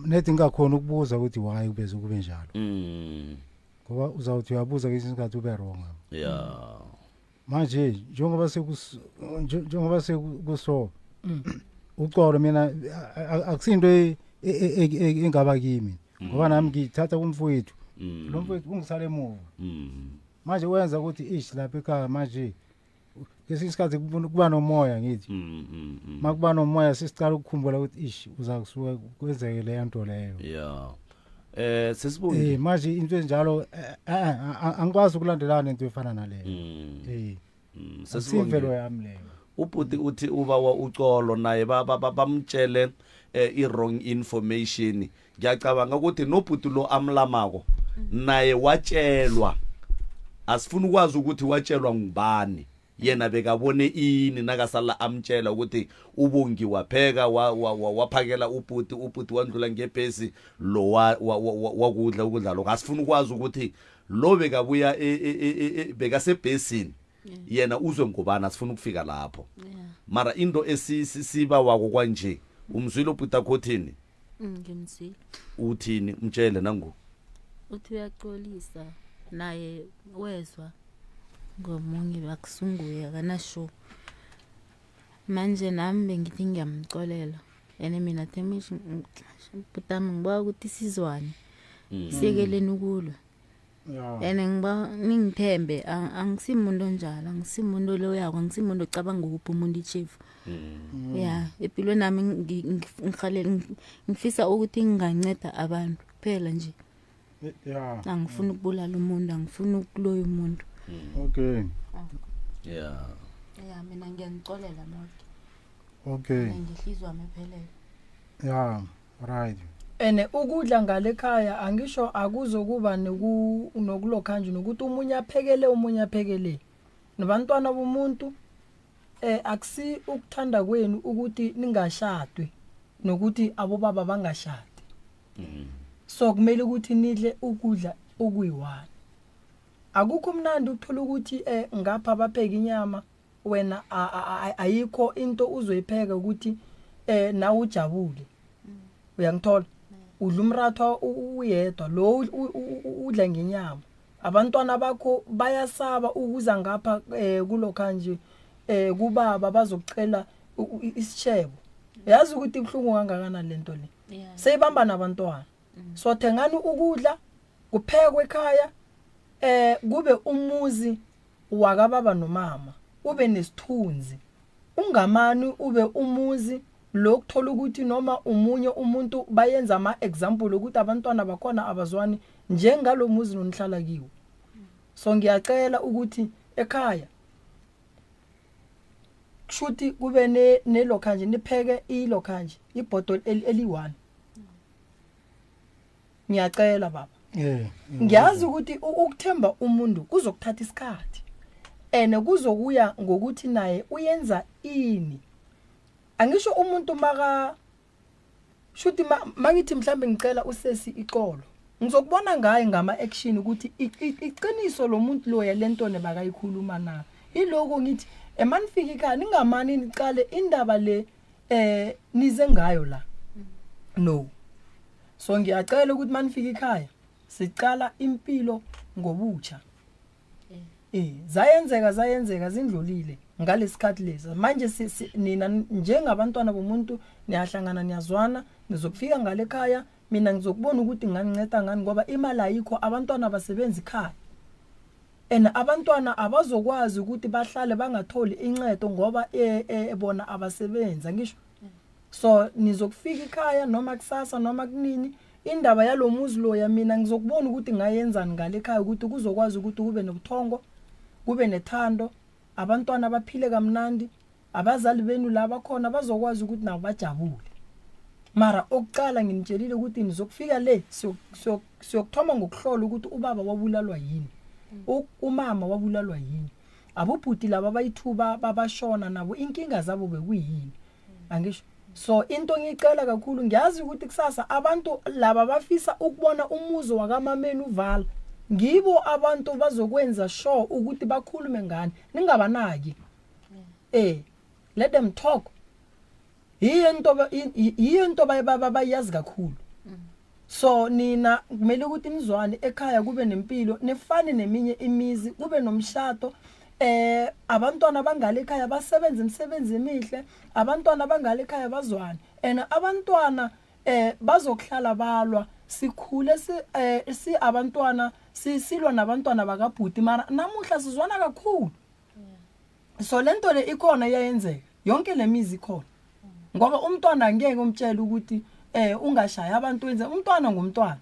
Nethi ngingakhona ukubuza ukuthi why kubeze kube njalo, ngoba uzawuthi uyabuza ngesinye isikhathi ube wrong. Manje njengoba sekus njengoba sekuso, uxolo, mina akusinto engaba kimi, ngoba nami ngithatha kumfowethu lo mfowethu ungisale emuva. Manje wenza ukuthi ish lapha ekhaya manje kesinye isikhathi kuba nomoya, ngithi makuba nomoya sesicala ukukhumbula ukuthi ish uza kusuka kwenzeke leyo nto leyo. Yeah, sesibonke. Manje into enjalo angikwazi ukulandelana into efana naleyo. Sesibonke. Akusiyimvelo yami leyo. Ubhuti uthi ubawa ucolo naye, bamtshele i-wrong information. Ngiyacabanga ukuthi nobhuti lo amlamako naye watshelwa, asifuni ukwazi ukuthi watshelwa ngubani, yena bekabone ini nakasala amtshela ukuthi uBongi wapheka waphakela ubhuti, ubhuti wandlula ngebhesi lo wakudla ukudla lokho. Asifuni ukwazi ukuthi lo bekabuya bekasebhesini, yena uzwe ngobani, asifuna ukufika lapho. Mara into esibawako kwanje, umzwile ubhuti akhothini? Ngimzwile. Uthini? Mtshele nangu. Uthi uyaxolisa naye, wezwa ngomunye, bakusunguye, akanasho. Manje nami bengithi ngiyamcolela, and mina themish butami ngiba ukuthi sizwane, siyekeleni ukulwa. And ngiba ningithembe, angisimuntu onjalo, angisimuntu loyako, angisimuntu ocabanga ukupha umuntu ichefu. Ya, empilweni nami ngifisa ukuthi nginganceda abantu kuphela nje. Angifuni ukubulala umuntu, angifuni ukuloya umuntu. Ya, mina ngiyanicolela nonke. Ngihlizwa wami ephelele. Yeah, right. Ene ukudla ngale ekhaya angisho akuzokuba nokulokha nje nokuthi omunye aphekele omunye aphekele nabantwana bomuntu. Akusi ukuthanda kwenu ukuthi ningashadwe nokuthi abobaba bangashadi, so kumele ukuthi nidle ukudla okuyi-one. Akukho mnandi ukuthola ukuthi ngapha bapheka inyama, wena ayikho into uzoyipheka ukuthi nawe ujabule. Uyangithola, udla umratha uyedwa, lo udla ngenyama, abantwana bakho bayasaba ukuza ngapha kulokha nje kubaba bazokucela isishebo. Yazi ukuthi ibuhlungu kangakanani lento le, seyibamba nabantwana. So thengani ukudla kuphekwe ekhaya, kube umuzi wakababa nomama ube nesithunzi, ungamani ube umuzi lokuthola ukuthi noma umunye umuntu bayenza ama example ukuthi abantwana bakhona abazwani njengalo muzi nonihlala kiwo. So ngiyacela ukuthi ekhaya kushuthi kube nelokha nje nipheke ilokha nje ibhodo eli-1. Ngiyacela baba. Ngiyazi ukuthi ukuthemba umuntu kuzokuthatha isikhathi, ene kuzokuya ngokuthi naye uyenza ini. Angisho umuntu maka shuthi mangithi mhlambe ngicela usesi ixolo. Ngizokubona ngaye ngama-action ukuthi iqiniso lo muntu loya le nto nebakayikhuluma na. Iloko ngithi emanifika ekhaya ningamani niqale indaba le eh nize ngayo la. No. So ngiyacela ukuthi manifika ekhaya siqala impilo ngobutsha. Eh zayenzeka zayenzeka zindlulile ngalesikhathi lesi. Manje nina njengabantwana bomuntu niyahlangana niyazwana nizokufika ngale ekhaya mina ngizokubona ukuthi nganinceda ngani ngoba imali ayikho abantwana basebenza ekhaya. And abantwana abazokwazi ukuthi bahlale bangatholi incedo ngoba bona abasebenzi angisho. So nizokufika ekhaya noma kusasa noma kunini indaba yalomuzi loya mina ngizokubona ukuthi ngayenzani ngale ekhaya ukuthi kuzokwazi ukuthi kube nobuthongo kube nethando abantwana baphile kamnandi abazali benu la bakhona bazokwazi ukuthi nabo bajabule. Mara okuqala nginitshelile ukuthi nizokufika le siyokuthoma ngokuhlola ukuthi ubaba wabulalwa yini, umama wabulalwa yini, abobhuti laba bayithuba babashona nabo inkinga zabo bekuyini angisho. So into ngiyicela kakhulu ngiyazi ukuthi kusasa abantu laba bafisa ukubona umuzi wakamameni uvala ngibo abantu bazokwenza sure ukuthi bakhulume ngani ningabanaki. Let them talk. Yiyo into bayazi kakhulu. So nina kumele ukuthi nizwane ekhaya kube nempilo nifane neminye imizi kube nomshado. Abantwana bangale ekhaya basebenze imisebenzi emihle, abantwana bangale ekhaya bazwane and abantwana bazokuhlala balwa sikhule si abantwana silwa nabantwana bakabhuti mara namuhla sizwana kakhulu. So lento le ikhona iyayenzeka yonke lemizi ikhona ngoba umntwana angeke umtshele ukuthi ungashaya abantu wenze umntwana ngumntwana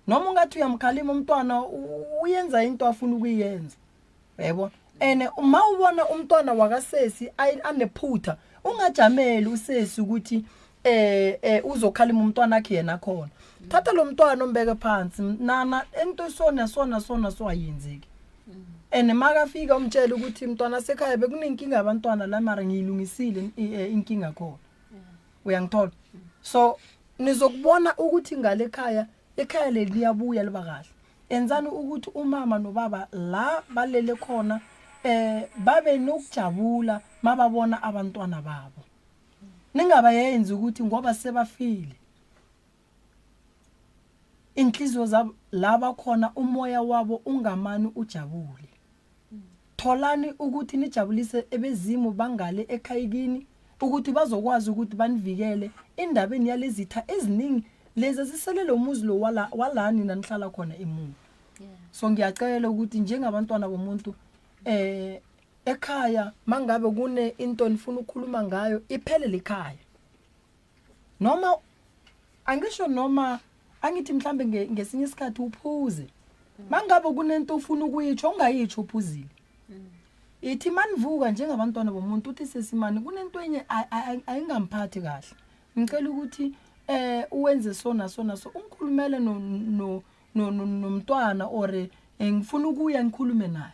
noma ungathi uyamkhalima umntwana uyenza into afuna ukuyenza yebo. Ene uma ubona umntwana wakasesi anephutha ungajameli usesi ukuthi uzokhalima umntwana wakhe yena khona. Thatha lo mntwana umbeke phansi nana into sona sona sona so ayenzeki. Ene makafika umtshele ukuthi umntwana sekhaya bekunenkinga abantwana la mara ngiyilungisile inkinga khona. Uyangithola? So nizokubona ukuthi ngale ekhaya ekhaya leli liyabuya liba kahle. Enzani ukuthi umama nobaba la balele khona babe nokujabula mababona abantwana babo. Ningabayenzi ukuthi ngoba sebafile inhliziyo zabo laba khona umoya wabo ungamani ujabule. Tholani ukuthi nijabulise ebezimu bangale ekhayikini ukuthi bazokwazi ukuthi banivikele indabeni yalezitha eziningi lezi ziselele umuzi lo walani nanihlala khona emuva. So ngiyacela ukuthi njengabantwana bomuntu ekhaya mangabe kune into nifuna ukukhuluma ngayo iphele lekhaya. Noma angisho noma angithi mhlambe ngesinye isikhathi uphuze. Mangabe kunento ufuna ukuyitsho ungayitsho uphuzile. Ithi manivuka njengabantwana bomuntu uthi sesimani kunento enye ayingamphathi kahle. Ngicela ukuthi uwenze sona sona so ungikhulumele no nomntwana or ngifuna ukuya ngikhulume naye.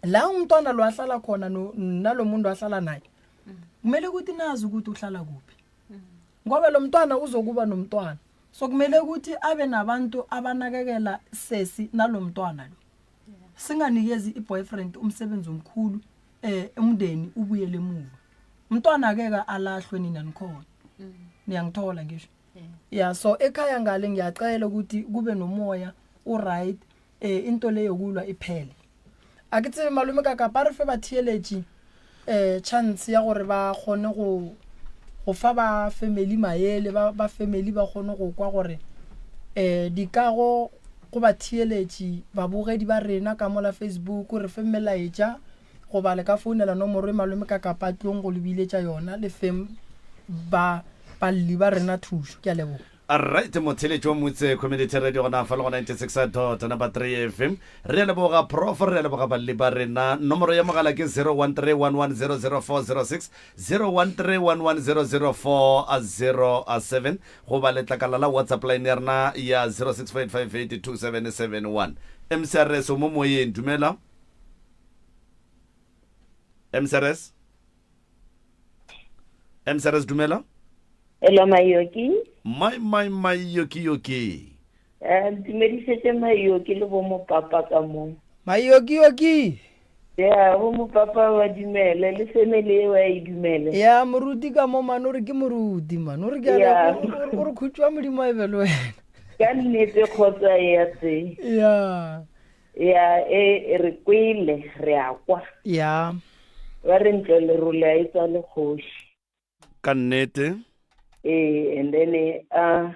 La umntwana lo ahlala khona nalomuntu ahlala naye kumele ukuthi nazi ukuthi uhlala kuphi ngoba lo mntwana uzokuba nomntwana. So kumele ukuthi abe nabantu abanakekela sesi nalomntwana lo. Singanikezi iboyfriend umsebenzi omkhulu umndeni ubuyele emuva. Umntwana akeke alahlwe nina nikhona. Niyangithola ngisho. Yeah, so ekhaya ngale ngiyacela ukuthi kube nomoya uright into leyo kulwa iphele. Akithi malume ka ka ba re fe ba theeletše chance ya gore ba kgone go fa ba family maele ba family ba kgone go kwa gore dikago go ba theeletše babogedi ba rena ka mola Facebook re fe melaetša go ba le ka founela nomoro e malome ka kapa tlong go lebiletša yona le feng ba balli ba rena thušo. Ke a leboga. Alright, motheletši wa Motse Community Radio gona fa le go 96.3 FM. Re a leboga prof, re a leboga balli ba rena. Nomoro ya mogala ke 0131100406, 0131100407 goba letlakala la WhatsApp line ya rena ya 0658582771. MCRS o mo moyeng, dumela. MCRS? MCRS dumela. Hello Mayoki. My my my yoki yoki. Eh, ntumedišetše Mayoki le bo mopapa ka mo. Mayoki-yoki. Ya, bo mopapa ba dumele le family eo ya e dumele. Ya, moruti ka mo mane o re ke moruti mane o re ke Ya. o re khutšo ya Modimo a e be le wena. Ka nnete kgotsa ya tse. Ya. Ya, e e re kwele re a kwa. Ya. Ba re ntlo lerole a e tswa le kgoši. Ka nnete. Ee, and then a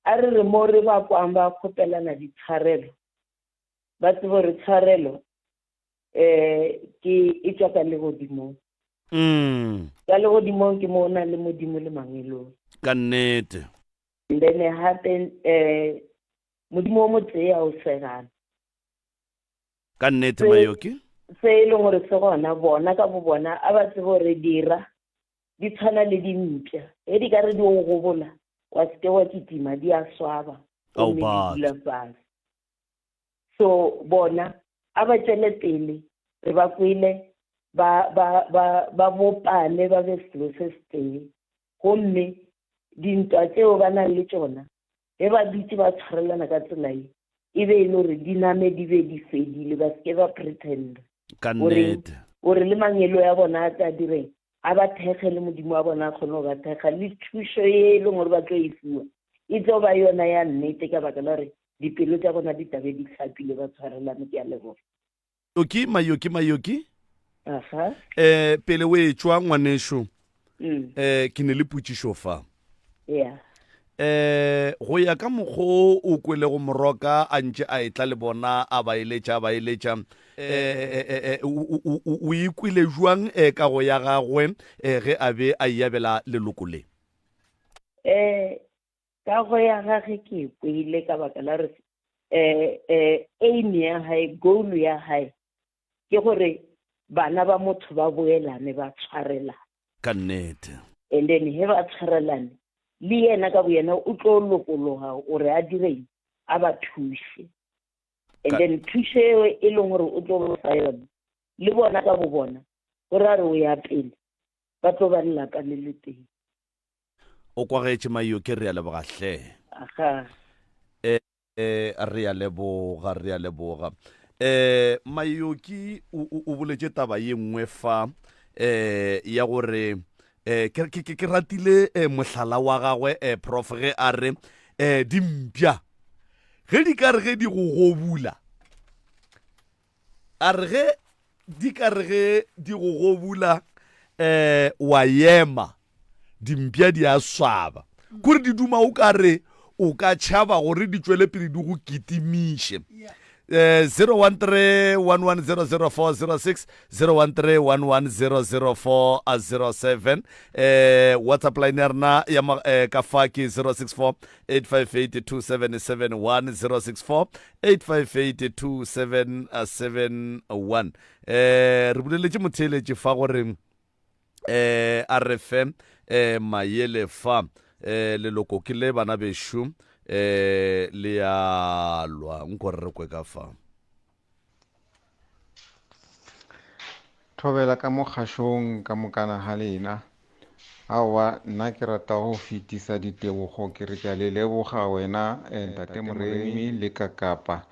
a re re mo re ba kwang ba kgopelana ditshwarelo ba tsebe gore tshwarelo eh ke e tswa ka legodimong. Ka legodimong ke mo o nang le Modimo le mangeloi. Ka nnete. And then gape eh Modimo o motee a o segana. Ka nnete Mayoki. Se e leng gore se gona bona ka bo bona a ba tsebe gore dira di tshwana le dimpša ge di ka re di o gobola wa seke wa kitima di a swaba Ao gomme di batho. dula fase. So bona a ba tšwele pele re ba kwele ba ba ba ba bopane ba be selo se setee gomme dintwa tseo ba nang le tšona ge ba dutse ba tshwarelana ka tsela ye e be e le gore di name di be di fedile ba seke ba pretenda Ka gore nnete. gore le mangelo ya bona a tla direng a ba thekge le Modimo wa bona a kgone go ba thekga le thušo ye e leng gore ba tlo e fiwa e tlo ba yona ya nnete ka baka la gore dipelo tša bona di tlabe di hlapile ba tshwarelane. Ke a leboga. Oki Mayoki Mayoki. Aha. Eh pele o etšwa ngwanešo. Mm. Eh ke ne le potšišo fa. Yeah. Eh go ya ka mokgo o kwelego Moroka a ntše a etla le bona a ba eletša a ba eletša eh eh eh o ikwele jwang eh kago ya gagwe eh ge a be a iabela leloko le? Eh kago ya gage ke e kwele ka baka la gore eh eh aim ya hae goal ya hae ke gore bana ba motho ba boelane ba tshwarelane. Ka nnete. And then he ba tshwarelane le yena ka boyena o tlo lokologa gore a direng a ba thuse. And then thuso eo e leng gore o tlo ba fa yona le bona ka bo bona gore a re o ya pele ba tlo ba lelapa le le teng. O kwagetše Mayoke re a leboga hle. Aga. Eh re a leboga re a leboga. Eh Mayoki o o boletše taba ye nngwe fa eh ya gore eh ke ke ke ratile eh, mohlala wa gagwe eh prof ge a re eh dimpša ge di ka re ge di go gobula a re ge di ka re ge di go gobula um wa ema dimpša di a swaba kore di duma o ka re o ka tšhaba gore di tšwele pele di go kitimiše eh 0131100406 0131100407 eh WhatsApp line ya rena ya eh, ka fa ke 064 858 2771 064 858 2771 eh re boleletše motheeletše fa gore eh a re fe eh mayele fa eh leloko ke le bana bešo eh le ya lwa nko re re kwe ka fa. Thobela ka mo kgašong ka mokana ga lena. Aowa, nna ke rata go fetisa ditebogo ke re ke a le leboga wena eh, Ntate Moremi le Kakapa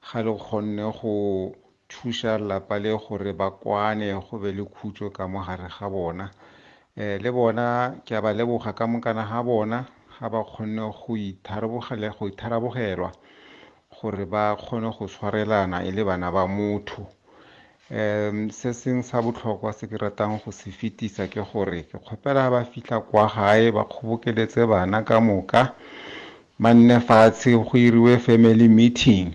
ga le kgonne go thuša lapa le gore ba kwane go be le khutšo ka mo gare ga bona. Eh, le bona ke a ba leboga ka mokana ga bona ga ba kgonne go itharabogela go itharabogelwa gore ba kgone go tshwarelana e le bana ba motho. Um se seng sa bohlokwa se ke ratang go se fetisa ke gore ke kgopela ba fihla kwa gae ba kgobokeletse bana ka moka ba nne fatshe go iriwe family meeting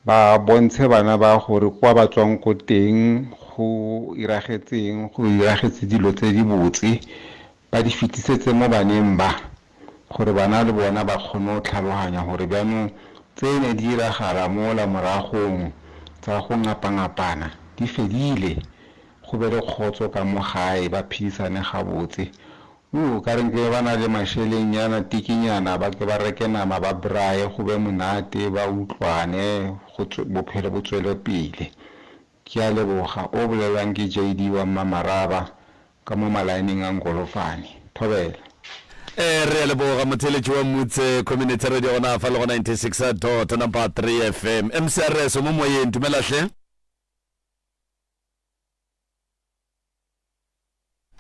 ba bontshe bana ba gore kwa ba tswang ko teng go iragetseng go iragetse dilo tse di botse ba di fetisetse mo baneng ba gore bana le bona ba kgone go tlhaloganya gore bjanong tse ne di iragala mola moragong tsa go ngapangapana di fedile, go be le kgotso ka mo gae, ba phedisane gabotse. O ka re nke ba na le mašelengnyana, tikinyana, ba ke ba reke nama ba braye, go be monate, ba utlwane, go bophelo bo tswele pele. Ke a leboga. O bolelwang ke JD wa Mmamaraba ka mo malaeneng a Nkolofane. Thobela. Eh, re a leboga motheeletši wa Mutse Community Radio gona fa le go 96 dot number 3 FM. MCRS o mo moyeng, dumela hle.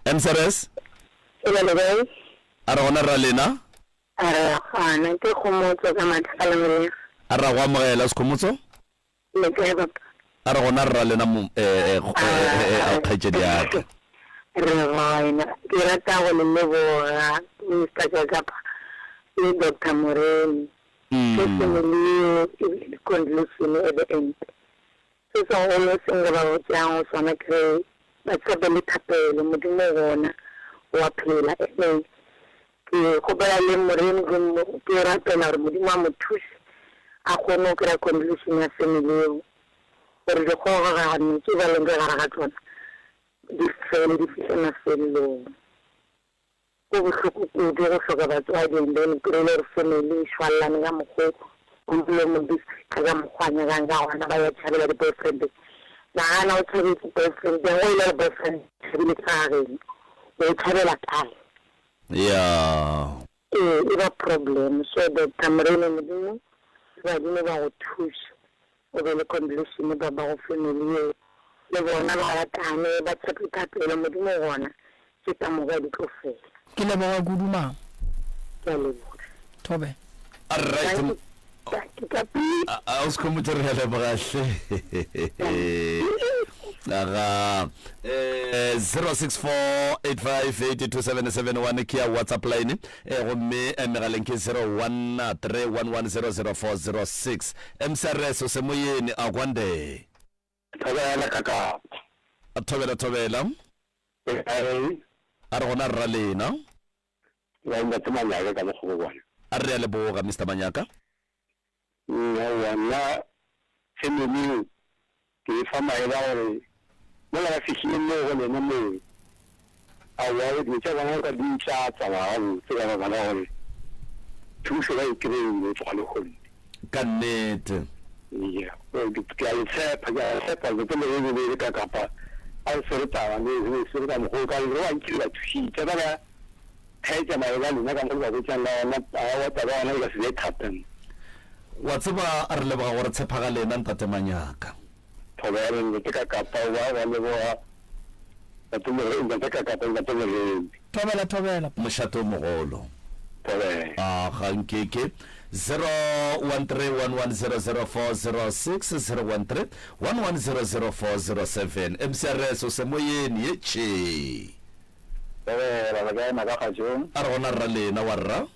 MCRS? Ela le kae? A re gona rra lena? A re gona, ke Kgomotso ka Matlakala Molega. A ra go amogela Sekhomotso? Le kae papa? A re gona rra lena mo eh, eh, eh, eh, kgaetšedi ya ka. Re gona. Ke rata go le leboga Mister Kakapa le Doctor Moremi. Ke family eo e bile le conclusion at the end. Se segolo se nka ba botšang go sona ke ge ba tshepe le thapelo, Modimo o gona, o a phela. Ene ke kgopela le Moremi ke mo ke rapela gore Modimo a mo thuse a kgone go kry-a conclusion ya family eo gore dikgogagano tše ba leng ka gare ga tšona di fele di fihle mafelelong. Go bohloko kudu go hloka batswadi and then o kry-ile gore family e šwalelane ka mokgo o mongwe le mongwe busy ka mokgo a nyakang ka gona ba ya tšhabela di-boyfriend. Nagana o tšhabetse boyfriend then go ile gore boyfriend tšhabile ka ga geno o tšhabela kae? Ya. Ee e ba problem so Doctor Morena Modimo le badimo ba go thuše o be le completion ba ba go family yeo le bona ba ratane ba tshepe thapelo Modimo gona tše ka moka di tlo fela. Ke leboga kudu mama. Ke a leboga. Thobela. Alright. A o sekhomotšo re a leboga hle. Aga eh 0648582771 ke ya WhatsApp line eh gomme eh, megaleng ke 0131100406. MCRS o se moyeni a kwande. Thobela kaka. Thobela thobela. A re gona rra lena. Wa Ntate Manyaka ka Mokgobokwane. A re a leboga Mister Manyaka. Aowa nna family eo ke e fa maele a gore mola ba fihlile moo go lena moo aowa dilo tša bona ka di tla tsamaya gabotse ka baka la gore thušo ba e kry-ile go tloga lehono. Ka nnete. Eya, ke a le tshepa, ke a le tshepa ntate Moremi le le ka kapa a le swere taba le le swere ka mokgwa o ka re ba nkile ba thušitše ba ba Theetša maele a lena ka mo le ba botšang ka gona, aowa taba ya gona e ka se be thata. Wa tseba re leboga gore tshepa ga lena Ntate Manyaka. Thobela Ntate Kakapa wa wa leboga Ntate Moremi Ntate Kakapa Ntate Moremi. Thobela thobela. Mošate o mogolo. Thobela. A ga nkeke 0131100406 0131100407 MCRS o semoyeni ye tšhee. Thobela, le kae Makakgatšong? A re gona rra lena wa rra?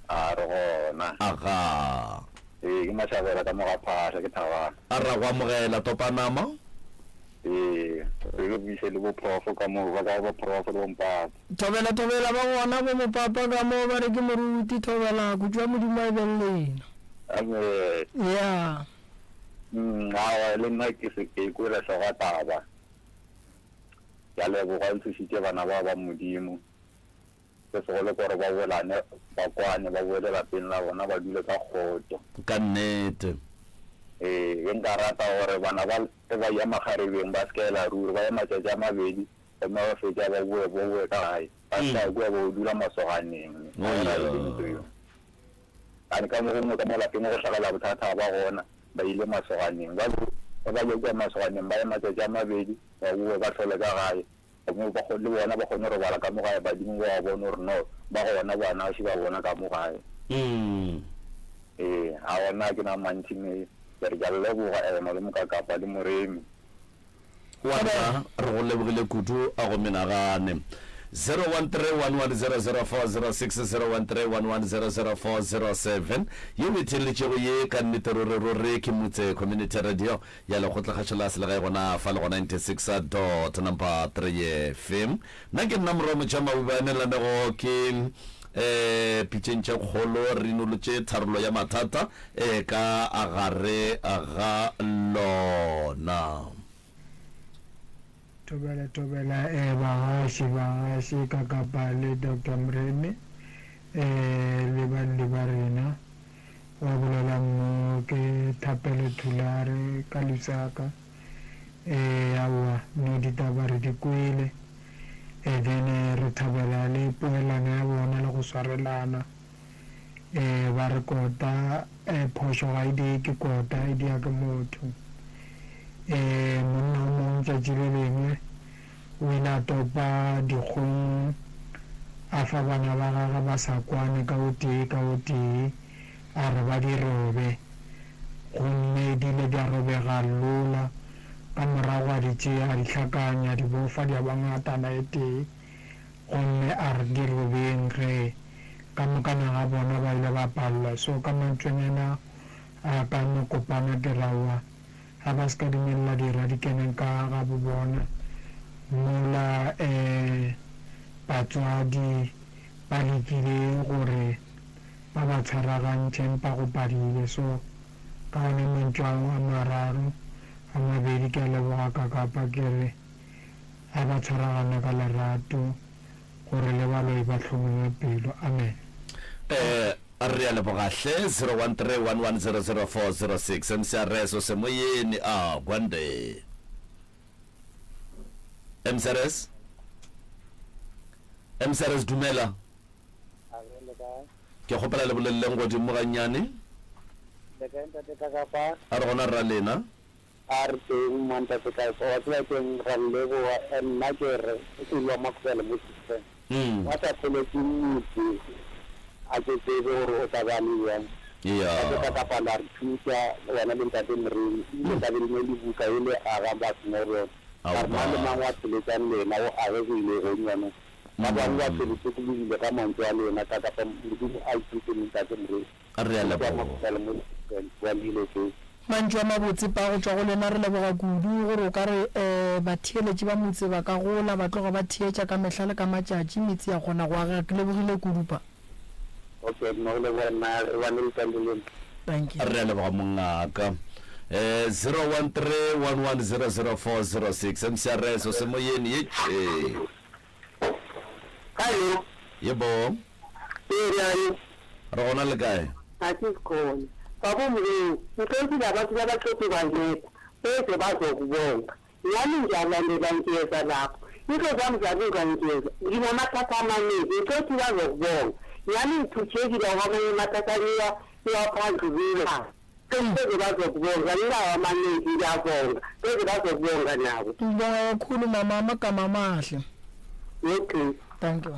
A re gona. Agaa. Ee, ke Mashabela ka mo ga Phahla, ke Thabana. A ra go amogela Topanama. Ee, re le buise le bo Profo ka mo, ba kae bo Profo le bo Mpapa? Thobela thobela ba gona bo Mopapa ka mo ba re ke moruti thobela kutšwa Modimo a e be le lena. Amen. Yeah. Aowa le nna ke se ke ikwela hloga taba. Ke a leboga o nthušitše bana bao ba Modimo. Se segolo ke gore ba bolane, ba kwane, ba boele lapeng la bona, ba dule ka kgotso. Ka nnete. Ee, ge nka rata gore bana ba ge ba eya makgarebeng ba se ka ela ruri, ba ye matšatši a mabedi gomme ba fetša ba boe, ba boe ka gae. Ba se ka ya kua ba yo dula masoganeng. Oh, Ga yeah. ke ntho eo. Gane ka mo gongwe ka mo lapeng go hlagela bothata ba gona, ba ile masoganeng. Ba ba ba ye kua masoganeng ba ye matšatši a mabedi, ba boe ba hlole ka gae. Gomme ba le bona ba kgone go robala ka mo gae, badimo ba ba bone gore no, ba gona bana ba bona ka mo gae. Ee, a gona ke na mantši me ke re ke a le leboga eh, malome Kakapa le Moremi. Wa rra, re go lebogile kudu a go menagane. 0131100406 0131100407 ye o e theeletšego ye ka nnete ruri ruri ke Mutse Community Radio ya Lekgotlakgašo la Selegae gona fa le go 96 dot number 3 FM. Nna ke nna Morwa Motšha Maubane lanego ke um pitšeng tše kgolo re inolotše tharollo ya mathata e ka gare ga lona. Thobela thobela eh bagaši bagaši ka kapa le Doctor Mremi eh le balli ba rena wa bolela mo ke Thapelo Thulare ka Lusaka eh aowa no ditaba re di kwele. And then re thabela le poelano ya bona le go swarelana. Um ba re kota um phošo ga e die ke kota, e dia ke motho. Um monna o mongwe tšatši le lengwe o ile a topa dikgong a fa bana ba gagwe ba sa kwane ka o tee ka o tee a re ba di robe. Gomme di ile di a robega lola, ka morago a di tšea a di hlakanya, a di bofa di a ba ngatana e tee, gomme a re di robeng ge ka mokana ga bona ba ile ba palelwa. So ka mantšonyana a ka makopana ke ra wa ga ba se ka dumelela dira di keneng ka ga bo bona mola um batswadi ba lekile gore ba ba tshwaragantšhe empa go padile. So ka ona mantšu ao a mararo a mabedi ke a leboga Kakapa ke re a ba tshwaragane ka lerato gore le baloi ba hlomolwe pelo. Amen. Eh, re a leboga hle 0131100406 MCRS o semoyeni a Gwande. MCRS MCRS dumela. Ke kgopela le boleleleng godimo gannyane. Le kae ntate Kakapa? A re gona rra lena. A re teng mo ntate Kakapa. Wa tseba keng ra leboga and nna ke re ke lwa makgwele mo system. Wa sa theletse motse a ke tsebe gore o tla ba le bjang. Ntate Kakapa la re thuša wena le ntate Moremi. Ebile tla be le ne le buka e le aga batho mo go yona. Ka re mang le mang wa theletsang lena o age go ile gong yona. Ba bangwe ba hlolohlokolohile ka mantšu a lena ka kapa Modimo a ithute le Ntate Moreri. Re a leboga. Mantšu a mabotse pa go tšwa go lena re leboga kudu gore o ka re um batheeletši ba motse ba ka gola ba tloga ba theetša ka mehla le ka matšatši metse ya kgona go agega ke lebogile kudu pa. Okay nna go leboga nna re bane le tsa leleme. Thank you. Re a leboga mongaka. Eh 0131100406 MCRS o semoyeni ye tše. Hallo. Yebo. Ee, bjale. Re gona le kae? Ga ke khona. Baba Moremi, ngicela abantu labaqeda ukwangena beze bazokubonga. Nami ngiyalandela ngiyeza lapho. Into zami zalunga ngiyeza. Nginamathatha amaningi ngicela ukuthi bazokubonga. Nami ngithuthekile kwamanye amathatha ngiya ngiwaphandlulula. Beze bazokubonga nginawo amaningi ngiyabonga. Beze bazokubonga nabo. Ngibonga kakhulu mama amagama amahle. Okay. Thank you.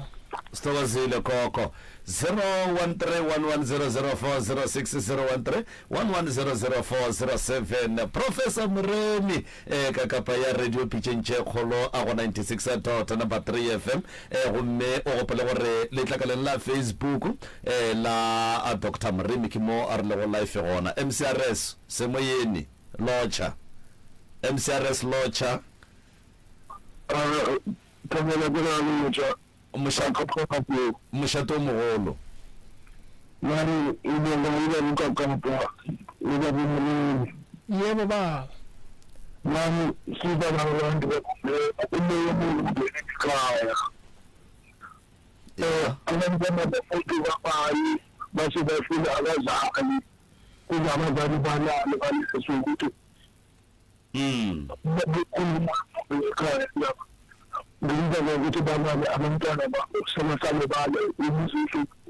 Sithokozile gogo. 0131100406 013 1100407 Professor Moremi eh ka kapa ya radio pitšeng tše kgolo a go 96 dot number 3 FM eh gomme o gopole gore letlakaleng la Facebook eh la Doctor Moremi ke mo a re lego live gona. MCRS Semoyeni Lotšha MCRS Lotšha. Thobela ke ra lotša. Mošate o mogolo. Ba re e be ba e ba ka kapa le ba bo Moremi. Yebo baba. Ba re se ba ba bantu ba o mo mo ekhaya. Eh abantwana bafuthi babayi base bafuna abazali kuze abazali balale baleswe ukuthi Babekhuluma ekhaya lapha. Ngenza ngokuthi balale abantwana babo sebasale bale umuzi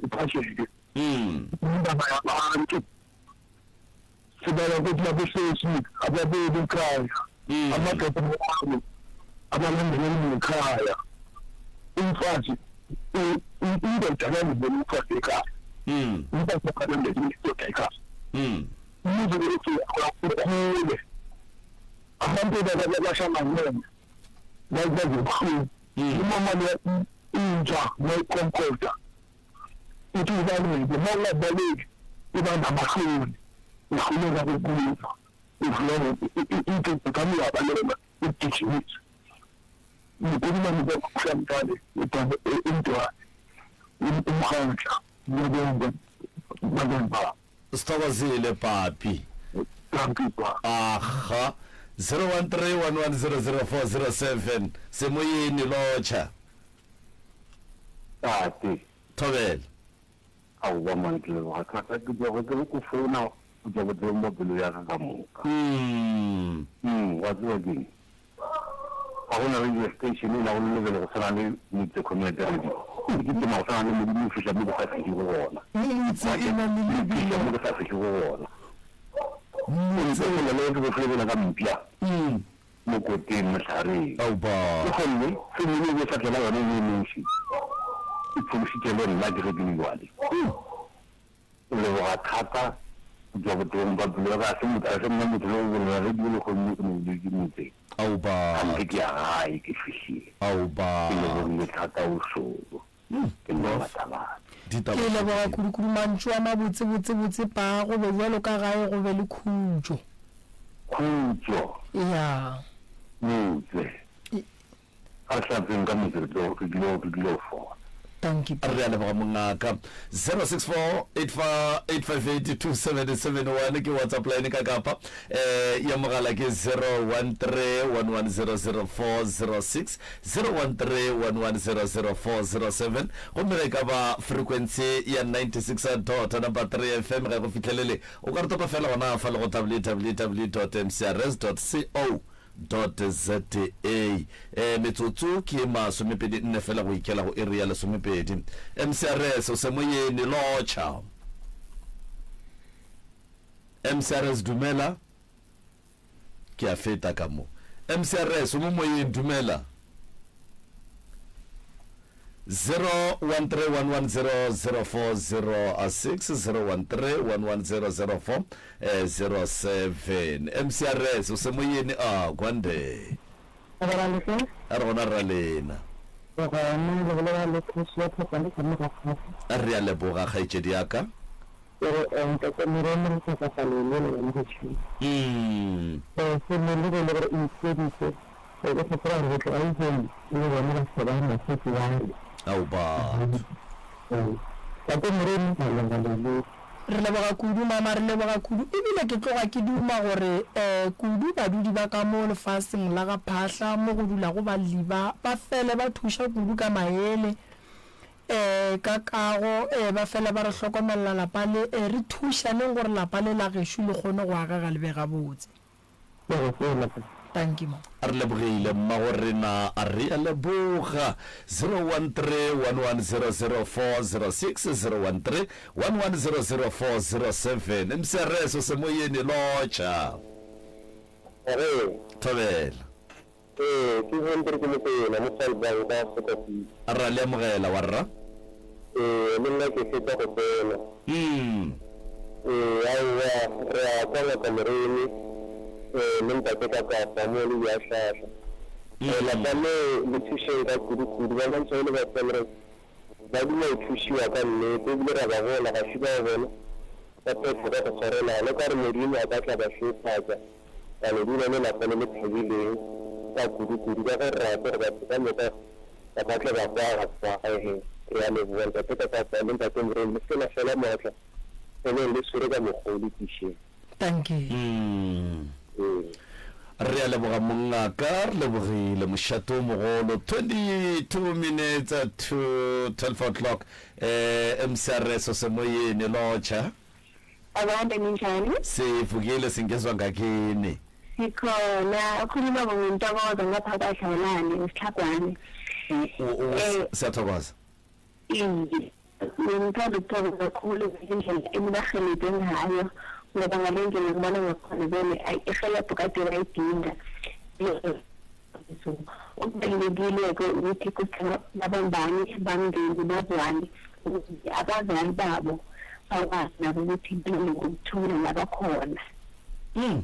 uphasheke. Indaba yabantu. Sibala ukuthi labosesi ababeli ekhaya. Amadoda wabo abalandeleli ngekhaya. Umfazi indoda kalandela umfazi ekhaya. Umfazi akalandeli indoda ekhaya. Umuzi wethu ukhule. Abantu bahlanganyela bazobuhlungu. Umama lo inja mayikhonkoda ithi ubaleke, uma ungabaleki uba namahloni, uhluleka ukukhuluma, uhluleka into ngami uyabaleka ukugijimisa. Ngikhuluma ngokuhlangane umntwana umhandla ngiyabonga babamba. Sithokozile papi. Thank you pa. Aha. 0131100407 semoyeni lotšha. Tate. Thobela. Aowa man ke leboga thata ke tloga ke re ko founa go tšwa botebong bja pelo ya ka ka moka. Mm. Mm, wa tseba keng? Ga go na radio station e nago le lebelo go swana le Motse Community Radio. E kitima go swana le Modimo o fihla mo ke sa fihlego gona. Motse e na le lebelo. Mo ke sa fihlego gona. Motse. Ntle le ge ke go ka mpša. Mo koteng mohlareng. Ke gomme family e be e sa tlela yona e le noši. E phološitše le nna ke ge ke le bjale. Ke leboga thata go tšwa botebong ba pelo ya ka. Ga se motho, ga se nna motho le go bolela radio le gomme ke no boletše motseng. Gante ke ya gae, ke fihlile. Ke lebogile thata o šoro. Ke nna Matabane. Ke leboga kudukudu mantšu a mabotse botse botse pa go be bjalo ka gae go be le khutšo. Khutšo. Ya. Motse. A re hlapeng ka motse re tlo re tlilo re tlilo fola. Dankie. Re a leboga mongaka. 0648582771 ke WhatsApp line ka kapa eh ya mogala ke 0131100406 0131100407 gomme ge e ka ba frequency ya 96 dot number 3 FM ga e go fihlelele o ka re topa fela gona fa le go www.mcrs co dot za. E, metsotso ke ye masomepedi nne fela go ikela go iri ya lesomepedi. MCRS, o semoyeni, lotšha. MCRS, dumela. Ke a feta ka mo. MCRS, o mo moyeng, dumela. 0131100406 0131100407 MCRS o semoyeni a kwande a re gona rra lena re a leboga kgaetšedi ya ka Mm. Re be gopola gore go tloga lehono le bona ba se ba mosotho wa re. Ao batho. Tate Moremi Malonga Leloko. Re leboga kudu mama, re leboga kudu. Ebile ke tloga ke duma gore um kudu badudi ba ka mo lefaseng la ga Phahla mo go dulago balli ba, ba fele ba thuša kudu ka maele, um ka kago, um ba fele ba re hlokomelela lapa le, um re thušaneng gore lapa le la gešo le kgone go agega le be gabotse. Tanki ma. Re lebogile mmagorena, re a leboga. 0131100406, 0131100407. MCRS o semoyeni, lotšha. Re. Thobela. Ee, ke Hendrik Mokoena mo Vaalbank ka Sokopiti. Ra le amogela warra. Ee, le nna ke fetša go tsena. Ee, aowa, re a kwa Ngaka Moremi, ee, le Ntate Kakapa mo le Diahlahla. Ee, lapa leo le thušeng ka kudu-kudu. Ba bontšha e le ba Semres ba duma go thušiwa ka nnete, ebile ra ba bona, ga se bao bona ba phetha ka go swarelana. O ka re Modimo a ka tla ba šegofatša. Ba no dula le lapa le le thabileng ka kudu-kudu ka ge re rata gore batho ka moka ba ka tla ba kwa ga gae. Re a leboga Ntate Kakapa le Ntate Moremi, le se ke la fela maatla, ebeng le swere ka mokgwa o lokišeng. Dankie. Ee. Re a leboga mongaka, re lebogile mošate o mogolo. 22 minutes to 12 o'clock. Eh, MCRS o semoyeni, lotšha. Akwande ninjani? Sivukile singezwa ngakini. Sikhona ukhuluma ngontokozo ngapha kwaDlawulane esihlagwane. Eh, Siyathokoza. Iye. Ngithanda ukuthokoza kakhulu ngendlela enibarhelebhe ngayo ngoba ngale ndlela ngibona ngakhona vele ayi irhelebho kade bayidinga. So okubalulekile-ke ukuthi kuthi babambane bamndeni bazwane ukuze abazali babo bakwazi nabo ukuthi bebe ngokuthula labakhona. Eh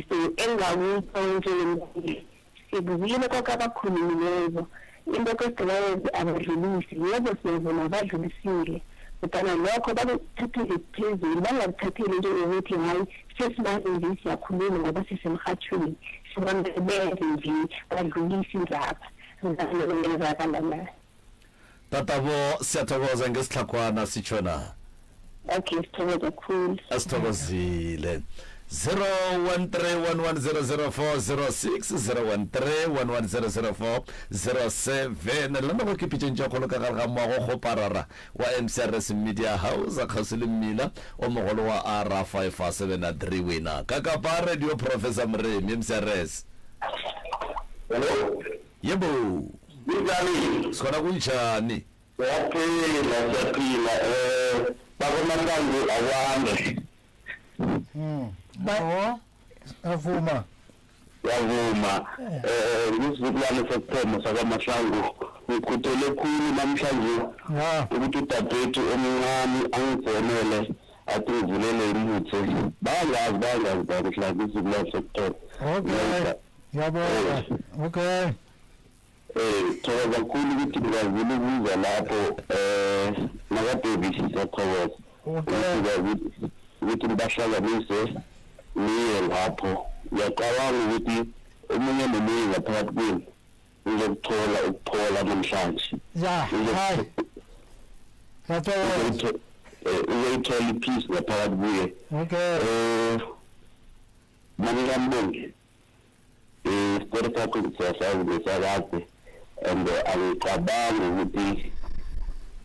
so engakusho njengomzali sibukile konke abakhulumileyo into kade bayenze abadlulisi yebo siyavuma badlulisile kodwana lokho bakuthathele phezulu bangakuthatheli njengokuthi hayi sesimanje nje siyakhuluma ngoba sisemhathweni sibambe nje badlulise indaba ngazakala na Tatabo siyathokoza ngesitlhagwana sitjho na. Okay sithokoza khulu. Asithokozile. 0131100406 0131100407 lena go ke pitšeng tša kgolo ka gare ga moago kgoparara wa MCRS Media House kgauswi le mmila o mogolo wa R573 wena ka kapa radio Professor Moremi MCRS. Hello. Yebo. Kunjani? Sikhona kunjani? Siyaphila, siyaphila. Eh, bakoMahlangu akwande. Ba avuma. Yavuma. Eh, ngisizukulwane sokuthoma sakwaMahlangu. Ngikhuthele khulu namhlanje ukuthi udadewethu omncane angifonele athi ngivulele imuthe. Bayangazi bayangazi bakoMahlangu isizukulwane sokuthoma. Okay. Ngiyabonga. Okay. Eh, thokoza kakhulu ukuthi ngikwazile ukuza lapho eh nakaDavis siyathokoza. Okay. Ukuthi nibahlanganise niye lapho. Ngiyacabanga ukuthi omunye nomunye ngaphakathi kwenu uzokuthola ukuphola namhlanje. Ya, hayi. Ngiyathokoza. Eh, uzoyithola ipeace ngaphakathi kuye. Okay. Eh, Manikambongi. Eh, isitori sakho siyasazi ngesakade and angicabangi ukuthi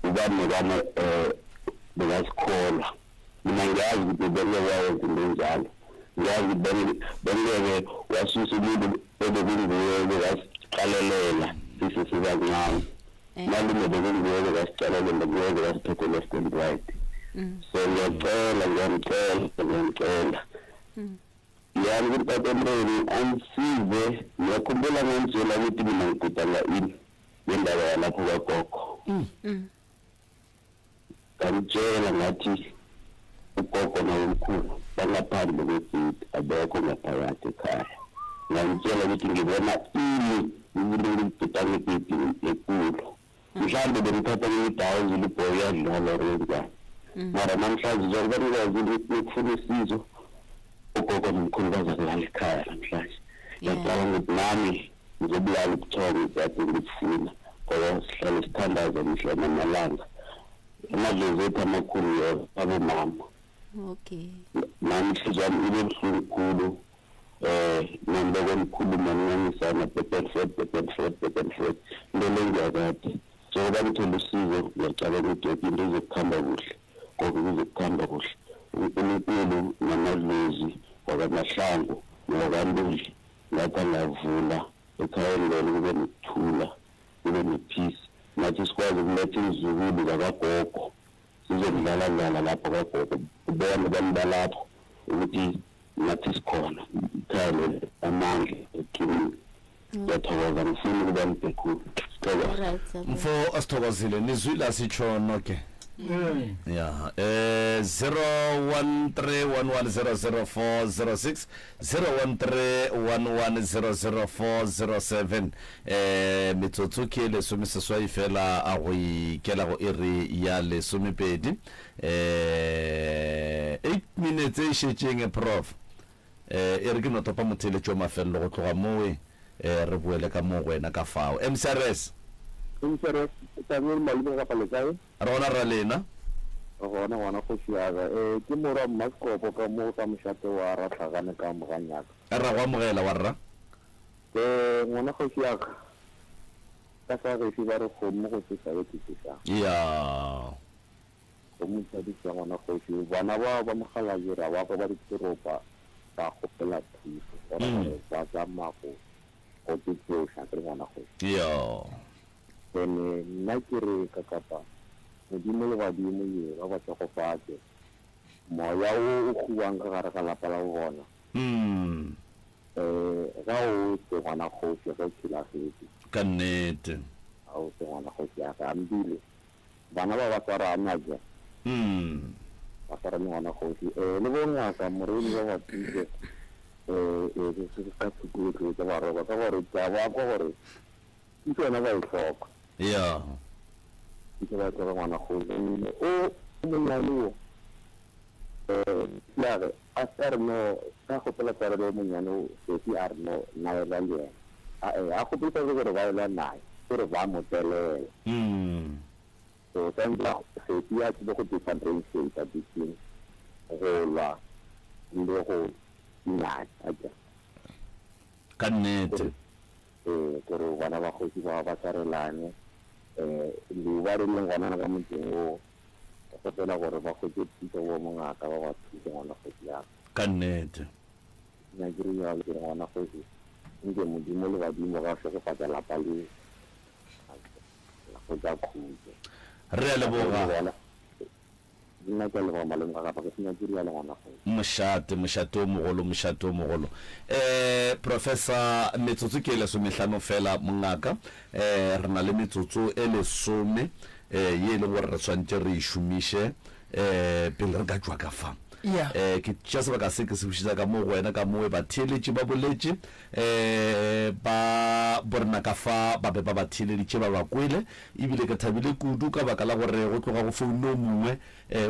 ubani nobani um bekasikholwa. Mina ngiyazi ukuthi bengeke wayenza into enjalo. Ngiyazi ukuthi bengeke wasusa umuntu ebekunguye bekasiqalelela sisesibancane. Malume bekunguye bekasiqalelela nguye bekasiphethe left and right. So ngiyacela ngiyamcela ngiyamcela. Yani ukuthi Mreni angisize ngiyakhumbula ngangitshela ukuthi mina ngigudanga ini ngendaba yalapho kwagogo. Ngamtshela ngathi ugogo nabomkhulu bangaphandle kwegate abekho ngaphakathi ekhaya. Ngamtshela ukuthi ngibona ini umuntu ngigudanga egate ekulu. Mhlawumbe bengithatha ngiyidawu zulu boy uyadlala or wenzani. Mara namhlanje njengoba ngikwazile ukuthi ngifuna usizo ugogo nomkhulu bazakulala ekhaya namhlanje. Ngiyacabanga ukuthi nami ngizobulala ubuthongo kade ngibufuna ngoba sihlale sithandaza mihla namalanga. Amadlozi ethu amakhulu yebo abomama. Okay. Nami inhliziyo yami ibe buhlungu khulu eh nami ngikhuluma nginganisana back and forth back and forth back and forth into le ngiyakade njengoba ngithole usizo ngiyacabanga ukuthi yoke into izokuhamba kuhle konke kuzokuhamba kuhle uNkulunkulu namadlozi wakaMahlangu nowakaNtuli ngathi angavula ekhayeni lelo kube nokuthula kube ne-peace nathi sikwazi ukuletha izizukulu zakagogo sizokudlala dlala lapho kagogo ubone abantu balapho ukuthi nathi sikhona ikhaya lelo amandla eqinile. Ngiyathokoza ngifuna ukuba mde khulu. Sithokoze. Mfo asithokozile nizwile asitsho noke. Ya, eh 0131100406 0131100407 eh metsotso ke 16 fela a go ikela go iri ya 12 eh 8 minutes e šetšeng prof eh e re ke no topa motheletšo wa mafelelo go tloga mowe eh re boele ka mo go wena ka fao MCRS MCRS Samuel Malome kapa le kae? Re gona rra lena. Re gona ngwana kgoši ya ka. Eh ke morwa Mmasekopo ka mo ka mošate wa Ratlhagane ka Moganyaka. Ra go amogela wa rra. Eh ngwana kgoši ya ka. Ka sa gešo ba re kgomo go tšoša ye ke tšošang. Ya. Kgomo tša di tša ngwana kgoši. Bana bao ba mokgalabje ra ba kwa ba ditoropa ba kgopela thušo. Gona gore ba tsamaya go go tše tšoša ke re ngwana kgoši. Ya. Ene nna ke re ka kapa Modimo le badimo ye ba ba tšegofatše. Moya wo o huwang ka gare ga lapa la bona. Eh ga o se ngwana kgoši ge o thulagetše. Ka nnete. Ga o se ngwana kgoši ya ka ambile. Bana ba ba swarana ja. Ba swarane ngwana kgoši. Eh le bo ngaka Moremi ba ba thuse. Eh eh ka tshukuletlo tsa ba roba ka gore ke a ba kwa gore thuso yona ba e hloka. Ya. Thuso ba e hloka ngwana kgoši. O monnyane wo eh ya re a se a re no ka kgopela tshwarelo o monnyane o Sophie a re no nna elwa le yena. A eh a kgopele tshwarelo gore ba elwa naye gore ba mo telela. So tshwanetse Sophie a tsebe go differentiate between go lwa le go inyatša a ke. Ka nnete. Ee, gore bana ba kgoši ba ba tshwarelane um leuba re leng gona ka motseng wo ke kgopela gore ba hwetše thuso bo mongaka ba ba thuse ngwana kgoši ya ka. Nnete. Nna ke re bjalo ke re ngwana kgoši Nke Modimo le badimo ba šegofatša lapa le, la hwetša khutšo. Re a leboga. Nna ke a leboga malome ga gapa ke senya ke rialo ngwana kgoši. Mošate, mošate o mogolo, mošate o mogolo. Eh, Professor, metsotso ke e lesomehlano fela, mongaka. Eh, re na le metsotso e lesome eh, ye e leng gore re swanetše re e šomiše eh, pele re ka tšwa ka fa. Yeah. Eh, ke tšea sebaka se ke se bušetša ka mo go wena ka mowe batheeletši ba boletše eh, ba borena ka fa ba be ba ba theeleditše ba ba kwele Ebile ke thabile kudu ka baka la gore go tloga go foune o mongwe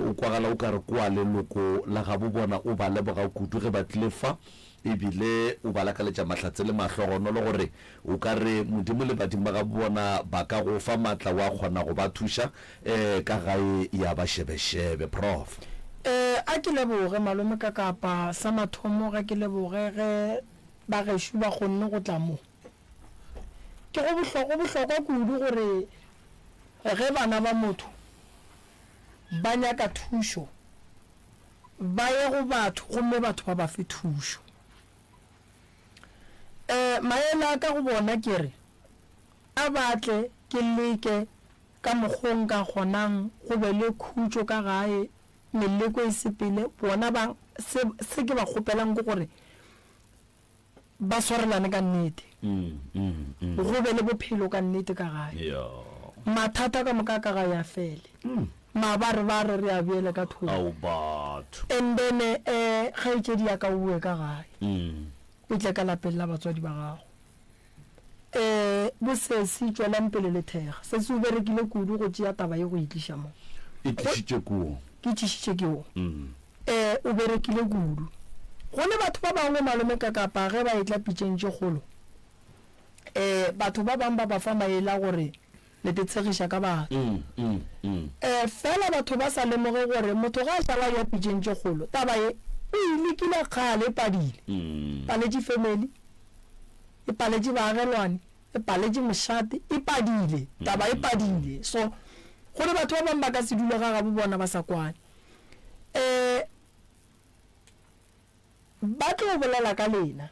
o kwagala o ka re ke wa leloko la gabo bona o ba leboga kudu ge ba tlile fa ebile o ba lakaletša mahlatse le mahlogonolo gore o ka re Modimo le badimo ba gabo bona ba ka go fa matla wa kgona go ba thuša ka gae ya ba šebešebe. Prof. A ke leboge malome Kakapa, sa mathomo ga ke leboge ge ba gešo ba kgonne go tla mo. Ke go bohlokwa, go bohlokwa kudu gore ge bana ba motho ba nyaka thušo, ba ye go batho gomme batho ba ba fe thušo. Um maele a ka go bona ke re, a ba tle ke leke ka mokgo nka kgonang go be le khutšo ka gae, meleko e sepele, bona ba, se, se ke ba kgopelang ke gore ba swarelane ka nnete, go be le bophelo ka nnete ka gae, mathata ka moka ka gae a fele, mabarebare re a beele ka thoko. And then um kgaetšedi ya ka o boe ka gae, o tle ka lapeng la batswadi ba gago. Um bosesi tšwelang pele le thekga. Sesi o berekile kudu go tšea taba ye go e tliša mo. E tlišitše koo. Ke tlišitše ke o. Ee, o berekile kudu. Go ne batho ba bangwe malome Kakapa ge ba etla pitšeng tše kgolo, ee, batho ba bang ba ba fa maele a gore le te tshegiša ka batho. Ee, fela batho ba sa lemoge gore motho ge a šala a eya pitšeng tše kgolo, taba ye o e lekile kgale e padile. Paletše family, e paletše baagelwane, e paletše mošate, e padile, taba e padile. So, go ne batho ba bang ba ka se dule ga gabo bona ba sa kwane. um ba tlo bolela ka lena.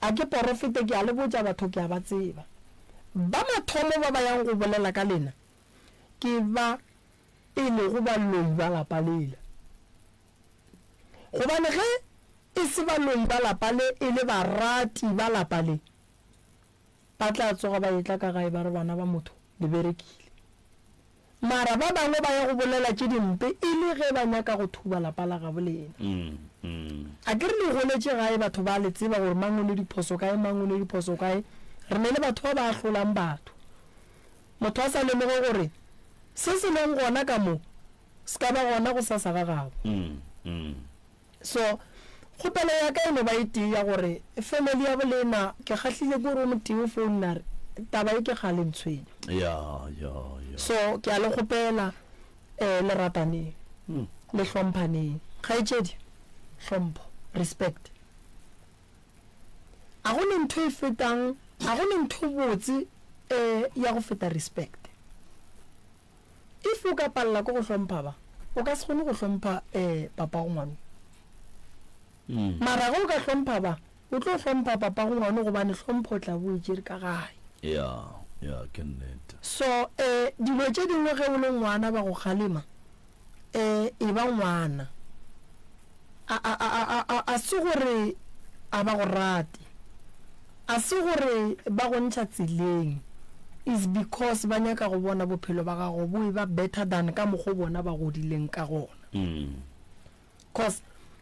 A ke porofete, ke a le botša batho, ke a ba tseba. Ba mathomo ba ba yang go bolela ka lena ke ba e lego baloi ba lapa lela. Gobane ge e se baloi ba lapa le, e le barati ba lapa le, ba tla tsoga ba etla ka gae ba re, Bana ba motho, le berekile. Mara ba bangwe ba ya go bolela tše dimpe e le ge ba nyaka go thuba lapa la gabo lena. A ke re le goletše gae batho ba le tseba gore mang o ne diphoso kae mang o ne diphoso kae. Re ne le batho ba ba ahlolang batho. Motho a sa lemoge gore se se leng gona ka mo se ka ba gona gosasa ga gabo. So, kgopelo ya ka e no ba e tee ya gore family ya bolena, ke kgahlile ke gore o motee o founne a re taba ye ke kgale e ntshwenya. Ya, ya, ya. So, ke a le kgopela eh, le rataneng, le hlomphaneng. Kgaetšedi, hlompho, respect. A go ne ntho e fetang, a go ne ntho botse eh, ya go feta respect. If o ka palela ke go hlompha ba, o ka se kgone go hlompha um papago ngwano. Mara ge o ka hlompha ba, o tlo hlompha papago ngwano gobane hlompho o tla bo o e tšere ka gae. Ya, ya, ke nnete. So um dilo tše dingwe ge o le ngwana ba go kgalema, um e ba ngwana. A, a, a, a, a, a se gore a ba go rate, a se gore ba go ntšha tseleng, is because ba nyaka go bona bophelo ba gago bo eba better than ka mokgo bona ba godileng ka gona. Cause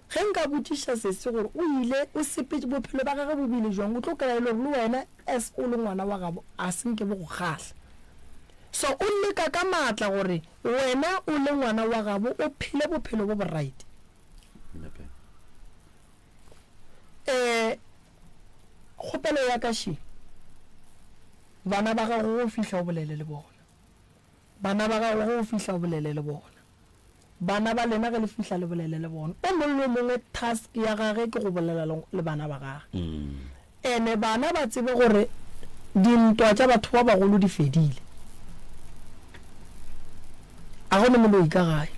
ge nka botšiša sesi gore o ile, o sepetše, bophelo ba gagwe bo bile jwang, o tlo kry-a e le gore le wena as o le ngwana wa gabo a se nke bo go kgahla. So o leka ka maatla gore wena o le ngwana wa gabo o phele bophelo bo bo right. Eh, kgopelo ya ka še, bana ba gago go fihla o bolele le bona. Bana ba gago go fihla o bolele le bona. Bana ba lena ge le fihla le bolele le bona. O mongwe le o mongwe task ya gage ke go bolela le bana ba gage. Ene bana ba tsebe gore dintwa tša batho ba bagolo di fedile. A go ne moloi ka gae.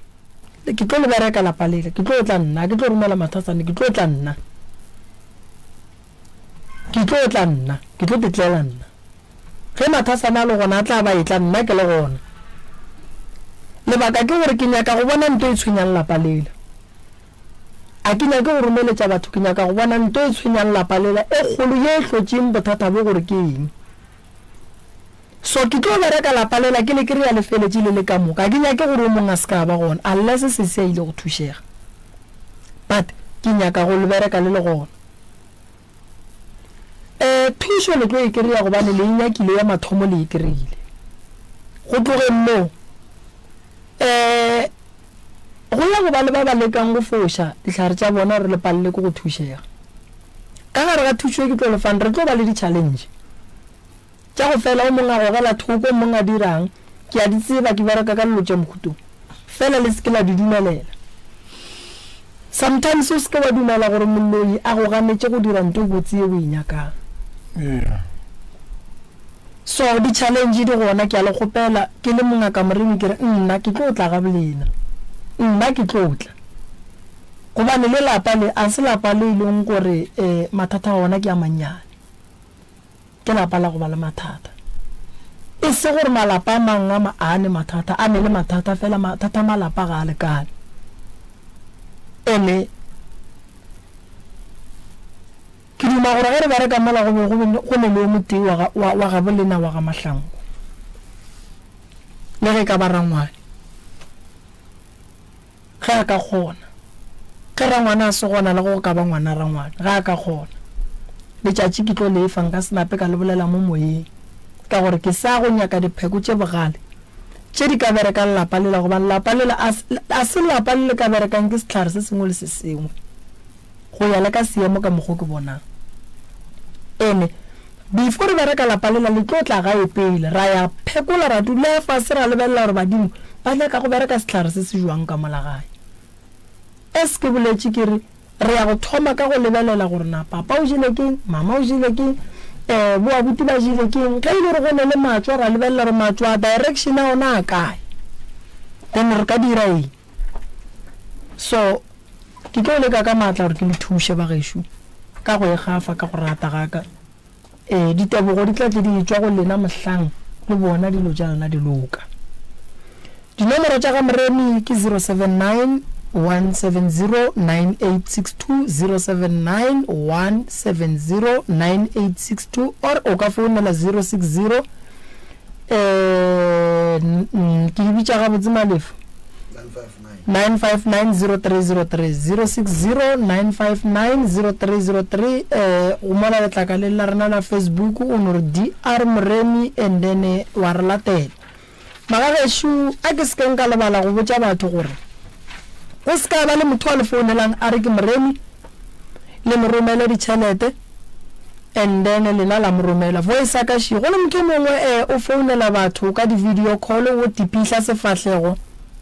Ke tlo le bereka lapa lela, ke tlo tla nna, ke tlo romela Mathasane, ke tlo tla nna. Ke tlo. tlo tla nna, ke tlo tetlela nna. Ge Mathasana a le gona a tla ba etla nna ke le gona. Lebaka ke gore ke nyaka go bona nto e tshwenyang lapa lela. A ke nyake go romeletša batho, ke nyaka go bona nto e tshwenyang lapa lela e kgolo ye e hlotšeng bothata bo gore ke eng. So ke tlo bereka lapa lela ke le kry-a le feletše le le ka moka. A ke nyake gore o mongwe a se ka ba gona unless sesi a ile go thušega. But ke nyaka go le bereka le le gona. Um thušo le tlo e kry-a gobane le e nyakile ya mathomo le e kry-ile. Go tlogeng moo um go ya go ba le ba ba lekang go foša dihlare tša bona gore le palele ke go thušega. Ka gare ga thušo e ke tlo le fang re tlo ba le di-challenge. Tša go fela, o mongwe a gogela thoko, o mongwe a dirang. Ke a di tseba, ke bereka ka dilo tša mohuta wo. Fela le se ke la di dumelela. Sometimes o se ke wa dumela gore moloi a go ganetše go dira nto botse ye o e nyakang. Yeah. So di challenge di gona, ke a le kgopela ke le mongaka Moremi ke re nna ke tlo tla ga bolena. Nna ke tlo tla. Gobane le lapa le a se lapa le e leng gore eh mathata a ona ke a mannyane. Ke lapa la go ba le mathata. E se gore malapa a mang a ma a ne mathata, a ne le mathata fela mathata a malapa ga a lekane. Ene ke duma gore ge re bereka mola go be go be go ne le yo motee wa ga wa wa gabo lena wa ga Mahlangu. Le ge e ka ba rangwane. Ge a ka kgona. Ge rangwane a se gona le ge go ka ba ngwana rangwane, ge a ka kgona. Letšatši ke tlo le fa, nka se nape ka le bolela mo moyeng, ka gore ke sa go nyaka dipheko tše bogale tše di ka berekang lapa lela, gobane lapa lela a, a se lapa le le ka berekang ke sehlare se sengwe le se sengwe, go ya le ka seemo ka mokgo ke bonang. Ene before re bereka lapa lela le tlo tla gae pele, ra ya phekola, ra dula fase ra lebelela gore badimo ba nyaka go bereka sehlare se se jwang ka mola gae. As ke boletše ke re, re ya go thoma ka go lebelela gore na papa o jele keng, mama o jele keng, um bo abuti ba jele keng. Ge e le gore go ne le matšwa, ra lebelela gore matšwa a direction a ona a kae, then re ka dira eng. So ke tlo leka ka maatla gore ke le thuše bagešo ka go e gafa ka go rata ga ka. Ee, ditebogo di tla tle di etšwa go lena mohlang le bona dilo tša lena di loka. Dinomoro tša ga Moremi ke 079 170 9862, 079 170 9862 or o ka founela 060 eh, ke di bitša gabotse Malefo? 9590303 0609590303 eh go mola letlakaleng la rena la Facebook o no re DR Moremi and then eh, wa re latela. Magagešo a ke se ke nka lebala go botša batho gore go se ka ba le motho a le founelang a re ke Moremi le mo romele ditšhelete and then lena la mo romela voice ya ka še go le motho o mongwe eh o founela batho ka di video call o tipihla sefahlego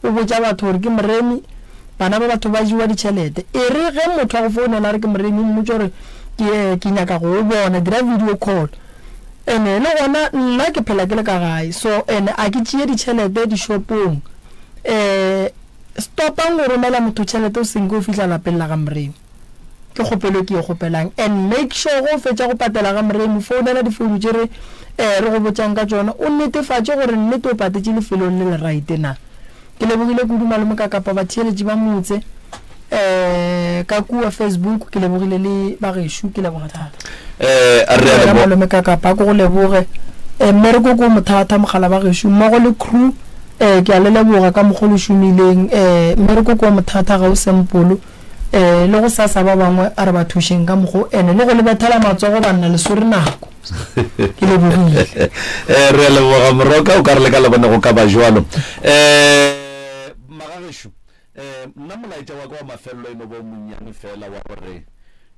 o botša batho gore ke Moremi bana ba batho ba jewa ditšhelete e re ge motho a go founela a re ke Moremi o mmotše gore ke eh, ke nyaka go o bona dira video call ene le gona nna ke phela ke le ka gae so ene a ke tšee ditšhelete dishopong eh stopang go romela motho tšhelete o senke o fihla lapeng la ga Moremi Ke kgopelo e ke e kgopelang. And make sure ge o fetša go patela ga Moremi, founela difounu tše re eh, re go botšang ka tšona, o netefatše gore nnete o patetše lefelong le le right na. Ke lebogile kudu malome ka kapa batheeletši ba motse eh, ka kua Facebook, ke lebogile le bagešo, ke leboga thata. Eh, re a Wena leboga. malome ka kapa ke go leboge eh, mmereko ko mothata mogala ba gešo mmogo le crew eh, ke a le leboga ka mokgwa o le šomileng eh, mmereko ko mothata ga o sempolo um le go sasa ba bangwe a re ba thušeng ka mokgo ene le go le bethela matsogo banna le swere nako ke lebogile eh re a leboga moroka o ka re le ka lebone go ka ba jwalo eh magagešo eh nna molaetša wa ka wa mafelelo e no ba o monnyane fela wa gore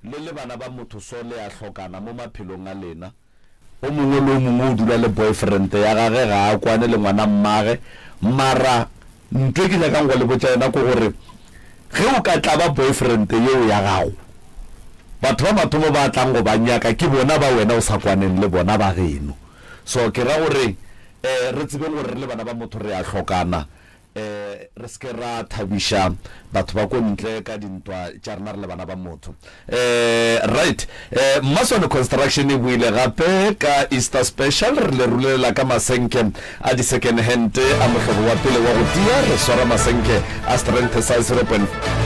le le bana ba motho so le a hlokana mo maphelong a lena O mongwe le o mongwe o dula le boyfriend ya gage ga a kwane le ngwana mmage mara ntho e ke nyakang go le botša yona ke gore ge o ka tlaba boyfriend yeo ya gago batho ba mathomo ba tlang go ba nyaka ke bona ba wena o sa kwaneng le bona ba geno so ke ra gore um re tsebeng gore re le bana ba motho re a hlokana. um re se ke ra thabiša batho ba ko ntle ka dintwa tša rena re le bana ba motho. Um right, um Mmaswane Construction e boile gape ka Easter Special, re le rulelela ka masenke a di-second hand a mohlobo wa pele wa go tia, re swara masenke a strength sa 0.